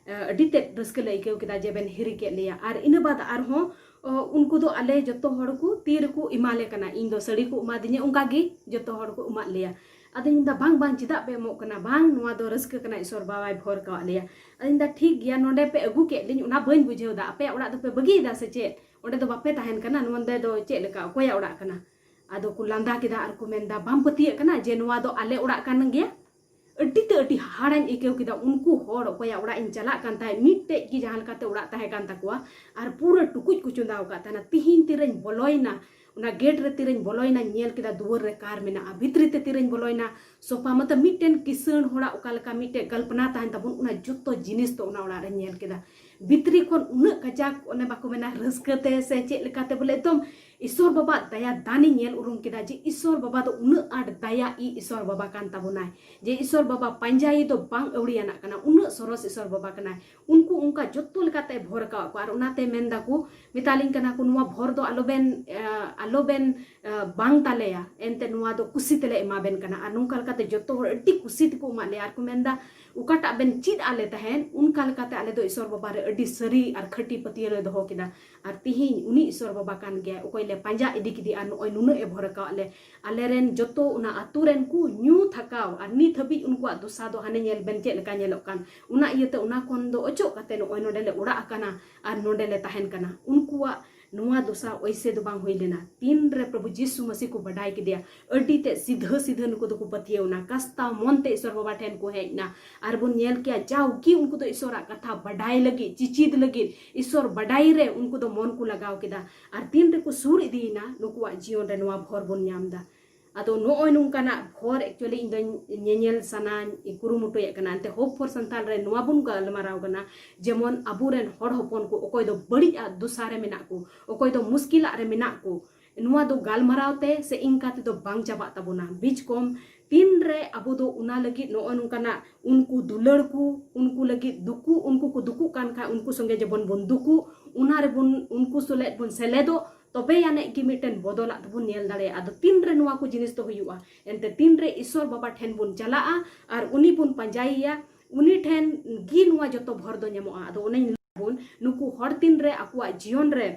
ᱟᱹᱰᱤ ᱛᱮᱫ ᱨᱟᱹᱥᱠᱟᱹ ᱞᱮ ᱟᱹᱭᱠᱟᱹᱣ ᱠᱮᱫᱟ ᱡᱮ ᱵᱮᱱ ᱦᱤᱨᱤ ᱠᱮᱫ ᱞᱮᱭᱟ᱾ ᱟᱨ ᱤᱱᱟᱹ ᱵᱟᱫ ᱟᱨᱦᱚᱸ ᱩᱱᱠᱩ ᱫᱚ ᱟᱞᱮ ᱡᱚᱛᱚ ᱦᱚᱲ ᱠᱚ ᱛᱤ ᱨᱮᱠᱚ ᱮᱢᱟ ᱞᱮ ᱠᱟᱱᱟ, ᱤᱧ ᱫᱚ ᱥᱟᱹᱲᱤ ᱠᱚ ᱮᱢᱟᱫᱤᱧᱟ, ᱚᱱᱠᱟ ᱜᱮ ᱡᱚᱛᱚ ᱦᱚᱲ ᱠᱚ ᱮᱢᱟᱫ ᱞᱮᱭᱟ᱾ ᱟᱫᱚᱧ ᱢᱮᱱᱫᱟ, ᱵᱟᱝ ᱵᱟᱝ, ᱪᱮᱫᱟᱜ ᱯᱮ ᱮᱢᱚᱜ ᱠᱟᱱᱟ? ᱵᱟᱝ, ᱱᱚᱣᱟ ᱫᱚ ᱨᱟᱹᱥᱠᱟᱹ ᱠᱟᱱᱟ, ᱤᱥᱚᱨ ᱵᱟᱵᱟᱭ ᱵᱷᱚᱨ ᱠᱟᱣᱟᱫ ᱞᱮᱭᱟ᱾ ᱟᱫᱚᱧ ᱢᱮᱱᱫᱟ, ᱴᱷᱤᱠ ᱜᱮᱭᱟ, ᱱᱚᱰᱮ ᱯᱮ ᱟᱹᱜᱩ ᱠᱮᱫ ᱞᱤᱧ, ᱚᱱᱟ ᱵᱟᱹᱧ ᱵᱩᱡᱷᱟᱹᱣ ᱮᱫᱟ, ᱟᱯᱮᱭᱟᱜ ᱚᱲᱟᱜ ᱫᱚᱯᱮ ᱵᱟᱹᱜᱤᱭᱮᱫᱟ ᱥᱮ ᱪᱮᱫ? ᱚᱸᱰᱮ ᱫᱚ ᱵᱟᱯᱮ ᱛᱟᱦᱮᱱ ᱠᱟᱱᱟ, ᱱᱚᱰᱮ ᱫᱚ ᱪᱮᱫ ᱞᱮᱠᱟ, ᱚᱠᱚᱭᱟᱜ ᱚᱲᱟᱜ ᱠᱟᱱᱟ? ᱟᱫᱚ ᱠᱚ ᱞᱟᱸᱫᱟ ᱠᱮᱫᱟ ᱟᱨ ᱠᱚ ᱢᱮᱱᱫᱟ, ᱵᱟᱢ ᱯᱟᱹᱛᱭᱟᱹᱜ ᱠᱟᱱᱟ ᱡᱮ ᱱᱚᱣᱟ ᱫᱚ ᱟᱞᱮ ᱚᱲᱟᱜ ᱠᱟᱱ ᱜᱮᱭᱟ? ᱟᱹᱰᱤ ᱛᱮ ᱟᱹᱰᱤ ᱦᱟᱦᱟᱲᱟᱧ ᱟᱹᱭᱠᱟᱹᱣ ᱠᱮᱫᱟ᱾ ᱩᱱᱠᱩ ᱦᱚᱲ ᱚᱠᱚᱭᱟᱜ ᱚᱲᱟᱜ ᱤᱧ ᱪᱟᱞᱟᱜ ᱠᱟᱱ ᱛᱟᱦᱮᱸᱫ, ᱢᱤᱫᱴᱮᱡ ᱜᱮ ᱡᱟᱦᱟᱸ ᱞᱮᱠᱟᱛᱮ ᱚᱲᱟᱜ ᱛᱟᱦᱮᱸ ᱠᱟᱱ ᱛᱟᱠᱚᱣᱟ, ᱟᱨ ᱯᱩᱨᱟᱹ ᱴᱩᱠᱩᱡ ᱠᱚ ᱪᱚᱸᱫᱟ ᱟᱠᱟᱫ ᱛᱟᱦᱮᱱᱟ᱾ ᱛᱤᱦᱤᱧ ᱛᱤᱨᱮᱧ ᱵᱚᱞᱚᱭᱮᱱᱟ, ᱚᱱᱟ ᱜᱮᱴ ᱨᱮ ᱛᱤᱨᱮᱧ ᱵᱚᱞᱚᱭᱮᱱᱟ, ᱧᱮᱞ ᱠᱮᱫᱟ ᱫᱩᱣᱟᱹᱨ ᱨᱮ ᱠᱟᱨ ᱢᱮᱱᱟᱜᱼᱟ᱾ ᱵᱷᱤᱛᱨᱤ ᱛᱮ ᱛᱤᱨᱮᱧ ᱵᱚᱞᱚᱭᱮᱱᱟ, ᱥᱳᱯᱷᱟ, ᱢᱚᱛᱞᱚᱵ ᱢᱤᱫᱴᱮᱱ ᱠᱤᱥᱟᱹᱬ ᱦᱚᱲᱟᱜ ᱚᱠᱟ ᱞᱮᱠᱟ ᱢᱤᱫᱴᱮᱡ ᱠᱚᱞᱯᱚᱱᱟ ᱛᱟᱦᱮᱱ ᱛᱟᱵᱚᱱ, ᱚᱱᱟ ᱡᱚᱛᱚ ᱡᱤᱱᱤᱥ ᱫᱚ ᱚᱱᱟ ᱚᱲᱟᱜ ᱨᱮᱧ ᱧᱮᱞ ᱠᱮᱫᱟ᱾ ᱵᱷᱤᱛᱨᱤ ᱠᱷᱚᱱ ᱩᱱᱟᱹᱜ ᱠᱟᱡᱟᱠ, ᱚᱱᱮ ᱵᱟᱠᱚ ᱢᱮᱱᱟ, ᱨᱟᱹᱥᱠᱟᱹ ᱛᱮ ᱥᱮ ᱪᱮᱫ ᱞᱮᱠᱟᱛᱮ, ᱵᱚᱞᱮ ᱮᱠᱫᱚᱢ ᱤᱥᱚᱨ ᱵᱟᱵᱟ ᱫᱟᱭᱟ ᱫᱟᱱᱤᱧ ᱧᱮᱞ ᱩᱨᱩᱢ ᱠᱮᱫᱟ ᱡᱮ ᱤᱥᱚᱨ ᱵᱟᱵᱟ ᱫᱚ ᱩᱱᱟᱹᱜ ᱟᱸᱴ ᱫᱟᱭᱟ ᱤ ᱤᱥᱚᱨ ᱵᱟᱵᱟ ᱠᱟᱱ ᱛᱟᱵᱚᱱᱟᱭ, ᱡᱮ ᱤᱥᱚᱨ ᱵᱟᱵᱟ ᱯᱟᱸᱡᱟᱭᱤ ᱫᱚ ᱵᱟᱝ ᱟᱹᱣᱲᱤᱭᱟᱱᱟᱜ ᱠᱟᱱᱟ, ᱩᱱᱟᱹᱜ ᱥᱚᱨᱚᱥ ᱤᱥᱚᱨ ᱵᱟᱵᱟ ᱠᱟᱱᱟᱭ᱾ ᱩᱱᱠᱩ ᱚᱱᱠᱟ ᱡᱚᱛᱚ ᱞᱮᱠᱟᱛᱮ ᱵᱷᱚᱨ ᱟᱠᱟᱣᱟᱫ ᱠᱚᱣᱟ᱾ ᱟᱨ ᱚᱱᱟᱛᱮ ᱢᱮᱱ ᱫᱟᱠᱚ, ᱢᱮᱛᱟᱞᱤᱧ ᱠᱟᱱᱟ ᱠᱚ, ᱱᱚᱣᱟ ᱵᱷᱚᱨ ᱫᱚ ᱟᱞᱚᱵᱮᱱ, ᱮ, ᱟᱞᱚᱵᱮᱱ, ᱮ, ᱵᱟᱝ ᱛᱟᱞᱮᱭᱟ, ᱮᱱᱛᱮ ᱱᱚᱣᱟ ᱫᱚ ᱠᱩᱥᱤ ᱛᱮᱞᱮ ᱮᱢᱟ ᱵᱮᱱ ᱠᱟᱱᱟ᱾ ᱟᱨ ᱱᱚᱝᱠᱟ ᱞᱮᱠᱟᱛᱮ ᱡᱚᱛᱚ ᱦᱚᱲ ᱟᱹᱰᱤ ᱠᱩᱥᱤ ᱛᱮᱠᱚ ᱮᱢᱟᱫ ᱞᱮᱭᱟ᱾ ᱟᱨ ᱠᱚ ᱢᱮᱱᱫᱟ, ᱚᱠᱟᱴᱟᱜ ᱵᱮᱱ ᱪᱮᱫ ᱟᱞᱮ ᱛᱟᱦᱮᱸᱱ, ᱚᱱᱠᱟ ᱞᱮᱠᱟᱛᱮ ᱟᱞᱮ ᱫᱚ ᱤᱥᱚᱨ ᱵᱟᱵᱟ ᱨᱮ ᱟᱹᱰᱤ ᱥᱟᱹᱨᱤ ᱟᱨ ᱠᱷᱟᱹᱴᱤ ᱯᱟᱹᱛᱭᱟᱹᱣ ᱞᱮ ᱫᱚᱦᱚ ᱠᱮᱫᱟ᱾ ᱟᱨ ᱛᱤᱦᱤᱧ ᱩᱱᱤ ᱤᱥᱚᱨ ᱵᱟᱵᱟ ᱠᱟᱱ ᱜᱮᱭᱟᱭ, ᱚᱠᱚᱭ ᱯᱟᱸᱡᱟ ᱤᱫᱤ ᱠᱮᱫᱮᱭᱟ ᱟᱨ ᱱᱚᱜᱼᱚᱭ ᱱᱩᱱᱟᱹᱜ ᱮ ᱵᱷᱚᱨ ᱟᱠᱟᱣᱟᱫ ᱞᱮ᱾ ᱟᱞᱮᱨᱮᱱ ᱡᱚᱛᱚ ᱚᱱᱟ ᱟᱹᱛᱩ ᱨᱮᱱ ᱠᱚ ᱧᱩ ᱛᱷᱟᱠᱟᱣ ᱟᱨ ᱱᱤᱛ ᱦᱟᱹᱵᱤᱡ ᱩᱱᱠᱩᱣᱟᱜ ᱫᱚᱥᱟ ᱫᱚ ᱦᱟᱱᱮ ᱧᱮᱞ ᱵᱮᱱ ᱪᱮᱫ ᱞᱮᱠᱟ ᱧᱮᱞᱚᱜ ᱠᱟᱱ᱾ ᱚᱱᱟ ᱤᱭᱟᱹᱛᱮ ᱚᱱᱟ ᱠᱷᱚᱱ ᱫᱚ ᱚᱪᱚᱜ ᱠᱟᱛᱮ ᱱᱚᱜᱼᱚᱭ ᱱᱚᱰᱮ ᱞᱮ ᱚᱲᱟᱜ ᱟᱠᱟᱱᱟ ᱟᱨ ᱱᱚᱰᱮ ᱞᱮ ᱛᱟᱦᱮᱱ ᱠᱟᱱᱟ᱾ ᱩᱱᱠᱩᱣᱟᱜ ᱱᱚᱣᱟ ᱫᱚᱥᱟ ᱚᱭᱥᱮ ᱫᱚ ᱵᱟᱝ ᱦᱩᱭ ᱞᱮᱱᱟ᱾ ᱛᱤᱱ ᱨᱮ ᱯᱨᱚᱵᱷᱩ ᱡᱤᱥᱩ ᱢᱟᱹᱥᱤ ᱠᱚ ᱵᱟᱰᱟᱭ ᱠᱮᱫᱮᱭᱟ, ᱟᱹᱰᱤ ᱛᱮᱫ ᱥᱤᱫᱷᱟᱹ ᱥᱤᱫᱷᱟᱹ ᱱᱩᱠᱩ ᱫᱚᱠᱚ ᱯᱟᱹᱛᱭᱟᱹᱣ ᱮᱱᱟ᱾ ᱠᱟᱥᱛᱟ ᱢᱚᱱ ᱛᱮ ᱤᱥᱚᱨ ᱵᱟᱵᱟ ᱴᱷᱮᱱ ᱠᱚ ᱦᱮᱡ ᱮᱱᱟ᱾ ᱟᱨ ᱵᱚᱱ ᱧᱮᱞ ᱠᱮᱭᱟ, ᱡᱟᱣᱜᱮ ᱩᱱᱠᱩ ᱫᱚ ᱤᱥᱚᱨᱟᱜ ᱠᱟᱛᱷᱟ ᱵᱟᱰᱟᱭ ᱞᱟᱹᱜᱤᱫ, ᱪᱤᱪᱤᱫ ᱞᱟᱹᱜᱤᱫ, ᱤᱥᱚᱨ ᱵᱟᱰᱟᱭ ᱨᱮ ᱩᱱᱠᱩ ᱫᱚ ᱢᱚᱱ ᱠᱚ ᱞᱟᱜᱟᱣ ᱠᱮᱫᱟ᱾ ᱟᱨ ᱛᱤᱱ ᱨᱮᱠᱚ ᱥᱩᱨ ᱤᱫᱤᱭᱮᱱᱟ, ᱱᱩᱠᱩᱣᱟᱜ ᱡᱤᱭᱚᱱ ᱨᱮ ᱱᱚᱣᱟ ᱵᱷᱚᱨ ᱵᱚᱱ ᱧᱟᱢ ᱮᱫᱟ᱾ ᱟᱫᱚ ᱱᱚᱜᱼᱚᱭ ᱱᱚᱝᱠᱟᱱᱟᱜ ᱵᱷᱚᱨ actually ᱤᱧ ᱫᱚᱧ ᱧᱮᱧᱮᱞ ᱥᱟᱱᱟᱧ ᱠᱩᱨᱩᱢᱩᱴᱩᱭᱮᱫ ᱠᱟᱱᱟ᱾ ᱮᱱᱛᱮ Hope for Santal ᱨᱮ ᱱᱚᱣᱟ ᱵᱚᱱ ᱜᱟᱞᱢᱟᱨᱟᱣ ᱠᱟᱱᱟ, ᱡᱮᱢᱚᱱ ᱟᱵᱚᱨᱮᱱ ᱦᱚᱲ ᱦᱚᱯᱚᱱ ᱠᱚ ᱚᱠᱚᱭ ᱫᱚ ᱵᱟᱹᱲᱤᱡ ᱟᱜ ᱫᱚᱥᱟ ᱨᱮ ᱢᱮᱱᱟᱜ ᱠᱚ, ᱚᱠᱚᱭ ᱫᱚ ᱢᱩᱥᱠᱤᱞᱟᱜ ᱨᱮ ᱢᱮᱱᱟᱜ ᱠᱚ, ᱱᱚᱣᱟ ᱫᱚ ᱜᱟᱞᱢᱟᱨᱟᱣ ᱛᱮ ᱥᱮ ᱤᱱᱠᱟ ᱛᱮᱫᱚ ᱵᱟᱝ ᱪᱟᱵᱟᱜ ᱛᱟᱵᱚᱱᱟ᱾ ᱵᱤᱪ ᱠᱚᱢ ᱛᱤᱱ ᱨᱮ ᱟᱵᱚ ᱫᱚ ᱚᱱᱟ ᱞᱟᱹᱜᱤᱫ ᱱᱚᱜᱼᱚ ᱱᱚᱝᱠᱟᱱᱟᱜ ᱩᱱᱠᱩ ᱫᱩᱞᱟᱹᱲ ᱠᱚ, ᱩᱱᱠᱩ ᱞᱟᱹᱜᱤᱫ ᱫᱩᱠᱩ, ᱩᱱᱠᱩ ᱠᱚ ᱫᱩᱠᱩᱜ ᱠᱟᱱ ᱠᱷᱟᱱ ᱩᱱᱠᱩ ᱥᱚᱸᱜᱮ ᱡᱮᱢᱚᱱ ᱵᱚᱱ ᱫᱩᱠᱩᱜ, ᱚᱱᱟ ᱨᱮᱵᱚᱱ ᱩᱱᱠᱩ ᱥᱚᱞᱮᱫ ᱵᱚᱱ ᱥᱮᱞᱮᱫᱚᱜ, ᱛᱚᱵᱮ ᱟᱹᱱᱤᱡ ᱜᱮ ᱢᱤᱫᱴᱮᱱ ᱵᱚᱫᱚᱞᱟᱜ ᱫᱚᱵᱚᱱ ᱧᱮᱞ ᱫᱟᱲᱮᱭᱟᱜᱼᱟ᱾ ᱟᱫᱚ ᱛᱤᱱ ᱨᱮ ᱱᱚᱣᱟ ᱠᱚ ᱡᱤᱱᱤᱥ ᱫᱚ ᱦᱩᱭᱩᱜᱼᱟ? ᱮᱱᱛᱮ ᱛᱤᱱ ᱨᱮ ᱤᱥᱚᱨ ᱵᱟᱵᱟ ᱴᱷᱮᱱ ᱵᱚᱱ ᱪᱟᱞᱟᱜᱼᱟ ᱟᱨ ᱩᱱᱤ ᱵᱚᱱ ᱯᱟᱸᱡᱟᱭᱮᱭᱟ, ᱩᱱᱤ ᱴᱷᱮᱱ ᱜᱮ ᱱᱚᱣᱟ ᱡᱚᱛᱚ ᱵᱷᱚᱨ ᱫᱚ ᱧᱟᱢᱚᱜᱼᱟ᱾ ᱟᱫᱚ ᱚᱱᱮᱧ ᱞᱟᱹᱭ ᱵᱚᱱ, ᱱᱩᱠᱩ ᱦᱚᱲ ᱛᱤᱱ ᱨᱮ ᱟᱠᱚᱣᱟᱜ ᱡᱤᱭᱚᱱ ᱨᱮ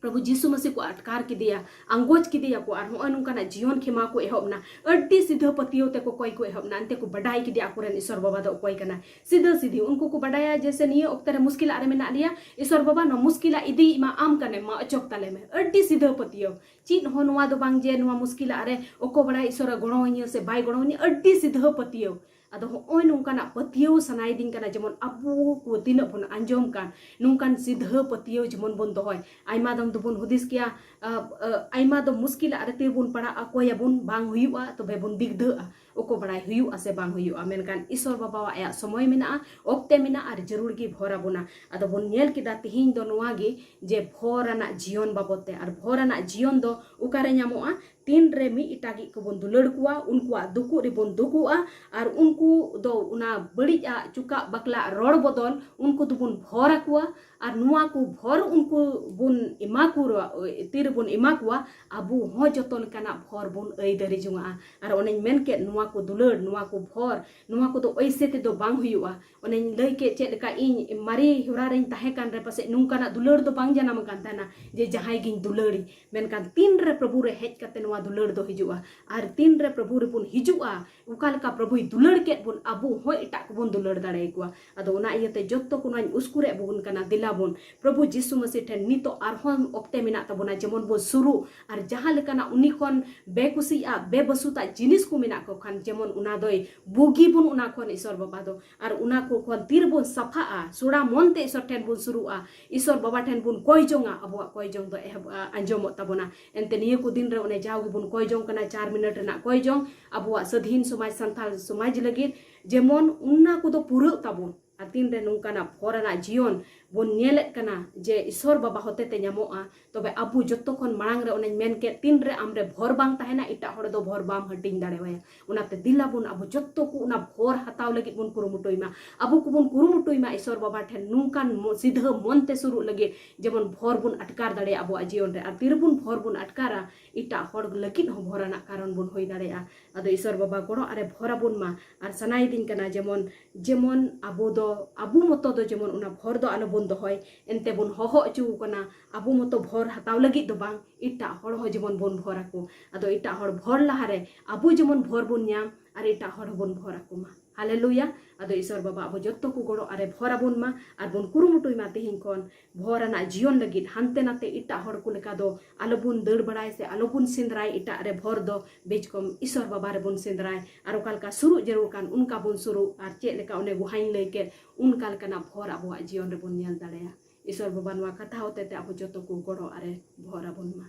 ᱯᱨᱚᱵᱷᱩ ᱡᱤᱥᱩ ᱢᱟᱹᱥᱤ ᱠᱚ ᱟᱴᱠᱟᱨ ᱠᱮᱫᱮᱭᱟ, ᱟᱸᱜᱚᱪ ᱠᱮᱫᱮᱭᱟ ᱠᱚ, ᱟᱨ ᱱᱚᱜᱼᱚᱭ ᱱᱚᱝᱠᱟᱱᱟᱜ ᱡᱤᱭᱚᱱ ᱠᱷᱮᱢᱟ ᱠᱚ ᱮᱦᱚᱵ ᱮᱱᱟ᱾ ᱟᱹᱰᱤ ᱥᱤᱫᱷᱟᱹ ᱯᱟᱹᱛᱭᱟᱹᱣ ᱛᱮᱠᱚ ᱠᱚᱭ ᱠᱚ ᱮᱦᱚᱵ ᱮᱱᱟ᱾ ᱮᱱᱛᱮ ᱠᱚ ᱵᱟᱰᱟᱭ ᱠᱮᱫᱮᱭᱟ ᱟᱠᱚᱨᱮᱱ ᱤᱥᱚᱨ ᱵᱟᱵᱟ ᱫᱚ ᱚᱠᱚᱭ ᱠᱟᱱᱟᱭ᱾ ᱥᱤᱫᱷᱟᱹ ᱥᱤᱫᱷᱤ ᱩᱱᱠᱩ ᱠᱚ ᱵᱟᱰᱟᱭᱟ ᱡᱮ ᱥᱮ ᱱᱤᱭᱟᱹ ᱚᱠᱛᱮ ᱨᱮ ᱢᱩᱥᱠᱤᱞᱟᱜ ᱨᱮ ᱢᱮᱱᱟᱜ ᱞᱮᱭᱟ, ᱤᱥᱚᱨ ᱵᱟᱵᱟ ᱱᱚᱣᱟ ᱢᱩᱥᱠᱤᱞᱟᱜ ᱤᱫᱤᱭᱤᱡ ᱢᱟ ᱟᱢ ᱠᱟᱱᱮᱢ, ᱢᱟ ᱚᱪᱚᱜ ᱛᱟᱞᱮ ᱢᱮ᱾ ᱟᱹᱰᱤ ᱥᱤᱫᱷᱟᱹ ᱯᱟᱹᱛᱭᱟᱹᱣ᱾ ᱪᱮᱫ ᱦᱚᱸ ᱱᱚᱣᱟ ᱫᱚ ᱵᱟᱝ ᱡᱮ ᱱᱚᱣᱟ ᱢᱩᱥᱠᱤᱞᱟᱜ ᱨᱮ ᱚᱠᱚ ᱵᱟᱲᱟᱭ ᱤᱥᱚᱨᱮ ᱜᱚᱲᱚᱣᱟᱹᱧᱟᱹ ᱥᱮ ᱵᱟᱭ ᱜᱚᱲᱚᱣᱟᱹᱧᱟᱹ, ᱟᱹᱰᱤ ᱥᱤᱫᱷᱟᱹ ᱯᱟᱹᱛᱭᱟᱹᱣ᱾ ᱟᱫᱚ ᱦᱚᱸᱜᱼᱚᱭ ᱱᱚᱝᱠᱟᱱᱟᱜ ᱯᱟᱹᱛᱭᱟᱹᱣ ᱥᱟᱱᱟᱭᱮᱫᱤᱧ ᱠᱟᱱᱟ, ᱡᱮᱢᱚᱱ ᱟᱵᱚ ᱠᱚ ᱛᱤᱱᱟᱹᱜ ᱵᱚᱱ ᱟᱸᱡᱚᱢ ᱠᱟᱱ, ᱱᱚᱝᱠᱟᱱ ᱥᱤᱫᱷᱟᱹ ᱯᱟᱹᱛᱭᱟᱹᱣ ᱡᱮᱢᱚᱱ ᱵᱚᱱ ᱫᱚᱦᱚᱭ᱾ ᱟᱭᱢᱟ ᱫᱚᱢ ᱫᱚᱵᱚᱱ ᱦᱩᱫᱤᱥ ᱠᱮᱭᱟ, ᱟ, ᱟ, ᱟᱭᱢᱟ ᱫᱚ ᱢᱩᱥᱠᱤᱞᱟᱜ ᱨᱮ ᱛᱤ ᱵᱚᱱ ᱯᱟᱲᱟᱜᱼᱟ, ᱠᱚᱭᱟᱵᱚᱱ, ᱵᱟᱝ ᱦᱩᱭᱩᱜᱼᱟ, ᱛᱚᱵᱮ ᱵᱚᱱ ᱵᱤᱜᱽᱫᱷᱟᱹᱜᱼᱟ᱾ ᱚᱠᱚ ᱵᱟᱲᱟᱭ ᱦᱩᱭᱩᱜᱼᱟ ᱥᱮ ᱵᱟᱝ ᱦᱩᱭᱩᱜᱼᱟ, ᱢᱮᱱᱠᱷᱟᱱ ᱤᱥᱚᱨ ᱵᱟᱵᱟᱣᱟᱜ ᱟᱭᱟᱜ ᱥᱚᱢᱚᱭ ᱢᱮᱱᱟᱜᱼᱟ, ᱚᱠᱛᱮ ᱢᱮᱱᱟᱜᱼᱟ, ᱟᱨ ᱡᱟᱹᱨᱩᱲ ᱜᱮ ᱵᱷᱚᱨ ᱟᱵᱚᱱᱟ᱾ ᱟᱫᱚ ᱵᱚᱱ ᱧᱮᱞ ᱠᱮᱫᱟ ᱛᱤᱦᱤᱧ ᱫᱚ ᱱᱚᱣᱟ ᱜᱮ, ᱡᱮ ᱵᱷᱚᱨ ᱟᱱᱟᱜ ᱡᱤᱭᱚᱱ ᱵᱟᱵᱚᱫ ᱛᱮ, ᱟᱨ ᱵᱷᱚᱨ ᱟᱱᱟᱜ ᱡᱤᱭᱚᱱ ᱫᱚ ᱚᱠᱟᱨᱮ ᱧᱟᱢᱚᱜᱼᱟ? ᱛᱤᱱ ᱨᱮ ᱢᱤᱫ ᱮᱴᱟᱜᱤᱡ ᱠᱚᱵᱚᱱ ᱫᱩᱞᱟᱹᱲ ᱠᱚᱣᱟ, ᱩᱱᱠᱩᱣᱟᱜ ᱫᱩᱠᱩᱜ ᱨᱮᱵᱚᱱ ᱫᱩᱠᱩᱜᱼᱟ, ᱟᱨ ᱩᱱᱠᱩ ᱫᱚ ᱚᱱᱟ ᱵᱟᱹᱲᱤᱡ ᱟᱜ ᱪᱩᱠᱟᱜ ᱵᱟᱠᱞᱟᱜ ᱨᱚᱲ ᱵᱚᱫᱚᱞ ᱩᱱᱠᱩ ᱫᱚᱵᱚᱱ ᱵᱷᱚᱨ ᱟᱠᱚᱣᱟ, ᱟᱨ ᱱᱚᱣᱟ ᱠᱚ ᱵᱷᱚᱨ ᱩᱱᱠᱩ ᱵᱚᱱ ᱮᱢᱟ ᱠᱚ ᱨᱮ-, ᱛᱤ ᱨᱮᱵᱚᱱ ᱮᱢᱟ ᱠᱚᱣᱟ, ᱟᱵᱚ ᱦᱚᱸ ᱡᱚᱛᱚ ᱞᱮᱠᱟᱱᱟᱜ ᱵᱷᱚᱨ ᱵᱚᱱ ᱟᱹᱭᱫᱟᱹᱨᱤ ᱡᱚᱝᱟᱜᱼᱟ᱾ ᱟᱨ ᱚᱱᱮᱧ ᱢᱮᱱ ᱠᱮᱫ, ᱱᱚᱣᱟ ᱠᱚ ᱫᱩᱞᱟᱹᱲ, ᱱᱚᱣᱟ ᱠᱚ ᱵᱷᱚᱨ, ᱱᱚᱣᱟ ᱠᱚᱫᱚ ᱚᱭᱥᱮ ᱛᱮᱫᱚ ᱵᱟᱝ ᱦᱩᱭᱩᱜᱼᱟ᱾ ᱚᱱᱮᱧ ᱞᱟᱹᱭ ᱠᱮᱫ ᱪᱮᱫ ᱞᱮᱠᱟ, ᱤᱧ ᱢᱟᱨᱮ ᱦᱚᱨᱟ ᱨᱮᱧ ᱛᱟᱦᱮᱸ ᱠᱟᱱ ᱨᱮ ᱯᱟᱥᱮᱡ ᱱᱚᱝᱠᱟᱱᱟᱜ ᱫᱩᱞᱟᱹᱲ ᱫᱚ ᱵᱟᱝ ᱡᱟᱱᱟᱢ ᱟᱠᱟᱱ ᱛᱟᱦᱮᱱᱟ ᱡᱮ ᱡᱟᱦᱟᱸᱭ ᱜᱤᱧ ᱫᱩᱞᱟᱹᱲᱤ᱾ ᱢᱮᱱᱠᱷᱟᱱ ᱛᱤᱱ ᱨᱮ ᱯᱨᱚᱵᱷᱩ ᱨᱮ ᱦᱮᱡ ᱠᱟᱛᱮ ᱱᱚᱣᱟ ᱫᱩᱞᱟᱹᱲ ᱫᱚ ᱦᱤᱡᱩᱜᱼᱟ, ᱟᱨ ᱛᱤᱱ ᱨᱮ ᱯᱨᱚᱵᱷᱩ ᱨᱮᱵᱚᱱ ᱦᱤᱡᱩᱜᱼᱟ, ᱚᱠᱟ ᱞᱮᱠᱟ ᱯᱨᱚᱵᱷᱩᱭ ᱫᱩᱞᱟᱹᱲ ᱠᱮᱫ ᱵᱚᱱ, ᱟᱵᱚ ᱦᱚᱸ ᱮᱴᱟᱜ ᱠᱚᱵᱚᱱ ᱫᱩᱞᱟᱹᱲ ᱫᱟᱲᱮᱭᱟᱠᱚᱣᱟ᱾ ᱟᱫᱚ ᱚᱱᱟ ᱤᱭᱟᱹᱛᱮ ᱡᱚᱛᱚ ᱠᱚ ᱱᱚᱣᱟᱧ ᱩᱥᱠᱩᱨᱮᱫ ᱵᱚᱱ ᱠᱟᱱᱟ, ᱫᱮᱞᱟ ᱵᱚᱱ ᱯᱨᱚᱵᱷᱩ ᱡᱤᱥᱩ ᱢᱟᱹᱥᱤ ᱴᱷᱮᱱ ᱱᱤᱛᱚᱜ ᱟᱨᱦᱚᱸ ᱚᱠᱛᱮ ᱢᱮᱱᱟᱜ ᱛᱟᱵᱚᱱᱟ, ᱡᱮᱢᱚᱱ ᱵᱚᱱ ᱥᱩᱨᱩᱜ, ᱟᱨ ᱡᱟᱦᱟᱸ ᱞᱮᱠᱟᱱᱟᱜ ᱩᱱᱤ ᱠᱷᱚᱱ ᱵᱮᱠᱩᱥᱤᱭᱟᱜ, ᱵᱮᱵᱟᱹᱥᱩᱛᱟᱜ ᱡᱤᱱᱤᱥ ᱠᱚ ᱢᱮᱱᱟᱜ ᱠᱚ ᱠᱷᱟᱱ, ᱡᱮᱢᱚᱱ ᱚᱱᱟ ᱫᱚᱭ ᱵᱩᱜᱤ ᱵᱚᱱ ᱚᱱᱟ ᱠᱷᱚᱱ ᱤᱥᱚᱨ ᱵᱟᱵᱟ ᱫᱚ, ᱟᱨ ᱚᱱᱟ ᱠᱚ ᱠᱷᱚᱱ ᱛᱤᱨᱮᱵᱚᱱ ᱥᱟᱯᱷᱟᱜᱼᱟ, ᱥᱚᱲᱟ ᱢᱚᱱ ᱛᱮ ᱤᱥᱚᱨ ᱴᱷᱮᱱ ᱵᱚᱱ ᱥᱩᱨᱩᱜᱼᱟ, ᱤᱥᱚᱨ ᱵᱟᱵᱟ ᱴᱷᱮᱱ ᱵᱚᱱ ᱠᱚᱭ ᱡᱚᱝᱟ, ᱟᱵᱚᱣᱟᱜ ᱠᱚᱭ ᱡᱚᱝ ᱫᱚ ᱮᱦᱚᱵ, ᱟ, ᱟᱸᱡᱚᱢᱚᱜ ᱛᱟᱵᱚᱱᱟ᱾ ᱮᱱᱛᱮ ᱱᱤᱭᱟᱹ ᱠᱚ ᱫᱤᱱ ᱨᱮ ᱚᱱᱮ ᱡᱟᱣ ᱜᱮᱵᱚᱱ ᱠᱚᱭ ᱡᱚᱝ ᱠᱟᱱᱟ, ᱪᱟᱨ ᱢᱤᱱᱤᱴ ᱨᱮᱱᱟᱜ ᱠᱚᱭ ᱡᱚᱝ, ᱟᱵᱚᱣᱟᱜ ᱥᱟᱹᱫᱷᱤᱱ ᱥᱚᱢᱟᱡᱽ, ᱥᱟᱱᱛᱟᱲ ᱥᱚᱢᱟᱡᱽ ᱞᱟᱹᱜᱤᱫ, ᱡᱮᱢᱚᱱ ᱚᱱᱟ ᱠᱚᱫᱚ ᱯᱩᱨᱟᱹᱜ ᱛᱟᱵᱚᱱ᱾ ᱟᱨ ᱛᱤᱱ ᱨᱮ ᱱᱚᱝᱠᱟᱱᱟᱜ ᱵᱷᱚᱨ ᱟᱱᱟᱜ ᱡᱤᱭᱚᱱ ᱵᱚᱱ ᱧᱮᱞᱮᱫ ᱠᱟᱱᱟ ᱡᱮ ᱤᱥᱚᱨ ᱵᱟᱵᱟ ᱦᱚᱛᱮ ᱛᱮ ᱧᱟᱢᱚᱜᱼᱟ, ᱛᱚᱵᱮ ᱟᱵᱚ ᱡᱚᱛᱚ ᱠᱷᱚᱱ ᱢᱟᱲᱟᱝ ᱨᱮ ᱚᱱᱮᱧ ᱢᱮᱱ ᱠᱮᱫ, ᱛᱤᱱ ᱨᱮ ᱟᱢ ᱨᱮ ᱵᱷᱚᱨ ᱵᱟᱝ ᱛᱟᱦᱮᱱᱟ, ᱮᱴᱟᱜ ᱦᱚᱲ ᱫᱚ ᱵᱷᱚᱨ ᱵᱟᱢ ᱦᱟᱹᱴᱤᱧ ᱫᱟᱲᱮᱣᱟᱭᱟ᱾ ᱚᱱᱟᱛᱮ ᱫᱮᱞᱟ ᱵᱚᱱ ᱟᱵᱚ ᱡᱚᱛᱚ ᱠᱚ ᱚᱱᱟ ᱵᱷᱚᱨ ᱦᱟᱛᱟᱣ ᱞᱟᱹᱜᱤᱫ ᱵᱚᱱ ᱠᱩᱨᱩᱢᱩᱴᱩᱭ ᱢᱟ᱾ ᱟᱵᱚ ᱠᱚᱵᱚᱱ ᱠᱩᱨᱩᱢᱩᱴᱩᱭ ᱢᱟ ᱤᱥᱚᱨ ᱵᱟᱵᱟ ᱴᱷᱮᱱ ᱱᱚᱝᱠᱟᱱ ᱢᱚ-, ᱥᱤᱫᱷᱟᱹ ᱢᱚᱱ ᱛᱮ ᱥᱩᱨᱩᱜ ᱞᱟᱹᱜᱤᱫ, ᱡᱮᱢᱚᱱ ᱵᱷᱚᱨ ᱵᱚᱱ ᱟᱴᱠᱟᱨ ᱫᱟᱲᱮᱭᱟᱜᱼᱟ ᱟᱵᱚᱣᱟᱜ ᱡᱤᱭᱚᱱ ᱨᱮ᱾ ᱟᱨ ᱛᱤᱨᱮᱵᱚᱱ ᱵᱷᱚᱨ ᱵᱚᱱ ᱟᱴᱠᱟᱨᱟ, ᱮᱴᱟᱜ ᱦᱚᱲ ᱞᱟᱹᱜᱤᱫ ᱦᱚᱸ ᱵᱷᱚᱨ ᱟᱱᱟᱜ ᱠᱟᱨᱚᱱ ᱵᱚᱱ ᱦᱩᱭ ᱫᱟᱲᱮᱭᱟᱜᱼᱟ᱾ ᱟᱫᱚ ᱤᱥᱚᱨ ᱵᱟᱵᱟ ᱜᱚᱲᱚ ᱟᱨᱮ ᱵᱷᱚᱨ ᱟᱵᱚᱱ ᱢᱟ᱾ ᱟᱨ ᱥᱟᱱᱟᱭᱮᱫᱤᱧ ᱠᱟᱱᱟ, ᱡᱮᱢᱚᱱ, ᱡᱮᱢᱚᱱ ᱟᱵᱚ ᱫᱚ ᱟᱵᱚ ᱢᱚᱛᱚ ᱫᱚ ᱡᱮᱢᱚᱱ ᱚᱱᱟ ᱵᱷᱚᱨ ᱫᱚ ᱟᱞᱚᱵᱚᱱ ᱫᱚᱦᱚᱭ, ᱮᱱᱛᱮ ᱵᱚᱱ ᱦᱚᱦᱚ ᱦᱚᱪᱚ ᱟᱠᱟᱱᱟ ᱟᱵᱚ ᱢᱚᱛᱚ ᱵᱷᱚᱨ ᱦᱟᱛᱟᱣ ᱞᱟᱹᱜᱤᱫ ᱫᱚ ᱵᱟᱝ, ᱮᱴᱟᱜ ᱦᱚᱲ ᱦᱚᱸ ᱡᱮᱢᱚᱱ ᱵᱚᱱ ᱵᱷᱚᱨ ᱟᱠᱚ᱾ ᱟᱫᱚ ᱮᱴᱟᱜ ᱦᱚᱲ ᱵᱷᱚᱨ ᱞᱟᱦᱟᱨᱮ ᱟᱵᱚ ᱡᱮᱢᱚᱱ ᱵᱷᱚᱨ ᱵᱚᱱ ᱧᱟᱢ ᱟᱨ ᱮᱴᱟᱜ ᱦᱚᱲ ᱦᱚᱸᱵᱚᱱ ᱵᱷᱚᱨ ᱟᱠᱚ ᱢᱟ᱾ ᱦᱟᱞᱮᱞᱩᱭᱟ᱾ ᱟᱫᱚ ᱤᱥᱚᱨ ᱵᱟᱵᱟ ᱟᱵᱚ ᱡᱚᱛᱚ ᱠᱚ ᱜᱚᱲᱚ ᱟᱨᱮ ᱵᱷᱚᱨ ᱟᱵᱚᱱ ᱢᱟ, ᱟᱨ ᱵᱚᱱ ᱠᱩᱨᱩᱢᱩᱴᱩᱭ ᱢᱟ ᱛᱮᱦᱮᱧ ᱠᱷᱚᱱ ᱵᱷᱚᱨ ᱟᱱᱟᱜ ᱡᱤᱭᱚᱱ ᱞᱟᱹᱜᱤᱫ ᱦᱟᱱᱛᱮ ᱱᱟᱛᱮ ᱮᱴᱟᱜ ᱦᱚᱲ ᱠᱚ ᱞᱮᱠᱟ ᱫᱚ ᱟᱞᱚᱵᱚᱱ ᱫᱟᱹᱲ ᱵᱟᱲᱟᱭ ᱥᱮ ᱟᱞᱚᱵᱚᱱ ᱥᱮᱸᱫᱽᱨᱟᱭ ᱮᱴᱟᱜ ᱨᱮ ᱵᱷᱚᱨ ᱫᱚ, ᱵᱮᱪᱠᱚᱢ ᱤᱥᱚᱨ ᱵᱟᱵᱟ ᱨᱮᱵᱚᱱ ᱥᱮᱸᱫᱽᱨᱟᱭ᱾ ᱟᱨ ᱚᱠᱟ ᱞᱮᱠᱟ ᱥᱩᱨᱩᱜ ᱡᱟᱹᱨᱩᱲ ᱠᱟᱱ, ᱚᱱᱠᱟ ᱵᱚᱱ ᱥᱩᱨᱩᱜ᱾ ᱟᱨ ᱪᱮᱫ ᱞᱮᱠᱟ ᱚᱱᱮ ᱜᱚᱦᱟᱧ ᱞᱟᱹᱭ ᱠᱮᱫ, ᱚᱱᱠᱟ ᱞᱮᱠᱟᱱᱟᱜ ᱵᱷᱚᱨ ᱟᱵᱚᱣᱟᱜ ᱡᱤᱭᱚᱱ ᱨᱮᱵᱚᱱ ᱧᱮᱞ ᱫᱟᱲᱮᱭᱟᱜᱼᱟ᱾ ᱤᱥᱚᱨ ᱵᱟᱵᱟ ᱱᱚᱣᱟ ᱠᱟᱛᱷᱟ ᱦᱚᱛᱮ ᱛᱮ ᱟᱵᱚ ᱡᱚᱛᱚ ᱠᱚ ᱜᱚᱲᱚ ᱟᱨᱮ ᱵᱷᱚᱨ ᱟᱵᱚᱱ ᱢᱟ᱾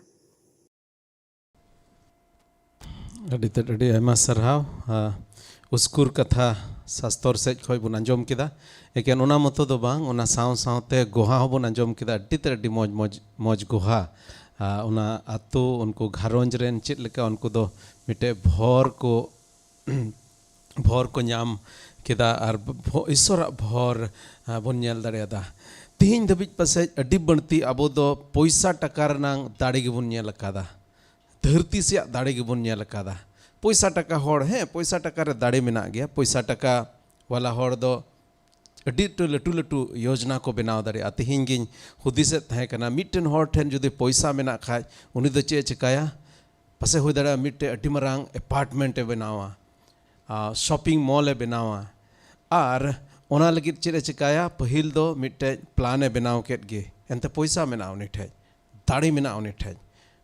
ᱟᱹᱰᱤ ᱛᱮᱫ ᱟᱹᱰᱤ ᱟᱭᱢᱟ ᱥᱟᱨᱦᱟᱣ᱾ ᱟ, ᱩᱥᱠᱩᱨ ᱠᱟᱛᱷᱟ ᱥᱟᱥᱛᱚᱨ ᱥᱮᱫ ᱠᱷᱚᱱ ᱵᱚᱱ ᱟᱸᱡᱚᱢ ᱠᱮᱫᱟ᱾ ᱮᱠᱮᱱ ᱚᱱᱟ ᱢᱚᱛᱚ ᱫᱚ ᱵᱟᱝ, ᱚᱱᱟ ᱥᱟᱶ ᱥᱟᱶᱛᱮ ᱜᱚᱦᱟ ᱦᱚᱸᱵᱚᱱ ᱟᱸᱡᱚᱢ ᱠᱮᱫᱟ᱾ ᱟᱹᱰᱤ ᱛᱮᱫ ᱟᱹᱰᱤ ᱢᱚᱡᱽ ᱢᱚᱡᱽ ᱢᱚᱡᱽ ᱜᱚᱦᱟ᱾ ᱟ, ᱚᱱᱟ ᱟᱛᱳ, ᱩᱱᱠᱩ ᱜᱷᱟᱨᱚᱸᱡᱽ ᱨᱮᱱ ᱪᱮᱫ ᱞᱮᱠᱟ ᱩᱱᱠᱩ ᱫᱚ ᱢᱤᱫᱴᱮᱡ ᱵᱷᱚᱨ ᱠᱚ ᱵᱷᱚᱨ ᱠᱚ ᱧᱟᱢ ᱠᱮᱫᱟ ᱟᱨ ᱵᱷᱚ-, ᱤᱥᱚᱨᱟᱜ ᱵᱷᱚᱨ, ᱟ, ᱵᱚᱱ ᱧᱮᱞ ᱫᱟᱲᱮᱭᱟᱫᱟ᱾ ᱛᱤᱦᱤᱧ ᱫᱷᱟᱹᱵᱤᱡ ᱯᱟᱥᱮᱡ ᱟᱹᱰᱤ ᱵᱟᱹᱲᱛᱤ ᱟᱵᱚ ᱫᱚ ᱯᱚᱭᱥᱟ ᱴᱟᱠᱟ ᱨᱮᱱᱟᱝ ᱫᱟᱲᱮ ᱜᱮᱵᱚᱱ ᱧᱮᱞ ᱟᱠᱟᱫᱟ᱾ ᱫᱷᱟᱹᱨᱛᱤ ᱥᱮᱭᱟᱜ ᱫᱟᱲᱮ ᱜᱮᱵᱚᱱ ᱧᱮᱞ ᱟᱠᱟᱫᱟ᱾ ᱯᱚᱭᱥᱟ ᱴᱟᱠᱟ ᱦᱚᱲ, ᱦᱮᱸ, ᱯᱚᱭᱥᱟ ᱴᱟᱠᱟ ᱨᱮ ᱫᱟᱲᱮ ᱢᱮᱱᱟᱜ ᱜᱮᱭᱟ᱾ ᱯᱚᱭᱥᱟ ᱴᱟᱠᱟ ᱣᱟᱞᱟ ᱦᱚᱲ ᱫᱚ ᱟᱹᱰᱤ ᱞᱟᱹᱴᱩ ᱞᱟᱹᱴᱩ ᱞᱟᱹᱴᱩ ᱭᱳᱡᱽᱱᱟ ᱠᱚ ᱵᱮᱱᱟᱣ ᱫᱟᱲᱮᱭᱟᱜᱼᱟ᱾ ᱛᱤᱦᱤᱧ ᱜᱤᱧ ᱦᱩᱫᱤᱥᱮᱫ ᱛᱟᱦᱮᱸ ᱠᱟᱱᱟ, ᱢᱤᱫᱴᱮᱱ ᱦᱚᱲ ᱴᱷᱮᱱ ᱡᱩᱫᱤ ᱯᱚᱭᱥᱟ ᱢᱮᱱᱟᱜ ᱠᱷᱟᱡ, ᱩᱱᱤ ᱫᱚ ᱪᱮᱫ ᱮ ᱪᱮᱠᱟᱭᱟ? ᱯᱟᱥᱮ ᱦᱩᱭ ᱫᱟᱲᱮᱭᱟᱜᱼᱟ ᱢᱤᱫᱴᱮᱡ ᱟᱹᱰᱤ ᱢᱟᱨᱟᱝ ᱮᱯᱟᱨᱴᱢᱮᱱᱴ ᱮ ᱵᱮᱱᱟᱣᱟ, ᱥᱚᱯᱤᱝ ᱢᱚᱞ ᱮ ᱵᱮᱱᱟᱣᱟ᱾ ᱟᱨ ᱚᱱᱟ ᱞᱟᱹᱜᱤᱫ ᱪᱮᱫ ᱮ ᱪᱮᱠᱟᱭᱟ? ᱯᱟᱹᱦᱤᱞ ᱫᱚ ᱢᱤᱫᱴᱮᱡ ᱯᱞᱟᱱ ᱮ ᱵᱮᱱᱟᱣ ᱠᱮᱫ ᱜᱮ, ᱮᱱᱛᱮ ᱯᱚᱭᱥᱟ ᱢᱮᱱᱟᱜᱼᱟ ᱩᱱᱤ ᱴᱷᱮᱡ, ᱫᱟᱲᱮ ᱢᱮᱱᱟᱜᱼᱟ ᱩᱱᱤ ᱴᱷᱮᱡ᱾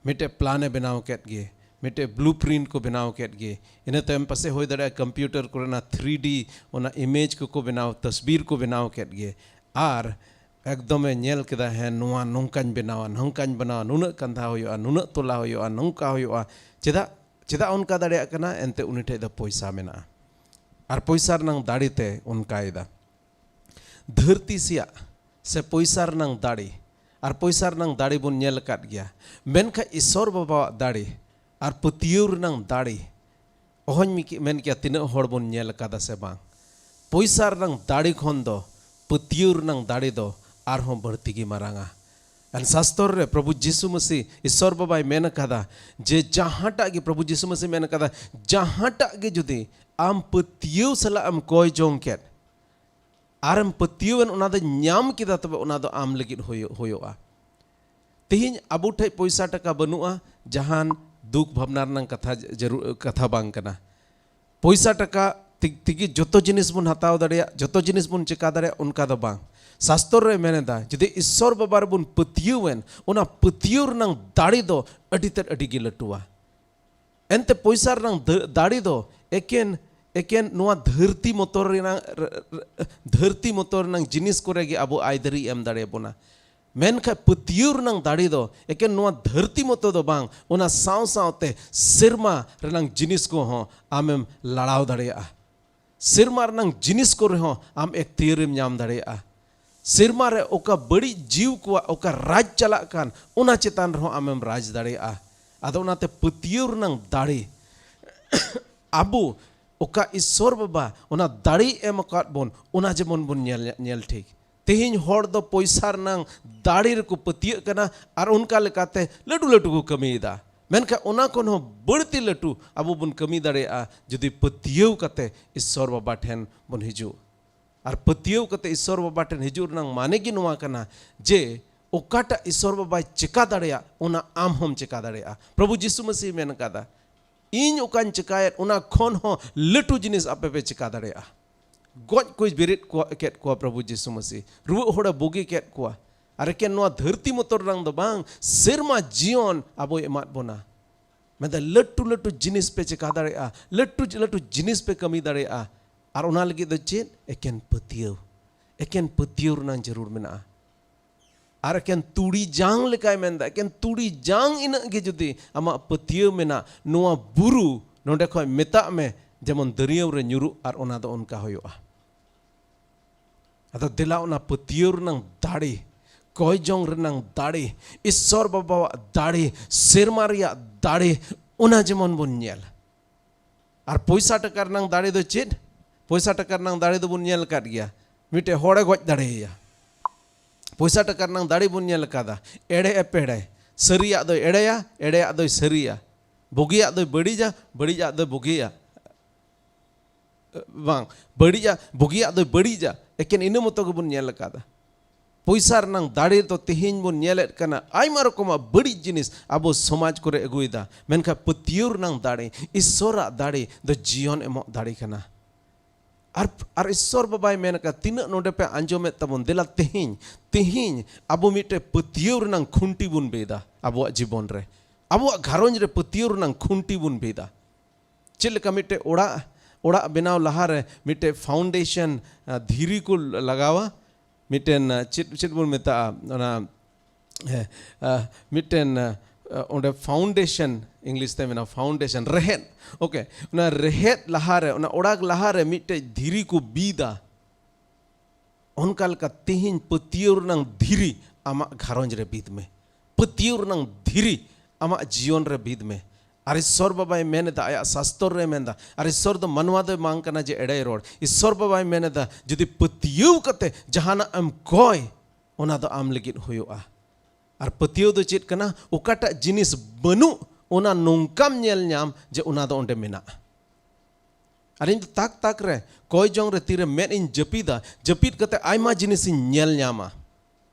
ᱢᱤᱫᱴᱮᱡ ᱯᱞᱟᱱ ᱮ ᱵᱮᱱᱟᱣ ᱠᱮᱫ ᱜᱮ, ᱢᱤᱫᱴᱮᱡ ᱵᱞᱩ ᱯᱨᱤᱱᱴ ᱠᱚ ᱵᱮᱱᱟᱣ ᱠᱮᱫ ᱜᱮ᱾ ᱤᱱᱟᱹ ᱛᱟᱭᱚᱢ ᱯᱟᱥᱮ ᱦᱩᱭ ᱫᱟᱲᱮᱭᱟᱜᱼᱟ ᱠᱚᱢᱯᱤᱭᱩᱴᱟᱨ ᱠᱚᱨᱮᱱᱟᱜ ᱛᱷᱨᱤ ᱰᱤ ᱚᱱᱟ ᱤᱢᱮᱡᱽ ᱠᱚᱠᱚ ᱵᱮᱱᱟᱣ, ᱛᱟᱥᱵᱤᱨ ᱠᱚ ᱵᱮᱱᱟᱣ ᱠᱮᱫ ᱜᱮ᱾ ᱟᱨ ᱮᱠᱫᱚᱢᱮ ᱧᱮᱞ ᱠᱮᱫᱟ, ᱦᱮᱸ, ᱱᱚᱣᱟ ᱱᱚᱝᱠᱟᱧ ᱵᱮᱱᱟᱣᱟ, ᱱᱚᱝᱠᱟᱧ ᱵᱮᱱᱟᱣᱟ, ᱱᱩᱱᱟᱹᱜ ᱠᱟᱸᱫᱷᱟ ᱦᱩᱭᱩᱜᱼᱟ, ᱱᱩᱱᱟᱹᱜ ᱛᱚᱞᱟ ᱦᱩᱭᱩᱜᱼᱟ, ᱱᱚᱝᱠᱟ ᱦᱩᱭᱩᱜᱼᱟ᱾ ᱪᱮᱫᱟᱜ, ᱪᱮᱫᱟᱜ ᱚᱱᱠᱟ ᱫᱟᱲᱮᱭᱟᱜ ᱠᱟᱱᱟ? ᱮᱱᱛᱮ ᱩᱱᱤ ᱴᱷᱮᱡ ᱫᱚ ᱯᱚᱭᱥᱟ ᱢᱮᱱᱟᱜᱼᱟ᱾ ᱟᱨ ᱯᱚᱭᱥᱟ ᱨᱮᱱᱟᱝ ᱫᱟᱲᱮ ᱛᱮ ᱚᱱᱠᱟᱭᱮᱫᱟ᱾ ᱫᱷᱟᱹᱨᱛᱤ ᱥᱮᱭᱟᱜ ᱥᱮ ᱯᱚᱭᱥᱟ ᱨᱮᱱᱟᱝ ᱫᱟᱲᱮ, ᱟᱨ ᱯᱚᱭᱥᱟ ᱨᱮᱱᱟᱝ ᱫᱟᱲᱮ ᱵᱚᱱ ᱧᱮᱞ ᱟᱠᱟᱫ ᱜᱮᱭᱟ, ᱢᱮᱱᱠᱷᱟᱱ ᱤᱥᱚᱨ ᱵᱟᱵᱟᱣᱟᱜ ᱫᱟᱲᱮ ᱟᱨ ᱯᱟᱹᱛᱭᱟᱹᱣ ᱨᱮᱱᱟᱝ ᱫᱟᱲᱮ, ᱚᱦᱚᱧ ᱢᱤ-, ᱢᱮᱱ ᱠᱮᱭᱟ ᱛᱤᱱᱟᱹᱜ ᱦᱚᱲ ᱵᱚᱱ ᱧᱮᱞ ᱟᱠᱟᱫᱟ ᱥᱮ ᱵᱟᱝ? ᱯᱚᱭᱥᱟ ᱨᱮᱱᱟᱝ ᱫᱟᱲᱮ ᱠᱷᱚᱱ ᱫᱚ ᱯᱟᱹᱛᱭᱟᱹᱣ ᱨᱮᱱᱟᱝ ᱫᱟᱲᱮ ᱫᱚ ᱟᱨᱦᱚᱸ ᱵᱟᱹᱲᱛᱤ ᱜᱮ ᱢᱟᱨᱟᱝᱟ᱾ ᱮᱱ ᱥᱟᱥᱛᱚᱨ ᱨᱮ ᱯᱨᱚᱵᱷᱩ ᱡᱤᱥᱩ ᱢᱟᱹᱥᱤ ᱤᱥᱚᱨ ᱵᱟᱵᱟᱭ ᱢᱮᱱ ᱟᱠᱟᱫᱟ ᱡᱮ ᱡᱟᱦᱟᱸᱴᱟᱜ ᱜᱮ, ᱯᱨᱚᱵᱷᱩ ᱡᱤᱥᱩ ᱢᱟᱹᱥᱤ ᱢᱮᱱ ᱟᱠᱟᱫᱟ, ᱡᱟᱦᱟᱸᱴᱟᱜ ᱜᱮ ᱡᱩᱫᱤ ᱟᱢ ᱯᱟᱹᱛᱭᱟᱹᱣ ᱥᱟᱞᱟᱜ ᱮᱢ ᱠᱚᱭ ᱡᱚᱝ ᱠᱮᱫ, ᱟᱨᱮᱢ ᱯᱟᱹᱛᱭᱟᱹᱣᱮᱱ, ᱚᱱᱟ ᱫᱚ ᱧᱟᱢ ᱠᱮᱫᱟ, ᱛᱚᱵᱮ ᱚᱱᱟ ᱫᱚ ᱟᱢ ᱞᱟᱹᱜᱤᱫ ᱦᱩᱭᱩᱜ, ᱦᱩᱭᱩᱜᱼᱟ᱾ ᱛᱮᱦᱮᱧ ᱟᱵᱚ ᱴᱷᱮᱡ ᱯᱚᱭᱥᱟ ᱴᱟᱠᱟ ᱵᱟᱹᱱᱩᱜᱼᱟ, ᱡᱟᱦᱟᱱ ᱫᱩᱠ ᱵᱷᱟᱵᱽᱱᱟ ᱨᱮᱱᱟᱝ ᱠᱟᱛᱷᱟ ᱡᱟᱹᱨᱩ-, ᱠᱟᱛᱷᱟ ᱵᱟᱝ ᱠᱟᱱᱟ᱾ ᱯᱚᱭᱥᱟ ᱴᱟᱠᱟ ᱛᱮ-, ᱛᱮᱜᱮ ᱡᱚᱛᱚ ᱡᱤᱱᱤᱥ ᱵᱚᱱ ᱦᱟᱛᱟᱣ ᱫᱟᱲᱮᱭᱟᱜ, ᱡᱚᱛᱚ ᱡᱤᱱᱤᱥ ᱵᱚᱱ ᱪᱮᱠᱟ ᱫᱟᱲᱮᱭᱟᱜ, ᱚᱱᱠᱟ ᱫᱚ ᱵᱟᱝ᱾ ᱥᱟᱥᱛᱚᱨ ᱨᱮ ᱢᱮᱱ ᱮᱫᱟ, ᱡᱩᱫᱤ ᱤᱥᱥᱚᱨ ᱵᱟᱵᱟ ᱨᱮᱵᱚᱱ ᱯᱟᱹᱛᱭᱟᱹᱣᱮᱱ, ᱚᱱᱟ ᱯᱟᱹᱛᱭᱟᱹᱣ ᱨᱮᱱᱟᱝ ᱫᱟᱲᱮ ᱫᱚ ᱟᱹᱰᱤ ᱛᱮᱫ, ᱟᱹᱰᱤ ᱜᱮ ᱞᱟᱹᱴᱩᱣᱟ᱾ ᱮᱱᱛᱮ ᱯᱚᱭᱥᱟ ᱨᱮᱱᱟᱝ ᱫᱟᱹ-, ᱫᱟᱲᱮ ᱫᱚ ᱮᱠᱮᱱ, ᱮᱠᱮᱱ ᱱᱚᱣᱟ ᱫᱷᱟᱹᱨᱛᱤ ᱢᱚᱛᱚ ᱨᱮᱱᱟᱝ, ᱨ-, ᱨ-, ᱫᱷᱟᱹᱨᱛᱤ ᱢᱚᱛᱚ ᱨᱮᱱᱟᱝ ᱡᱤᱱᱤᱥ ᱠᱚᱨᱮ ᱜᱮ ᱟᱵᱚ ᱟᱹᱭᱫᱟᱹᱨᱤ ᱮᱢ ᱫᱟᱲᱮᱭᱟᱵᱚᱱᱟ᱾ ᱢᱮᱱᱠᱷᱟᱱ ᱯᱟᱹᱛᱭᱟᱹᱣ ᱨᱮᱱᱟᱝ ᱫᱟᱲᱮ ᱫᱚ ᱮᱠᱮᱱ ᱱᱚᱣᱟ ᱫᱷᱟᱹᱨᱛᱤ ᱢᱚᱛᱚ ᱫᱚ ᱵᱟᱝ, ᱚᱱᱟ ᱥᱟᱶ ᱥᱟᱶᱛᱮ ᱥᱮᱨᱢᱟ ᱨᱮᱱᱟᱝ ᱡᱤᱱᱤᱥ ᱠᱚᱦᱚᱸ ᱟᱢᱮᱢ ᱞᱟᱲᱟᱣ ᱫᱟᱲᱮᱭᱟᱜᱼᱟ᱾ ᱥᱮᱨᱢᱟ ᱨᱮᱱᱟᱝ ᱡᱤᱱᱤᱥ ᱠᱚᱨᱮ ᱦᱚᱸ ᱟᱢ ᱮᱠᱛᱤᱭᱟᱹᱨᱮᱢ ᱧᱟᱢ ᱫᱟᱲᱮᱭᱟᱜᱼᱟ᱾ ᱥᱮᱨᱢᱟ ᱨᱮ ᱚᱠᱟ ᱵᱟᱹᱲᱤᱡ ᱡᱤᱣ ᱠᱚᱣᱟᱜ ᱚᱠᱟ ᱨᱟᱡᱽ ᱪᱟᱞᱟᱜ ᱠᱟᱱ, ᱚᱱᱟ ᱪᱮᱛᱟᱱ ᱨᱮᱦᱚᱸ ᱟᱢᱮᱢ ᱨᱟᱡᱽ ᱫᱟᱲᱮᱭᱟᱜᱼᱟ᱾ ᱟᱫᱚ ᱚᱱᱟᱛᱮ ᱯᱟᱹᱛᱭᱟᱹᱣ ᱨᱮᱱᱟᱝ ᱫᱟᱲᱮ, ᱟᱵᱚ ᱚᱠᱟ ᱤᱥᱥᱚᱨ ᱵᱟᱵᱟ ᱚᱱᱟ ᱫᱟᱲᱮᱭ ᱮᱢ ᱟᱠᱟᱫ ᱵᱚᱱ, ᱚᱱᱟ ᱡᱮᱢᱚᱱ ᱵᱚᱱ ᱧᱮᱞ, ᱧᱮᱞ ᱴᱷᱤᱠ᱾ ᱛᱮᱦᱮᱧ ᱦᱚᱲ ᱫᱚ ᱯᱚᱭᱥᱟ ᱨᱮᱱᱟᱝ ᱫᱟᱲᱮ ᱨᱮᱠᱚ ᱯᱟᱹᱛᱭᱟᱹᱜ ᱠᱟᱱᱟ ᱟᱨ ᱚᱱᱠᱟ ᱞᱮᱠᱟᱛᱮ ᱞᱟᱹᱴᱩ ᱞᱟᱹᱴᱩ ᱠᱚ ᱠᱟᱹᱢᱤᱭᱮᱫᱟ᱾ ᱢᱮᱱᱠᱷᱟᱱ ᱚᱱᱟ ᱠᱷᱚᱱ ᱦᱚᱸ ᱵᱟᱹᱲᱛᱤ ᱞᱟᱹᱴᱩ ᱟᱵᱚ ᱵᱚᱱ ᱠᱟᱹᱢᱤ ᱫᱟᱲᱮᱭᱟᱜᱼᱟ ᱡᱩᱫᱤ ᱯᱟᱹᱛᱭᱟᱹᱣ ᱠᱟᱛᱮ ᱤᱥᱥᱚᱨ ᱵᱟᱵᱟ ᱴᱷᱮᱱ ᱵᱚᱱ ᱦᱤᱡᱩᱜ᱾ ᱟᱨ ᱯᱟᱹᱛᱭᱟᱹᱣ ᱠᱟᱛᱮ ᱤᱥᱥᱚᱨ ᱵᱟᱵᱟ ᱴᱷᱮᱱ ᱦᱤᱡᱩᱜ ᱨᱮᱱᱟᱜ ᱢᱟᱱᱮ ᱜᱮ ᱱᱚᱣᱟ ᱠᱟᱱᱟ ᱡᱮ ᱚᱠᱟᱴᱟᱜ ᱤᱥᱥᱚᱨ ᱵᱟᱵᱟᱭ ᱪᱮᱠᱟ ᱫᱟᱲᱮᱭᱟᱜ, ᱚᱱᱟ ᱟᱢ ᱦᱚᱸᱢ ᱪᱮᱠᱟ ᱫᱟᱲᱮᱭᱟᱜᱼᱟ᱾ ᱯᱨᱚᱵᱷᱩ ᱡᱤᱥᱩ ᱢᱟᱹᱥᱤᱦ ᱢᱮᱱ ᱠᱟᱫᱟ, "ᱤᱧ ᱚᱠᱟᱧ ᱪᱮᱠᱟᱭᱮᱫ, ᱚᱱᱟ ᱠᱷᱚᱱ ᱦᱚᱸ ᱞᱟᱹᱴᱩ ᱡᱤᱱᱤᱥ ᱟᱯᱮ ᱯᱮ ᱪᱮᱠᱟ ᱫᱟᱲᱮᱭᱟᱜᱼᱟ᱾" ᱜᱚᱡ ᱠᱚᱭ ᱵᱮᱨᱮᱫ ᱠᱚ, ᱠᱮᱫ ᱠᱚᱣᱟ ᱯᱨᱚᱵᱷᱩ ᱡᱤᱥᱩ ᱢᱟᱹᱥᱤᱦ, ᱨᱩᱣᱟᱹᱜ ᱦᱚᱲᱮ ᱵᱩᱜᱤ ᱠᱮᱫ ᱠᱚᱣᱟ᱾ ᱟᱨ ᱮᱠᱮᱱ ᱱᱚᱣᱟ ᱫᱷᱟᱹᱨᱛᱤ ᱢᱚᱛᱚ ᱨᱮᱱᱟᱝ ᱫᱚ ᱵᱟᱝ, ᱥᱮᱨᱢᱟ ᱡᱤᱭᱚᱱ ᱟᱵᱚᱭ ᱮᱢᱟᱫ ᱵᱚᱱᱟ᱾ ᱢᱮᱱᱫᱟ, ᱞᱟᱹᱴᱩ ᱞᱟᱹᱴᱩ ᱡᱤᱱᱤᱥ ᱯᱮ ᱪᱮᱠᱟ ᱫᱟᱲᱮᱭᱟᱜᱼᱟ, ᱞᱟᱹᱴᱩ ᱞᱟᱹᱴᱩ ᱡᱤᱱᱤᱥ ᱯᱮ ᱠᱟᱹᱢᱤ ᱫᱟᱲᱮᱭᱟᱜᱼᱟ᱾ ᱟᱨ ᱚᱱᱟ ᱞᱟᱹᱜᱤᱫ ᱫᱚ ᱪᱮᱫ? ᱮᱠᱮᱱ ᱯᱟᱹᱛᱭᱟᱹᱣ, ᱮᱠᱮᱱ ᱯᱟᱹᱛᱭᱟᱹᱣ ᱨᱮᱱᱟᱜ ᱡᱟᱹᱨᱩᱲ ᱢᱮᱱᱟᱜᱼᱟ᱾ ᱟᱨ ᱮᱠᱮᱱ ᱛᱩᱲᱤ ᱡᱟᱝ ᱞᱮᱠᱟᱭ ᱢᱮᱱᱫᱟ, ᱮᱠᱮᱱ ᱛᱩᱲᱤ ᱡᱟᱝ ᱤᱱᱟᱹᱜ ᱜᱮ ᱡᱩᱫᱤ ᱟᱢᱟᱜ ᱯᱟᱹᱛᱭᱟᱹᱣ ᱢᱮᱱᱟᱜ, ᱱᱚᱣᱟ ᱵᱩᱨᱩ ᱱᱚᱰᱮ ᱠᱷᱚᱱ ᱢᱮᱛᱟᱜ ᱢᱮ ᱡᱮᱢᱚᱱ ᱫᱟᱹᱨᱭᱟᱹᱣ ᱨᱮ ᱧᱩᱨᱩᱜ, ᱟᱨ ᱚᱱᱟ ᱫᱚ ᱚᱱᱠᱟ ᱦᱩᱭᱩᱜᱼᱟ᱾ ᱟᱫᱚ ᱫᱮᱞᱟ ᱚᱱᱟ ᱯᱟᱹᱛᱭᱟᱹᱣ ᱨᱮᱱᱟᱝ ᱫᱟᱲᱮ, ᱠᱚᱭ ᱡᱚᱝ ᱨᱮᱱᱟᱝ ᱫᱟᱲᱮ, ᱤᱥᱥᱚᱨ ᱵᱟᱵᱟᱣᱟᱜ ᱫᱟᱲᱮ, ᱥᱮᱨᱢᱟ ᱨᱮᱭᱟᱜ ᱫᱟᱲᱮ, ᱚᱱᱟ ᱡᱮᱢᱚᱱ ᱵᱚᱱ ᱧᱮᱞ᱾ ᱟᱨ ᱯᱚᱭᱥᱟ ᱴᱟᱠᱟ ᱨᱮᱱᱟᱝ ᱫᱟᱲᱮ ᱫᱚ ᱪᱮᱫ? ᱯᱚᱭᱥᱟ ᱴᱟᱠᱟ ᱨᱮᱱᱟᱝ ᱫᱟᱲᱮ ᱫᱚᱵᱚᱱ ᱧᱮᱞ ᱟᱠᱟᱫ ᱜᱮᱭᱟ, ᱢᱤᱫᱴᱮᱡ ᱦᱚᱲᱮ ᱜᱚᱡ ᱫᱟᱲᱮᱭᱟᱭᱟ᱾ ᱯᱚᱭᱥᱟ ᱴᱟᱠᱟ ᱨᱮᱱᱟᱝ ᱫᱟᱲᱮ ᱵᱚᱱ ᱧᱮᱞ ᱟᱠᱟᱫᱟ, ᱮᱲᱮ ᱮᱯᱮᱲᱮ, ᱥᱟᱹᱨᱤᱭᱟᱜ ᱫᱚᱭ ᱮᱲᱮᱭᱟ, ᱮᱲᱮᱭᱟᱜ ᱫᱚᱭ ᱥᱟᱹᱨᱤᱭᱟ, ᱵᱩᱜᱤᱭᱟᱜ ᱫᱚᱭ ᱵᱟᱹᱲᱤᱡᱟ, ᱵᱟᱹᱲᱤᱡᱟᱜ ᱫᱚᱭ ᱵᱩᱜᱤᱭᱟ᱾ ᱵᱟᱝ, ᱵᱟᱹᱲᱤᱡᱟᱜ, ᱵᱩᱜᱤᱭᱟᱜ ᱫᱚᱭ ᱵᱟᱹᱲᱤᱡᱟ, ᱮᱠᱮᱱ ᱤᱱᱟᱹ ᱢᱚᱛᱚ ᱜᱮᱵᱚᱱ ᱧᱮᱞ ᱟᱠᱟᱫᱟ᱾ ᱯᱚᱭᱥᱟ ᱨᱮᱱᱟᱝ ᱫᱟᱲᱮ ᱫᱚ ᱛᱮᱦᱮᱧ ᱵᱚᱱ ᱧᱮᱞᱮᱫ ᱠᱟᱱᱟ, ᱟᱭᱢᱟ ᱨᱚᱠᱚᱢᱟᱜ ᱵᱟᱹᱲᱤᱡ ᱡᱤᱱᱤᱥ ᱟᱵᱚ ᱥᱚᱢᱟᱡᱽ ᱠᱚᱨᱮ ᱟᱹᱜᱩᱭᱮᱫᱟ, ᱢᱮᱱᱠᱷᱟᱱ ᱯᱟᱹᱛᱭᱟᱹᱣ ᱨᱮᱱᱟᱝ ᱫᱟᱲᱮ, ᱤᱥᱥᱚᱨᱟᱜ ᱫᱟᱲᱮ ᱫᱚ ᱡᱤᱭᱚᱱ ᱮᱢᱚᱜ ᱫᱟᱲᱮ ᱠᱟᱱᱟ᱾ ᱟᱨ, ᱟᱨ ᱤᱥᱥᱚᱨ ᱵᱟᱵᱟᱭ ᱢᱮᱱ ᱟᱠᱟᱫ, ᱛᱤᱱᱟᱹᱜ ᱱᱚᱰᱮ ᱯᱮ ᱟᱸᱡᱚᱢᱮᱫ ᱛᱟᱵᱚᱱ, ᱫᱮᱞᱟ ᱛᱮᱦᱮᱧ, ᱛᱮᱦᱮᱧ ᱟᱵᱚ ᱢᱤᱫᱴᱮᱡ ᱯᱟᱹᱛᱭᱟᱹᱣ ᱨᱮᱱᱟᱝ ᱠᱷᱩᱱᱴᱤ ᱵᱚᱱ ᱵᱤᱫᱟ ᱟᱵᱚᱣᱟᱜ ᱡᱤᱵᱚᱱ ᱨᱮ, ᱟᱵᱚᱣᱟᱜ ᱜᱷᱟᱨᱚᱸᱡᱽ ᱨᱮ ᱯᱟᱹᱛᱭᱟᱹᱣ ᱨᱮᱱᱟᱝ ᱠᱷᱩᱱᱴᱤ ᱵᱚᱱ ᱵᱤᱫᱟ᱾ ᱪᱮᱫ ᱞᱮᱠᱟ ᱢᱤᱫᱴᱮᱡ ᱚᱲᱟᱜ, ᱚᱲᱟᱜ ᱵᱮᱱᱟᱣ ᱞᱟᱦᱟᱨᱮ ᱢᱤᱫᱴᱮᱡ foundation, ᱟ, ᱫᱷᱤᱨᱤ ᱠᱚ ᱞᱟᱜᱟᱣᱟ, ᱢᱤᱫᱴᱮᱱ, ᱟ, ᱪᱮᱫ, ᱪᱮᱫ ᱵᱚᱱ ᱢᱮᱛᱟᱜᱼᱟ, ᱚᱱᱟ, ᱦᱮᱸ, ᱟ, ᱢᱤᱫᱴᱮᱱ, ᱟ, ᱚᱸᱰᱮ foundation, English ᱛᱮ ᱢᱮᱱᱟᱜᱼᱟ foundation, ᱨᱮᱦᱮᱫ᱾ OK, ᱚᱱᱟ ᱨᱮᱦᱮᱫ ᱞᱟᱦᱟᱨᱮ, ᱚᱱᱟ ᱚᱲᱟᱜ ᱞᱟᱦᱟᱨᱮ ᱢᱤᱫᱴᱮᱡ ᱫᱷᱤᱨᱤ ᱠᱚ ᱵᱤᱫᱟ᱾ ᱚᱱᱠᱟ ᱞᱮᱠᱟ ᱛᱮᱦᱮᱧ ᱯᱟᱹᱛᱭᱟᱹᱣ ᱨᱮᱱᱟᱝ ᱫᱷᱤᱨᱤ ᱟᱢᱟᱜ ᱜᱷᱟᱨᱚᱸᱡᱽ ᱨᱮ ᱵᱤᱫ ᱢᱮ᱾ ᱯᱟᱹᱛᱭᱟᱹᱣ ᱨᱮᱱᱟᱝ ᱫᱷᱤᱨᱤ ᱟᱢᱟᱜ ᱡᱤᱭᱚᱱ ᱨᱮ ᱵᱤᱫ ᱢᱮ᱾ ᱟᱨ ᱤᱥᱥᱚᱨ ᱵᱟᱵᱟᱭ ᱢᱮᱱ ᱮᱫᱟ, ᱟᱭᱟᱜ ᱥᱟᱥᱛᱚᱨ ᱨᱮ ᱢᱮᱱ ᱮᱫᱟ, ᱟᱨ ᱤᱥᱥᱚᱨ ᱫᱚ ᱢᱟᱱᱣᱟ ᱫᱚᱭ ᱵᱟᱝ ᱠᱟᱱᱟ ᱡᱮ ᱮᱲᱮᱭ ᱨᱚᱲ᱾ ᱤᱥᱥᱚᱨ ᱵᱟᱵᱟᱭ ᱢᱮᱱ ᱮᱫᱟ, ᱡᱩᱫᱤ ᱯᱟᱹᱛᱭᱟᱹᱣ ᱠᱟᱛᱮ ᱡᱟᱦᱟᱱᱟᱜ ᱮᱢ ᱠᱚᱭ, ᱚᱱᱟ ᱫᱚ ᱟᱢ ᱞᱟᱹᱜᱤᱫ ᱦᱩᱭᱩᱜᱼᱟ᱾ ᱟᱨ ᱯᱟᱹᱛᱭᱟᱹᱣ ᱫᱚ ᱪᱮᱫ ᱠᱟᱱᱟ? ᱚᱠᱟᱴᱟᱜ ᱡᱤᱱᱤᱥ ᱵᱟᱹᱱᱩᱜ, ᱚᱱᱟ ᱱᱚᱝᱠᱟᱢ ᱧᱮᱞ ᱧᱟᱢ ᱡᱮ ᱚᱱᱟ ᱫᱚ ᱚᱸᱰᱮ ᱢᱮᱱᱟᱜᱼᱟ᱾ ᱟᱨ ᱤᱧ ᱫᱚ ᱛᱟᱠ ᱛᱟᱠ ᱨᱮ ᱠᱚᱭ ᱡᱚᱝ ᱨᱮ ᱛᱤᱨᱮ ᱢᱮᱫ ᱤᱧ ᱡᱟᱹᱯᱤᱫᱟ, ᱡᱟᱹᱯᱤᱫ ᱠᱟᱛᱮ ᱟᱭᱢᱟ ᱡᱤᱱᱤᱥ ᱤᱧ ᱧᱮᱞ ᱧᱟᱢᱟ᱾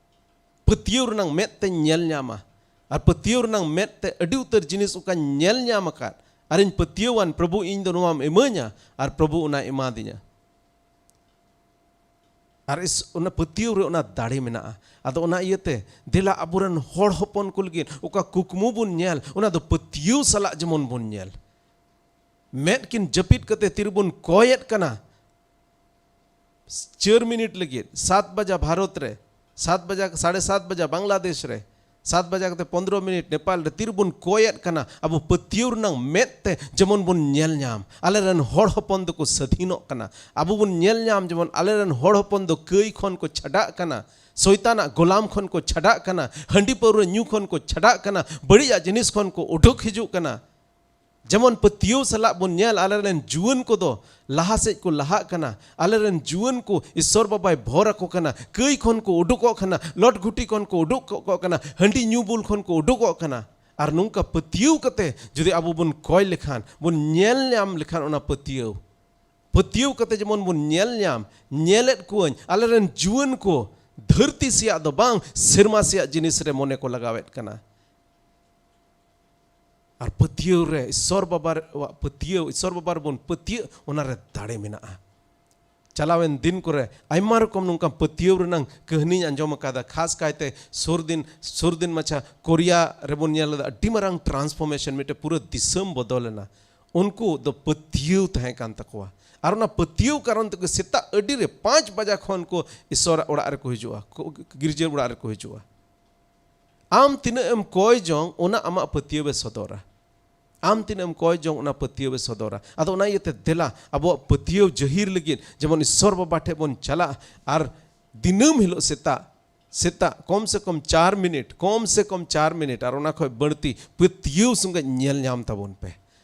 ᱯᱟᱹᱛᱭᱟᱹᱣ ᱨᱮᱱᱟᱝ ᱢᱮᱫ ᱛᱮᱧ ᱧᱮᱞ ᱧᱟᱢᱟ᱾ ᱟᱨ ᱯᱟᱹᱛᱭᱟᱹᱣ ᱨᱮᱱᱟᱝ ᱢᱮᱫ ᱛᱮ ᱟᱹᱰᱤ ᱩᱛᱟᱹᱨ ᱡᱤᱱᱤᱥ ᱚᱠᱟᱧ ᱧᱮᱞ ᱧᱟᱢ ᱟᱠᱟᱫ, ᱟᱨᱤᱧ ᱯᱟᱹᱛᱭᱟᱹᱣᱟᱱ, ᱯᱨᱚᱵᱷᱩ, ᱤᱧ ᱫᱚ ᱱᱚᱣᱟᱢ ᱤᱢᱟᱹᱧᱟ, ᱟᱨ ᱯᱨᱚᱵᱷᱩ ᱚᱱᱟᱭ ᱮᱢᱟᱫᱤᱧᱟ᱾ ᱟᱨ ᱤᱥ-, ᱚᱱᱟ ᱯᱟᱹᱛᱭᱟᱹᱣ ᱨᱮ ᱚᱱᱟ ᱫᱟᱲᱮ ᱢᱮᱱᱟᱜᱼᱟ᱾ ᱟᱫᱚ ᱚᱱᱟ ᱤᱭᱟᱹᱛᱮ ᱫᱮᱞᱟ ᱟᱵᱚᱨᱮᱱ ᱦᱚᱲ ᱦᱚᱯᱚᱱ ᱠᱚ ᱞᱟᱹᱜᱤᱫ ᱚᱠᱟ ᱠᱩᱠᱢᱩ ᱵᱚᱱ ᱧᱮᱞ, ᱚᱱᱟ ᱫᱚ ᱯᱟᱹᱛᱭᱟᱹᱣ ᱥᱟᱞᱟᱜ ᱡᱮᱢᱚᱱ ᱵᱚᱱ ᱧᱮᱞ᱾ ᱢᱮᱫ ᱠᱤᱱ ᱡᱟᱹᱯᱤᱫ ᱠᱟᱛᱮ ᱛᱤᱨᱮᱵᱚᱱ ᱠᱚᱭᱮᱫ ᱠᱟᱱᱟ, ᱪᱟᱨ ᱢᱤᱱᱤᱴ ᱞᱟᱹᱜᱤᱫ, ᱥᱟᱛ ᱵᱟᱡᱟ ᱵᱷᱟᱨᱚᱛ ᱨᱮ, ᱥᱟᱛ ᱵᱟᱡᱟ, ᱥᱟᱲᱮ ᱥᱟᱛ ᱵᱟᱡᱟ ᱵᱟᱝᱞᱟᱫᱮᱥ ᱨᱮ, ᱥᱟᱛ ᱵᱟᱡᱟ ᱠᱟᱛᱮ ᱯᱚᱱᱫᱽᱨᱚ ᱢᱤᱱᱤᱴ ᱱᱮᱯᱟᱞ ᱨᱮ, ᱛᱤᱨᱮᱵᱚᱱ ᱠᱚᱭᱮᱫ ᱠᱟᱱᱟ, ᱟᱵᱚ ᱯᱟᱹᱛᱭᱟᱹᱣ ᱨᱮᱱᱟᱝ ᱢᱮᱫ ᱛᱮ ᱡᱮᱢᱚᱱ ᱵᱚᱱ ᱧᱮᱞ ᱧᱟᱢ, ᱟᱞᱮᱨᱮᱱ ᱦᱚᱲ ᱦᱚᱯᱚᱱ ᱫᱚᱠᱚ ᱥᱟᱹᱫᱷᱤᱱᱚᱜ ᱠᱟᱱᱟ᱾ ᱟᱵᱚ ᱵᱚᱱ ᱧᱮᱞ ᱧᱟᱢ ᱡᱮᱢᱚᱱ ᱟᱞᱮᱨᱮᱱ ᱦᱚᱲ ᱦᱚᱯᱚᱱ ᱫᱚ ᱠᱟᱹᱭ ᱠᱷᱚᱱ ᱠᱚ ᱪᱷᱟᱰᱟᱜ ᱠᱟᱱᱟ, ᱥᱚᱭᱛᱟᱱᱟᱜ ᱜᱳᱞᱟᱢ ᱠᱷᱚᱱ ᱠᱚ ᱪᱷᱟᱰᱟᱜ ᱠᱟᱱᱟ, ᱦᱟᱺᱰᱤ ᱯᱟᱹᱣᱨᱟᱹ ᱧᱩ ᱠᱷᱚᱱ ᱠᱚ ᱪᱷᱟᱰᱟᱜ ᱠᱟᱱᱟ, ᱵᱟᱹᱲᱤᱡᱟᱜ ᱡᱤᱱᱤᱥ ᱠᱷᱚᱱ ᱠᱚ ᱩᱰᱩᱠ ᱦᱤᱡᱩᱜ ᱠᱟᱱᱟ᱾ ᱡᱮᱢᱚᱱ ᱯᱟᱹᱛᱭᱟᱹᱣ ᱥᱟᱞᱟᱜ ᱵᱚᱱ ᱧᱮᱞ, ᱟᱞᱮᱨᱮᱱ ᱡᱩᱣᱟᱹᱱ ᱠᱚᱫᱚ ᱞᱟᱦᱟ ᱥᱮᱫ ᱠᱚ ᱞᱟᱦᱟᱜ ᱠᱟᱱᱟ, ᱟᱞᱮᱨᱮᱱ ᱡᱩᱣᱟᱹᱱ ᱠᱚ ᱤᱥᱥᱚᱨ ᱵᱟᱵᱟᱭ ᱵᱷᱚᱨ ᱟᱠᱚ ᱠᱟᱱᱟ, ᱠᱟᱹᱭ ᱠᱷᱚᱱ ᱠᱚ ᱩᱰᱩᱠᱚᱜ ᱠᱟᱱᱟ, ᱞᱚᱴ ᱜᱷᱩᱴᱤ ᱠᱷᱚᱱ ᱠᱚ ᱩᱰᱩᱠᱚᱜ ᱠᱟᱱᱟ, ᱦᱟᱺᱰᱤ ᱧᱩ ᱵᱩᱞ ᱠᱷᱚᱱ ᱠᱚ ᱩᱰᱩᱠᱚᱜ ᱠᱟᱱᱟ᱾ ᱟᱨ ᱱᱚᱝᱠᱟ ᱯᱟᱹᱛᱭᱟᱹᱣ ᱠᱟᱛᱮ ᱡᱩᱫᱤ ᱟᱵᱚ ᱵᱚᱱ ᱠᱚᱭ ᱞᱮᱠᱷᱟᱱ, ᱵᱚᱱ ᱧᱮᱞ ᱧᱟᱢ ᱞᱮᱠᱷᱟᱱ ᱚᱱᱟ ᱯᱟᱹᱛᱭᱟᱹᱣ, ᱯᱟᱹᱛᱭᱟᱹᱣ ᱠᱟᱛᱮ ᱡᱮᱢᱚᱱ ᱵᱚᱱ ᱧᱮᱞ ᱧᱟᱢ, ᱧᱮᱞᱮᱫ ᱠᱚᱣᱟᱹᱧ ᱟᱞᱮᱨᱮᱱ ᱡᱩᱣᱟᱹᱱ ᱠᱚ ᱫᱷᱟᱹᱨᱛᱤ ᱥᱮᱭᱟᱜ ᱫᱚ ᱵᱟᱝ, ᱥᱮᱨᱢᱟ ᱥᱮᱭᱟᱜ ᱡᱤᱱᱤᱥ ᱨᱮ ᱢᱚᱱᱮ ᱠᱚ ᱞᱟᱜᱟᱣᱮᱫ ᱠᱟᱱᱟ᱾ ᱟᱨ ᱯᱟᱹᱛᱭᱟᱹᱣ ᱨᱮ, ᱤᱥᱥᱚᱨ ᱵᱟᱵᱟ ᱨᱮ-, ᱣᱟᱜ ᱯᱟᱹᱛᱭᱟᱹᱣ, ᱤᱥᱥᱚᱨ ᱵᱟᱵᱟ ᱨᱮᱵᱚᱱ ᱯᱟᱹᱛᱭᱟᱹᱜ, ᱚᱱᱟ ᱨᱮ ᱫᱟᱲᱮ ᱢᱮᱱᱟᱜᱼᱟ᱾ ᱪᱟᱞᱟᱣᱮᱱ ᱫᱤᱱ ᱠᱚᱨᱮ ᱟᱭᱢᱟ ᱨᱚᱠᱚᱢ ᱱᱚᱝᱠᱟ ᱯᱟᱹᱛᱭᱟᱹᱣ ᱨᱮᱱᱟᱝ ᱠᱟᱹᱦᱱᱤᱧ ᱟᱸᱡᱚᱢ ᱟᱠᱟᱫᱟ᱾ ᱠᱷᱟᱥ ᱠᱟᱭᱛᱮ ᱥᱩᱨ ᱫᱤᱱ, ᱥᱩᱨ ᱫᱤᱱ ᱢᱟᱪᱷᱟ ᱠᱳᱨᱤᱭᱟ ᱨᱮᱵᱚᱱ ᱧᱮᱞ ᱞᱮᱫᱟ, ᱟᱹᱰᱤ ᱢᱟᱨᱟᱝ transformation, ᱢᱤᱫᱴᱮᱱ ᱯᱩᱨᱟᱹ ᱫᱤᱥᱚᱢ ᱵᱚᱫᱚᱞ ᱮᱱᱟ᱾ ᱩᱱᱠᱩ ᱫᱚ ᱯᱟᱹᱛᱭᱟᱹᱣ ᱛᱟᱦᱮᱸ ᱠᱟᱱ ᱛᱟᱠᱚᱣᱟ᱾ ᱟᱨ ᱚᱱᱟ ᱯᱟᱹᱛᱭᱟᱹᱣ ᱠᱟᱨᱚᱱ ᱛᱮᱠᱚ ᱥᱮᱛᱟᱜ ᱟᱹᱰᱤ ᱨᱮ ᱯᱟᱸᱪ ᱵᱟᱡᱟ ᱠᱷᱚᱱ ᱠᱚ ᱤᱥᱥᱚᱨᱟᱜ ᱚᱲᱟᱜ ᱨᱮᱠᱚ ᱦᱤᱡᱩᱜᱼᱟ, ᱠᱚ-, ᱜᱤᱨᱡᱟᱹ ᱚᱲᱟᱜ ᱨᱮᱠᱚ ᱦᱤᱡᱩᱜᱼᱟ᱾ ᱟᱢ ᱛᱤᱱᱟᱹᱜ ᱮᱢ ᱠᱚᱭ ᱡᱚᱝ, ᱚᱱᱟ ᱟᱢᱟᱜ ᱯᱟᱹᱛᱭᱟᱹᱣ ᱮ ᱥᱚᱫᱚᱨᱟ᱾ ᱟᱢ ᱛᱤᱱᱟᱹᱜ ᱮᱢ ᱠᱚᱭ ᱡᱚᱝ, ᱚᱱᱟ ᱯᱟᱹᱛᱭᱟᱹᱣ ᱮ ᱥᱚᱫᱚᱨᱟ᱾ ᱟᱫᱚ ᱚᱱᱟ ᱤᱭᱟᱹᱛᱮ ᱫᱮᱞᱟ ᱟᱵᱚᱣᱟᱜ ᱯᱟᱹᱛᱭᱟᱹᱣ ᱡᱟᱹᱦᱤᱨ ᱞᱟᱹᱜᱤᱫ ᱡᱮᱢᱚᱱ ᱤᱥᱥᱚᱨ ᱵᱟᱵᱟ ᱴᱷᱮᱱ ᱵᱚᱱ ᱪᱟᱞᱟᱜᱼᱟ ᱟᱨ ᱫᱤᱱᱟᱹᱢ ᱦᱤᱞᱳᱜ ᱥᱮᱛᱟᱜ ᱥᱮᱛᱟᱜ ᱠᱚᱢ ᱥᱮ ᱠᱚᱢ ᱪᱟᱨ ᱢᱤᱱᱤᱴ, ᱠᱚᱢ ᱥᱮ ᱠᱚᱢ ᱪᱟᱨ ᱢᱤᱱᱤᱴ, ᱟᱨ ᱚᱱᱟ ᱠᱷᱚᱱ ᱵᱟᱹᱲᱛᱤ ᱯᱟᱹᱛᱭᱟᱹᱣ ᱥᱚᱸᱜᱮ ᱧᱮᱞ ᱧᱟᱢ ᱛᱟᱵᱚᱱ ᱯᱮ᱾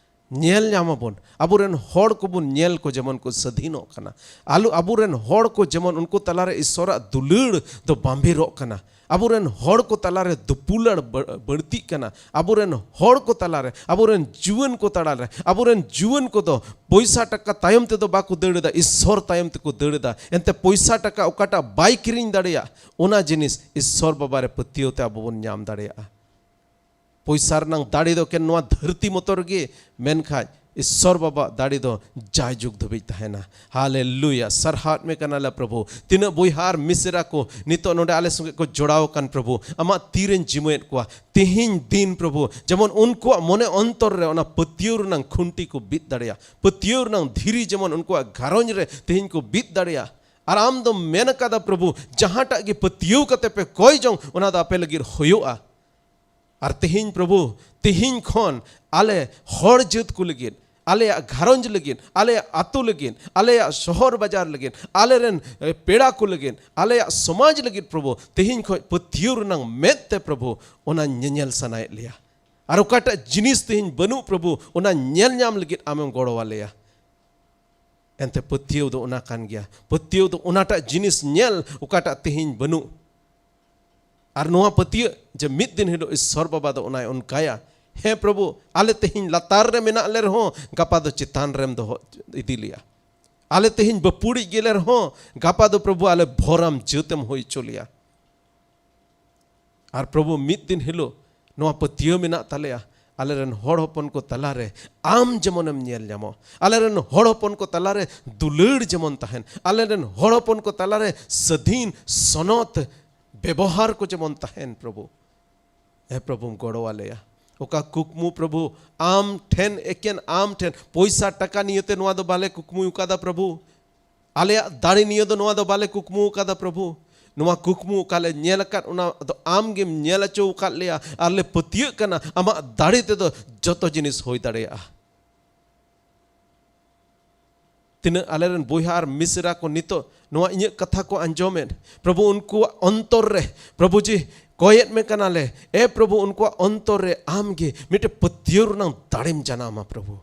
ᱧᱮᱞ ᱧᱟᱢ ᱟᱵᱚᱱ, ᱟᱵᱚᱨᱮᱱ ᱦᱚᱲ ᱠᱚᱵᱚᱱ ᱧᱮᱞ ᱠᱚ ᱡᱮᱢᱚᱱ ᱠᱚ ᱥᱟᱹᱫᱷᱤᱱᱚᱜ ᱠᱟᱱᱟ᱾ ᱟᱞᱚ, ᱟᱵᱚᱨᱮᱱ ᱦᱚᱲ ᱠᱚ ᱡᱮᱢᱚᱱ ᱩᱱᱠᱩ ᱛᱟᱞᱟᱨᱮ ᱤᱥᱚᱨᱟᱜ ᱫᱩᱞᱟᱹᱲ ᱫᱚ ᱵᱟᱢᱵᱷᱮᱨᱚᱜ ᱠᱟᱱᱟ᱾ ᱟᱵᱚᱨᱮᱱ ᱦᱚᱲ ᱠᱚ ᱛᱟᱞᱟᱨᱮ ᱫᱩᱯᱩᱞᱟᱹᱲ ᱵᱟᱹ-, ᱵᱟᱹᱲᱛᱤᱜ ᱠᱟᱱᱟ᱾ ᱟᱵᱚᱨᱮᱱ ᱦᱚᱲ ᱠᱚ ᱛᱟᱞᱟᱨᱮ, ᱟᱵᱚᱨᱮᱱ ᱡᱩᱣᱟᱹᱱ ᱠᱚ ᱛᱟᱞᱟᱨᱮ, ᱟᱵᱚᱨᱮᱱ ᱡᱩᱣᱟᱹᱱ ᱠᱚᱫᱚ ᱯᱚᱭᱥᱟ ᱴᱟᱠᱟ ᱛᱟᱭᱚᱢ ᱛᱮᱫᱚ ᱵᱟᱠᱚ ᱫᱟᱹᱲ ᱮᱫᱟ, ᱤᱥᱚᱨ ᱛᱟᱭᱚᱢ ᱛᱮᱠᱚ ᱫᱟᱹᱲ ᱮᱫᱟ᱾ ᱮᱱᱛᱮ ᱯᱚᱭᱥᱟ ᱴᱟᱠᱟ ᱚᱠᱟᱴᱟᱜ ᱵᱟᱭ ᱠᱤᱨᱤᱧ ᱫᱟᱲᱮᱭᱟᱜ, ᱚᱱᱟ ᱡᱤᱱᱤᱥ ᱤᱥᱚᱨ ᱵᱟᱵᱟ ᱨᱮ ᱯᱟᱹᱛᱭᱟᱹᱣ ᱛᱮ ᱟᱵᱚ ᱵᱚᱱ ᱧᱟᱢ ᱫᱟᱲᱮᱭᱟᱜᱼᱟ᱾ ᱯᱚᱭᱥᱟ ᱨᱮᱱᱟᱝ ᱫᱟᱲᱮ ᱫᱚ ᱮᱠᱮᱱ ᱱᱚᱣᱟ ᱫᱷᱟᱹᱨᱛᱤ ᱢᱚᱛᱚ ᱨᱮᱜᱮ, ᱢᱮᱱᱠᱷᱟᱡ ᱤᱥᱚᱨ ᱵᱟᱵᱟᱣᱟᱜ ᱫᱟᱲᱮ ᱫᱚ ᱡᱟᱭᱡᱩᱜᱽ ᱫᱷᱟᱹᱵᱤᱡ ᱛᱟᱦᱮᱱᱟ᱾ ᱦᱟᱞᱮᱞᱩᱭᱟ, ᱥᱟᱨᱦᱟᱣᱮᱫ ᱢᱮ ᱠᱟᱱᱟᱞᱮ ᱯᱨᱚᱵᱷᱩ᱾ ᱛᱤᱱᱟᱹᱜ ᱵᱚᱭᱦᱟ ᱟᱨ ᱢᱤᱥᱮᱨᱟ ᱠᱚ ᱱᱤᱛᱚᱜ ᱱᱚᱰᱮ ᱟᱞᱮ ᱥᱚᱸᱜᱮ ᱠᱚ ᱡᱚᱲᱟᱣ ᱟᱠᱟᱱ ᱯᱨᱚᱵᱷᱩ, ᱟᱢᱟᱜ ᱛᱤᱨᱮᱧ ᱡᱤᱢᱟᱹᱭᱮᱫ ᱠᱚᱣᱟ᱾ ᱛᱮᱦᱮᱧ ᱫᱤᱱ ᱯᱨᱚᱵᱷᱩ, ᱡᱮᱢᱚᱱ ᱩᱱᱠᱩᱣᱟᱜ ᱢᱚᱱᱮ ᱚᱱᱛᱚᱨ ᱨᱮ ᱚᱱᱟ ᱯᱟᱹᱛᱭᱟᱹᱣ ᱨᱮᱱᱟᱝ ᱠᱷᱩᱱᱴᱤ ᱠᱚ ᱵᱤᱫ ᱫᱟᱲᱮᱭᱟᱜ, ᱯᱟᱹᱛᱭᱟᱹᱣ ᱨᱮᱱᱟᱝ ᱫᱷᱤᱨᱤ ᱡᱮᱢᱚᱱ ᱩᱱᱠᱩᱣᱟᱜ ᱜᱷᱟᱨᱚᱸᱡᱽ ᱨᱮ ᱛᱮᱦᱮᱧ ᱠᱚ ᱵᱤᱫ ᱫᱟᱲᱮᱭᱟᱜ᱾ ᱟᱨ ᱟᱢ ᱫᱚᱢ ᱢᱮᱱ ᱟᱠᱟᱫᱟ ᱯᱨᱚᱵᱷᱩ, ᱡᱟᱦᱟᱸᱴᱟᱜ ᱜᱮ ᱯᱟᱹᱛᱭᱟᱹᱣ ᱠᱟᱛᱮ ᱯᱮ ᱠᱚᱭ ᱡᱚᱝ, ᱚᱱᱟ ᱫᱚ ᱟᱯᱮ ᱞᱟᱹᱜᱤᱫ ᱦᱩᱭᱩᱜᱼᱟ᱾ ᱟᱨ ᱛᱮᱦᱮᱧ ᱯᱨᱚᱵᱷᱩ, ᱛᱮᱦᱮᱧ ᱠᱷᱚᱱ ᱟᱞᱮ ᱦᱚᱲ ᱡᱟᱹᱛ ᱠᱚ ᱞᱟᱹᱜᱤᱫ, ᱟᱞᱮᱭᱟᱜ ᱜᱷᱟᱨᱚᱸᱡᱽ ᱞᱟᱹᱜᱤᱫ, ᱟᱞᱮᱭᱟᱜ ᱟᱹᱛᱩ ᱞᱟᱹᱜᱤᱫ, ᱟᱞᱮᱭᱟᱜ ᱥᱚᱦᱚᱨ ᱵᱟᱡᱟᱨ ᱞᱟᱹᱜᱤᱫ, ᱟᱞᱮᱨᱮᱱ, ᱮ, ᱯᱮᱲᱟ ᱠᱚ ᱞᱟᱹᱜᱤᱫ, ᱟᱞᱮᱭᱟᱜ ᱥᱚᱢᱟᱡᱽ ᱞᱟᱹᱜᱤᱫ ᱯᱨᱚᱵᱷᱩ, ᱛᱮᱦᱮᱧ ᱠᱷᱚᱱ ᱯᱟᱹᱛᱭᱟᱹᱣ ᱨᱮᱱᱟᱝ ᱢᱮᱫ ᱛᱮ ᱯᱨᱚᱵᱷᱩ, ᱚᱱᱟ ᱧᱮᱧᱮᱞ ᱥᱟᱱᱟᱭᱮᱫ ᱞᱮᱭᱟ᱾ ᱟᱨ ᱚᱠᱟᱴᱟᱜ ᱡᱤᱱᱤᱥ ᱛᱮᱦᱮᱧ ᱵᱟᱹᱱᱩᱜ ᱯᱨᱚᱵᱷᱩ, ᱚᱱᱟ ᱧᱮᱞ ᱧᱟᱢ ᱞᱟᱹᱜᱤᱫ ᱟᱢᱮᱢ ᱜᱚᱲᱚ ᱟᱞᱮᱭᱟ᱾ ᱮᱱᱛᱮ ᱯᱟᱹᱛᱭᱟᱹᱣ ᱫᱚ ᱚᱱᱟ ᱠᱟᱱ ᱜᱮᱭᱟ᱾ ᱯᱟᱹᱛᱭᱟᱹᱣ ᱫᱚ ᱚᱱᱟᱴᱟᱜ ᱡᱤᱱᱤᱥ ᱧᱮᱞ, ᱚᱠᱟᱴᱟᱜ ᱛᱮᱦᱮᱧ ᱵᱟᱹᱱᱩᱜ᱾ ᱟᱨ ᱱᱚᱣᱟ ᱯᱟᱹᱛᱭᱟᱹᱣ ᱡᱮ ᱢᱤᱫ ᱫᱤᱱ ᱦᱤᱞᱳᱜ ᱤᱥᱥᱚᱨ ᱵᱟᱵᱟ ᱫᱚ ᱚᱱᱟᱭ ᱚᱱᱠᱟᱭᱟ, "ᱦᱮᱸ ᱯᱨᱚᱵᱷᱩ, ᱟᱞᱮ ᱛᱮᱦᱮᱧ ᱞᱟᱛᱟᱨ ᱨᱮ ᱢᱮᱱᱟᱜ ᱞᱮ ᱨᱮᱦᱚᱸ ᱜᱟᱯᱟ ᱫᱚ ᱪᱮᱛᱟᱱ ᱨᱮᱢ ᱫᱚᱦᱚ ᱤᱫᱤ ᱞᱮᱭᱟ᱾ ᱟᱞᱮ ᱛᱮᱦᱮᱧ ᱵᱟᱹᱯᱩᱲᱤᱡ ᱜᱮᱞᱮ ᱨᱮᱦᱚᱸ ᱜᱟᱯᱟ ᱫᱚ ᱯᱨᱚᱵᱷᱩ ᱟᱞᱮ ᱵᱷᱚᱨᱟᱢ ᱡᱟᱹᱛᱮᱢ ᱦᱩᱭ ᱦᱚᱪᱚ ᱞᱮᱭᱟ᱾" ᱟᱨ ᱯᱨᱚᱵᱷᱩ, ᱢᱤᱫ ᱫᱤᱱ ᱦᱤᱞᱳᱜ ᱱᱚᱣᱟ ᱯᱟᱹᱛᱭᱟᱹᱣ ᱢᱮᱱᱟᱜ ᱛᱟᱞᱮᱭᱟ, ᱟᱞᱮᱨᱮᱱ ᱦᱚᱲ ᱦᱚᱯᱚᱱ ᱠᱚ ᱛᱟᱞᱟᱨᱮ ᱟᱢ ᱡᱮᱢᱚᱱᱮᱢ ᱧᱮᱞ ᱧᱟᱢᱚᱜ, ᱟᱞᱮᱨᱮᱱ ᱦᱚᱲ ᱦᱚᱯᱚᱱ ᱠᱚ ᱛᱟᱞᱟᱨᱮ ᱫᱩᱞᱟᱹᱲ ᱡᱮᱢᱚᱱ ᱛᱟᱦᱮᱱ, ᱟᱞᱮᱨᱮᱱ ᱦᱚᱲ ᱦᱚᱯᱚᱱ ᱠᱚ ᱛᱟᱞᱟᱨᱮ ᱥᱟᱹᱫᱷᱤᱱ ᱥᱚᱱᱚᱛ ᱵᱮᱵᱚᱦᱟᱨ ᱠᱚ ᱡᱮᱢᱚᱱ ᱛᱟᱦᱮᱱ ᱯᱨᱚᱵᱷᱩ᱾ ᱮ ᱯᱨᱚᱵᱷᱩᱢ ᱜᱚᱲᱚ ᱟᱞᱮᱭᱟ᱾ ᱚᱠᱟ ᱠᱩᱠᱢᱩ ᱯᱨᱚᱵᱷᱩ ᱟᱢ ᱴᱷᱮᱱ, ᱮᱠᱮᱱ ᱟᱢ ᱴᱷᱮᱱ, ᱯᱚᱭᱥᱟ ᱴᱟᱠᱟ ᱱᱤᱭᱮᱛᱮ ᱱᱚᱣᱟ ᱫᱚ ᱵᱟᱞᱮ ᱠᱩᱠᱢᱩ ᱟᱠᱟᱫᱟ ᱯᱨᱚᱵᱷᱩ᱾ ᱟᱞᱮᱭᱟᱜ ᱫᱟᱲᱮ ᱱᱤᱭᱮ ᱫᱚ ᱱᱚᱣᱟ ᱫᱚ ᱵᱟᱞᱮ ᱠᱩᱠᱢᱩ ᱟᱠᱟᱫᱟ ᱯᱨᱚᱵᱷᱩ᱾ ᱱᱚᱣᱟ ᱠᱩᱠᱢᱩ ᱚᱠᱟᱞᱮ ᱧᱮᱞ ᱟᱠᱟᱫ, ᱚᱱᱟ ᱫᱚ ᱟᱢ ᱜᱮᱢ ᱧᱮᱞ ᱦᱚᱪᱚ ᱟᱠᱟᱫ ᱞᱮᱭᱟ᱾ ᱟᱨ ᱞᱮ ᱯᱟᱹᱛᱭᱟᱹᱜ ᱠᱟᱱᱟ ᱟᱢᱟᱜ ᱫᱟᱲᱮ ᱛᱮᱫᱚ ᱡᱚᱛᱚ ᱡᱤᱱᱤᱥ ᱦᱩᱭ ᱫᱟᱲᱮᱭᱟᱜᱼᱟ᱾ ᱛᱤᱱᱟᱹᱜ ᱟᱞᱮᱨᱮᱱ ᱵᱚᱭᱦᱟ ᱟᱨ ᱢᱤᱥᱨᱟ ᱠᱚ ᱱᱤᱛᱚᱜ ᱱᱚᱣᱟ ᱤᱧᱟᱹᱜ ᱠᱟᱛᱷᱟ ᱠᱚ ᱟᱸᱡᱚᱢᱮᱫ, ᱯᱨᱚᱵᱷᱩ, ᱩᱱᱠᱩᱣᱟᱜ ᱚᱱᱛᱚᱨ ᱨᱮ, ᱯᱨᱚᱵᱷᱩ ᱡᱤ, ᱠᱚᱭᱮᱫ ᱢᱮ ᱠᱟᱱᱟᱞᱮ, ᱮ ᱯᱨᱚᱵᱷᱩ, ᱩᱱᱠᱩᱣᱟᱜ ᱚᱱᱛᱚᱨ ᱨᱮ ᱟᱢᱜᱮ ᱢᱤᱫᱴᱮᱱ ᱯᱟᱹᱛᱭᱟᱹᱣ ᱨᱮᱱᱟᱜ ᱫᱟᱲᱮᱢ ᱡᱟᱱᱟᱢᱟ, ᱯᱨᱚᱵᱷᱩ᱾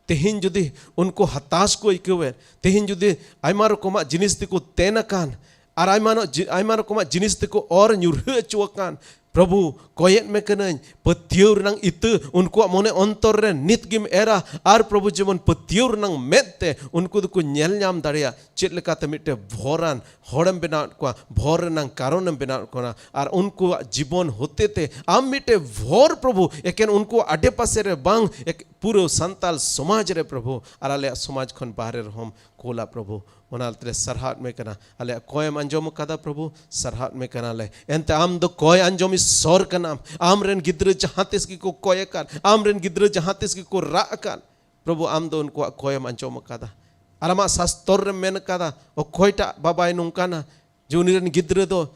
ᱛᱮᱦᱮᱧ ᱡᱩᱫᱤ ᱩᱱᱠᱩ ᱦᱟᱛᱟᱥ ᱠᱚ ᱟᱹᱭᱠᱟᱹᱣᱮᱫ, ᱛᱮᱦᱮᱧ ᱡᱩᱫᱤ ᱟᱭᱢᱟ ᱨᱚᱠᱚᱢᱟᱜ ᱡᱤᱱᱤᱥ ᱛᱮᱠᱚ ᱛᱮᱱ ᱟᱠᱟᱱ, ᱟᱨ ᱟᱭᱢᱟ ᱱᱚ-, ᱡᱤ-, ᱟᱭᱢᱟ ᱨᱚᱠᱚᱢᱟᱜ ᱡᱤᱱᱤᱥ ᱛᱮᱠᱚ ᱚᱨ ᱧᱩᱨᱦᱟᱹ ᱦᱚᱪᱚ ᱟᱠᱟᱱ, ᱯᱨᱚᱵᱷᱩ, ᱠᱚᱭᱮᱫ ᱢᱮ ᱠᱟᱹᱱᱟᱹᱧ, ᱯᱟᱹᱛᱭᱟᱹᱣ ᱨᱮᱱᱟᱝ ᱤᱛᱟᱹ ᱩᱱᱠᱩᱣᱟᱜ ᱢᱚᱱᱮ ᱚᱱᱛᱚᱨ ᱨᱮ ᱱᱤᱛ ᱜᱮᱢ ᱮᱨᱟ᱾ ᱟᱨ ᱯᱨᱚᱵᱷᱩ, ᱡᱮᱢᱚᱱ ᱯᱟᱹᱛᱭᱟᱹᱣ ᱨᱮᱱᱟᱝ ᱢᱮᱫ ᱛᱮ ᱩᱱᱠᱩ ᱫᱚᱠᱚ ᱧᱮᱞ ᱧᱟᱢ ᱫᱟᱲᱮᱭᱟᱜ, ᱪᱮᱫ ᱞᱮᱠᱟᱛᱮ ᱢᱤᱫᱴᱮᱱ ᱵᱷᱚᱨᱟᱱ ᱦᱚᱲᱮᱢ ᱵᱮᱱᱟᱣᱮᱫ ᱠᱚᱣᱟ, ᱵᱷᱚᱨ ᱨᱮᱱᱟᱝ ᱠᱟᱨᱚᱱᱮᱢ ᱵᱮᱱᱟᱣᱮᱫ ᱠᱚᱣᱟ, ᱟᱨ ᱩᱱᱠᱩᱣᱟᱜ ᱡᱤᱵᱚᱱ ᱦᱚᱛᱮ ᱛᱮ ᱟᱢ ᱢᱤᱫᱴᱮᱱ ᱵᱷᱚᱨ, ᱯᱨᱚᱵᱷᱩ, ᱮᱠᱮᱱ ᱩᱱᱠᱩᱣᱟᱜ ᱟᱰᱮᱯᱟᱥᱮ ᱨᱮ ᱵᱟᱝ, ᱮᱠ-, ᱯᱩᱨᱟᱹ ᱥᱟᱱᱛᱟᱞ ᱥᱚᱢᱟᱡᱽ ᱨᱮ, ᱯᱨᱚᱵᱷᱩ, ᱟᱨ ᱟᱞᱮᱭᱟᱜ ᱥᱚᱢᱟᱡᱽ ᱠᱷᱚᱱ ᱵᱟᱦᱨᱮ ᱨᱮᱦᱚᱸᱢ ᱠᱳᱞᱟ, ᱯᱨᱚᱵᱷᱩ᱾ ᱚᱱᱟ ᱛᱮᱞᱮ ᱥᱟᱨᱦᱟᱣᱮᱫ ᱢᱮ ᱠᱟᱱᱟ᱾ ᱟᱞᱮᱭᱟᱜ ᱠᱚᱭᱮᱢ ᱟᱸᱡᱚᱢ ᱟᱠᱟᱫᱟ, ᱯᱨᱚᱵᱷᱩ, ᱥᱟᱨᱦᱟᱣᱮᱫ ᱢᱮ ᱠᱟᱱᱟᱞᱮ᱾ ᱮᱱᱛᱮ ᱟᱢ ᱫᱚ ᱠᱚᱭ ᱟᱸᱡᱚᱢᱤᱡ ᱥᱚᱨ ᱠᱟᱱᱟᱢ᱾ ᱟᱢ ᱨᱮᱱ ᱜᱤᱫᱽᱨᱟᱹ ᱡᱟᱦᱟᱸ ᱛᱤᱥ ᱜᱮᱠᱚ ᱠᱚᱭ ᱟᱠᱟᱫ, ᱟᱢ ᱨᱮᱱ ᱜᱤᱫᱽᱨᱟᱹ ᱡᱟᱦᱟᱸ ᱛᱤᱥ ᱜᱮᱠᱚ ᱨᱟᱜ ᱟᱠᱟᱫ, ᱯᱨᱚᱵᱷᱩ, ᱟᱢ ᱫᱚ ᱩᱱᱠᱩᱣᱟᱜ ᱠᱚᱭᱮᱢ ᱟᱸᱡᱚᱢ ᱟᱠᱟᱫᱟ᱾ ᱟᱨ ᱟᱢᱟᱜ ᱥᱟᱥᱛᱚᱨ ᱨᱮᱢ ᱢᱮᱱ ᱟᱠᱟᱫᱟ, ᱚᱠᱚᱭᱴᱟᱜ ᱵᱟᱵᱟᱭ ᱱᱚᱝᱠᱟᱱᱟ ᱡᱮ ᱩᱱᱤ ᱨᱮᱱ ᱜᱤᱫᱽᱨᱟᱹ ᱫᱚ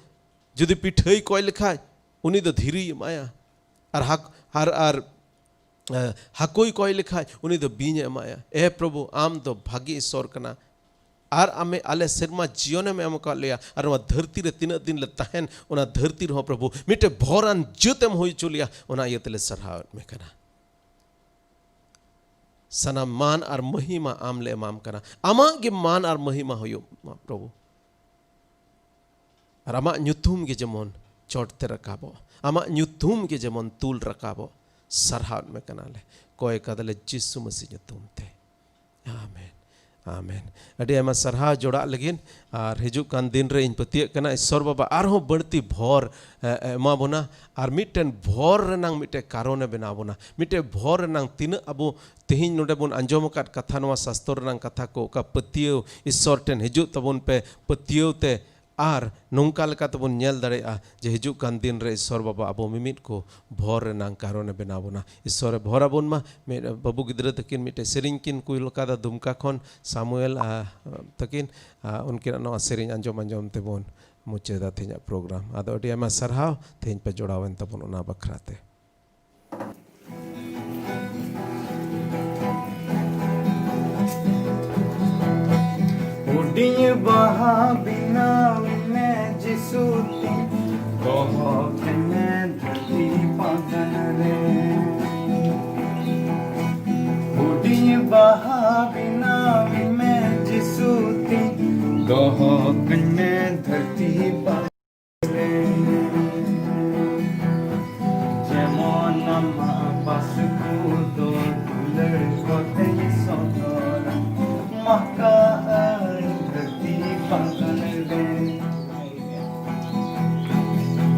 ᱡᱩᱫᱤ ᱯᱤᱴᱷᱟᱹᱭ ᱠᱚᱭ ᱞᱮᱠᱷᱟᱡ, ᱩᱱᱤ ᱫᱚ ᱫᱷᱤᱨᱤᱭ ᱮᱢᱟᱭᱟ, ᱟᱨ ᱦᱟᱠ-, ᱟᱨ, ᱟᱨ, ᱮ, ᱦᱟᱹᱠᱩᱭ ᱠᱚᱭ ᱞᱮᱠᱷᱟᱡ, ᱩᱱᱤ ᱫᱚ ᱵᱤᱧᱮ ᱮᱢᱟᱭᱟ᱾ ᱮ ᱯᱨᱚᱵᱷᱩ, ᱟᱢ ᱫᱚ ᱵᱷᱟᱜᱤ ᱤᱥᱚᱨ ᱠᱟᱱᱟ᱾ ᱟᱨ ᱟᱢᱮ, ᱟᱞᱮ ᱥᱮᱨᱢᱟ ᱡᱤᱭᱚᱱᱮᱢ ᱮᱢ ᱟᱠᱟᱫ ᱞᱮᱭᱟ, ᱟᱨ ᱱᱚᱣᱟ ᱫᱷᱟᱹᱨᱛᱤ ᱨᱮ ᱛᱤᱱᱟᱹᱜ ᱫᱤᱱ ᱞᱮ ᱛᱟᱦᱮᱱ, ᱚᱱᱟ ᱫᱷᱟᱹᱨᱛᱤ ᱨᱮᱦᱚᱸ, ᱯᱨᱚᱵᱷᱩ, ᱢᱤᱫᱴᱮᱡ ᱵᱷᱚᱨᱟᱱ ᱡᱟᱹᱛᱮᱢ ᱦᱩᱭ ᱦᱚᱪᱚ ᱞᱮᱭᱟ᱾ ᱚᱱᱟ ᱤᱭᱟᱹ ᱛᱮᱞᱮ ᱥᱟᱨᱦᱟᱣᱮᱫ ᱢᱮ ᱠᱟᱱᱟ᱾ ᱥᱟᱱᱟᱢ ᱢᱟᱱ ᱟᱨ ᱢᱚᱦᱤᱢᱟ ᱟᱢ ᱞᱮ ᱮᱢᱟᱢ ᱠᱟᱱᱟ᱾ ᱟᱢᱟᱜ ᱜᱮ ᱢᱟᱱ ᱟᱨ ᱢᱚᱦᱤᱢᱟ ᱦᱩᱭᱩᱜ ᱢᱟ, ᱯᱨᱚᱵᱷᱩ᱾ ᱟᱨ ᱟᱢᱟᱜ ᱧᱩᱛᱩᱢ ᱜᱮ ᱡᱮᱢᱚᱱ ᱪᱚᱴ ᱛᱮ ᱨᱟᱠᱟᱵᱚᱜ, ᱟᱢᱟᱜ ᱧᱩᱛᱩᱢ ᱜᱮ ᱡᱮᱢᱚᱱ ᱛᱩᱞ ᱨᱟᱠᱟᱵᱚᱜ, ᱥᱟᱨᱦᱟᱣᱮᱫ ᱢᱮ ᱠᱟᱱᱟᱞᱮ᱾ ᱠᱚᱭ ᱠᱟᱫᱟᱞᱮ ᱡᱤᱥᱩ ᱢᱟᱹᱥᱤ ᱧᱩᱛᱩᱢ ᱛᱮ᱾ ᱟᱢᱮᱱ᱾ ᱟᱢᱮᱱ᱾ ᱟᱹᱰᱤ ᱟᱭᱢᱟ ᱥᱟᱨᱦᱟᱣ ᱡᱚᱲᱟᱜ ᱞᱟᱹᱜᱤᱫ᱾ ᱟᱨ ᱦᱤᱡᱩᱜ ᱠᱟᱱ ᱫᱤᱱ ᱨᱮ ᱤᱧ ᱯᱟᱹᱛᱭᱟᱹᱜ ᱠᱟᱱᱟ, ᱤᱥᱚᱨ ᱵᱟᱵᱟ ᱟᱨᱦᱚᱸ ᱵᱟᱹᱲᱛᱤ ᱵᱷᱚᱨ, ᱮ, ᱮ, ᱮᱢᱟ ᱵᱚᱱᱟ᱾ ᱟᱨ ᱢᱤᱫᱴᱮᱱ ᱵᱷᱚᱨ ᱨᱮᱱᱟᱝ ᱢᱤᱫᱴᱮᱱ ᱠᱟᱨᱚᱱᱮ ᱵᱮᱱᱟᱣ ᱵᱚᱱᱟ᱾ ᱢᱤᱫᱴᱮᱱ ᱵᱷᱚᱨ ᱨᱮᱱᱟᱝ ᱛᱤᱱᱟᱹᱜ ᱟᱵᱚ ᱛᱮᱦᱮᱧ ᱱᱚᱰᱮ ᱵᱚᱱ ᱟᱸᱡᱚᱢ ᱟᱠᱟᱫ ᱠᱟᱛᱷᱟ, ᱱᱚᱣᱟ ᱥᱟᱥᱛᱚᱨ ᱨᱮᱱᱟᱝ ᱠᱟᱛᱷᱟ ᱠᱚ, ᱚᱠᱟ ᱯᱟᱹᱛᱭᱟᱹᱣ, ᱤᱥᱚᱨ ᱴᱷᱮᱱ ᱦᱤᱡᱩᱜ ᱛᱟᱵᱚᱱ ᱯᱮ ᱯᱟᱹᱛᱭᱟᱹᱣ ᱛᱮ, ᱟᱨ ᱱᱚᱝᱠᱟ ᱞᱮᱠᱟ ᱛᱮᱵᱚᱱ ᱧᱮᱞ ᱫᱟᱲᱮᱭᱟᱜᱼᱟ ᱡᱮ ᱦᱤᱡᱩᱜ ᱠᱟᱱ ᱫᱤᱱ ᱨᱮ ᱤᱥᱚᱨ ᱵᱟᱵᱟ ᱟᱵᱚ ᱢᱤᱢᱤᱫ ᱠᱚ ᱵᱷᱚᱨ ᱨᱮᱱᱟᱝ ᱠᱟᱨᱚᱱᱮ ᱵᱮᱱᱟᱣ ᱵᱚᱱᱟ᱾ ᱤᱥᱚᱨᱮ ᱵᱷᱚᱨ ᱟᱵᱚᱱ ᱢᱟ᱾ ᱢᱤᱫ ᱵᱟᱹᱵᱩ ᱜᱤᱫᱽᱨᱟᱹ ᱛᱟᱹᱠᱤᱱ ᱢᱤᱫᱴᱮᱡ ᱥᱮᱨᱮᱧ ᱠᱤᱱ ᱠᱩᱞ ᱟᱠᱟᱫᱟ ᱫᱩᱢᱠᱟ ᱠᱷᱚᱱ, ᱥᱟᱢᱩᱭᱮᱞ, ᱟ, ᱛᱟᱹᱠᱤᱱ, ᱟ, ᱩᱱᱠᱤᱱᱟᱜ ᱱᱚᱣᱟ ᱥᱮᱨᱮᱧ ᱟᱸᱡᱚᱢ ᱟᱸᱡᱚᱢ ᱛᱮᱵᱚᱱ ᱢᱩᱪᱟᱹᱫᱟ ᱛᱮᱦᱮᱧᱟᱜ ᱯᱨᱳᱜᱨᱟᱢ᱾ ᱟᱫᱚ ᱟᱹᱰᱤ ᱟᱭᱢᱟ ᱥᱟᱨᱦᱟᱣ ᱛᱮᱦᱮᱧ ᱯᱮ ᱡᱚᱲᱟᱣᱮᱱ ᱛᱟᱵᱚᱱ ᱚᱱᱟ ᱵᱟᱠᱷᱨᱟ ᱛᱮ᱾ ᱵᱟᱦᱟ ᱵᱮᱱᱟᱣᱤᱧ ᱢᱮ ᱡᱤᱥᱩ ᱛᱤᱧ, ᱫᱚᱦᱚ ᱠᱟᱹᱧ ᱢᱮ ᱫᱷᱟᱹᱨᱛᱤ ᱵᱟᱜᱟᱱ ᱨᱮ᱾ ᱦᱩᱰᱤᱧ ᱵᱟᱦᱟ ᱵᱮᱱᱟᱣᱤᱧ ᱢᱮ ᱡᱤᱥᱩ ᱛᱤᱧ, ᱫᱚᱦᱚ ᱠᱟᱹᱧ ᱢᱮ ᱫᱷᱟᱹᱨᱛᱤ ᱵᱟᱜᱟᱱ ᱨᱮ᱾ ᱡᱮᱢᱚᱱ ᱟᱢᱟᱜ ᱵᱟᱥᱠᱚ ᱫᱚ ᱫᱩᱞᱟᱹᱲ ᱠᱚᱛᱮᱧ ᱥᱚᱫᱚᱨ, ᱢᱟᱦᱠᱟᱜ ᱟᱹᱧ ᱫᱷᱟᱹᱨᱛᱤ ᱵᱟᱜᱟᱱ ᱨᱮ᱾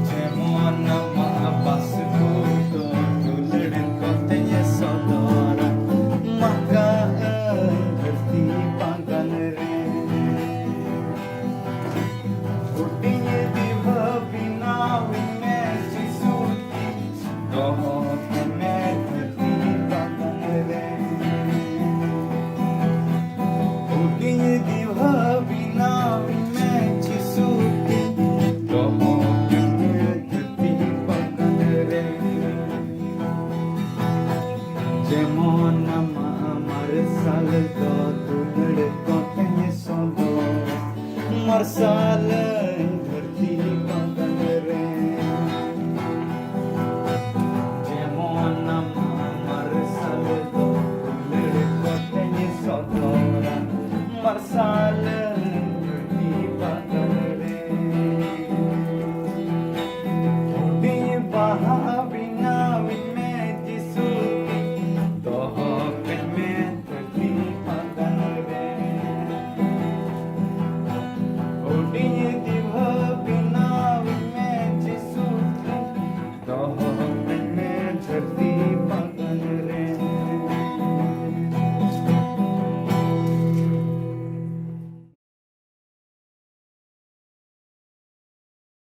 ᱡᱮᱢᱚᱱ ᱟᱢᱟᱜ ᱵᱟᱥᱠᱚ ᱫᱚ ᱫᱩᱞᱟᱹᱲ ᱠᱚᱛᱮᱧ ᱥᱚᱫᱚᱨᱟ, ᱢᱟᱦᱠᱟᱜ ᱟᱹᱧ ᱫᱷᱟᱹᱨᱛᱤ ᱵᱟᱜᱟᱱ ᱨᱮ᱾ ᱦᱩᱰᱤᱧ ᱫᱤᱣᱦᱟᱹ ᱵᱮᱱᱟᱣᱤᱧ ᱢᱮ ᱡᱤᱥᱩ, ᱫᱚᱦᱚ ᱠᱟᱹᱧ ᱢᱮ ᱫᱷᱟᱹᱨᱛᱤ ᱵᱟᱜᱟᱱ ᱨᱮ᱾ ᱦᱩᱰᱤᱧ ᱫᱤᱣᱦᱟᱹ ᱵᱮᱱᱟᱣᱤᱧ ᱢᱮ ᱡᱤᱥᱩ, ᱫᱚᱦᱚ ᱠᱟᱹᱧ ᱢᱮ ᱫᱷᱟᱹᱨᱛᱤ ᱵᱟᱜᱟᱱ ᱨᱮ᱾ ᱡᱮᱢᱚᱱ ᱟᱢᱟᱜ ᱢᱟᱨᱥᱟᱞ ᱫᱚ ᱫᱩᱞᱟᱹᱲ ᱠᱚᱛᱮᱧ ᱥᱚᱫᱚᱨ, ᱢᱟᱨᱥᱟᱞ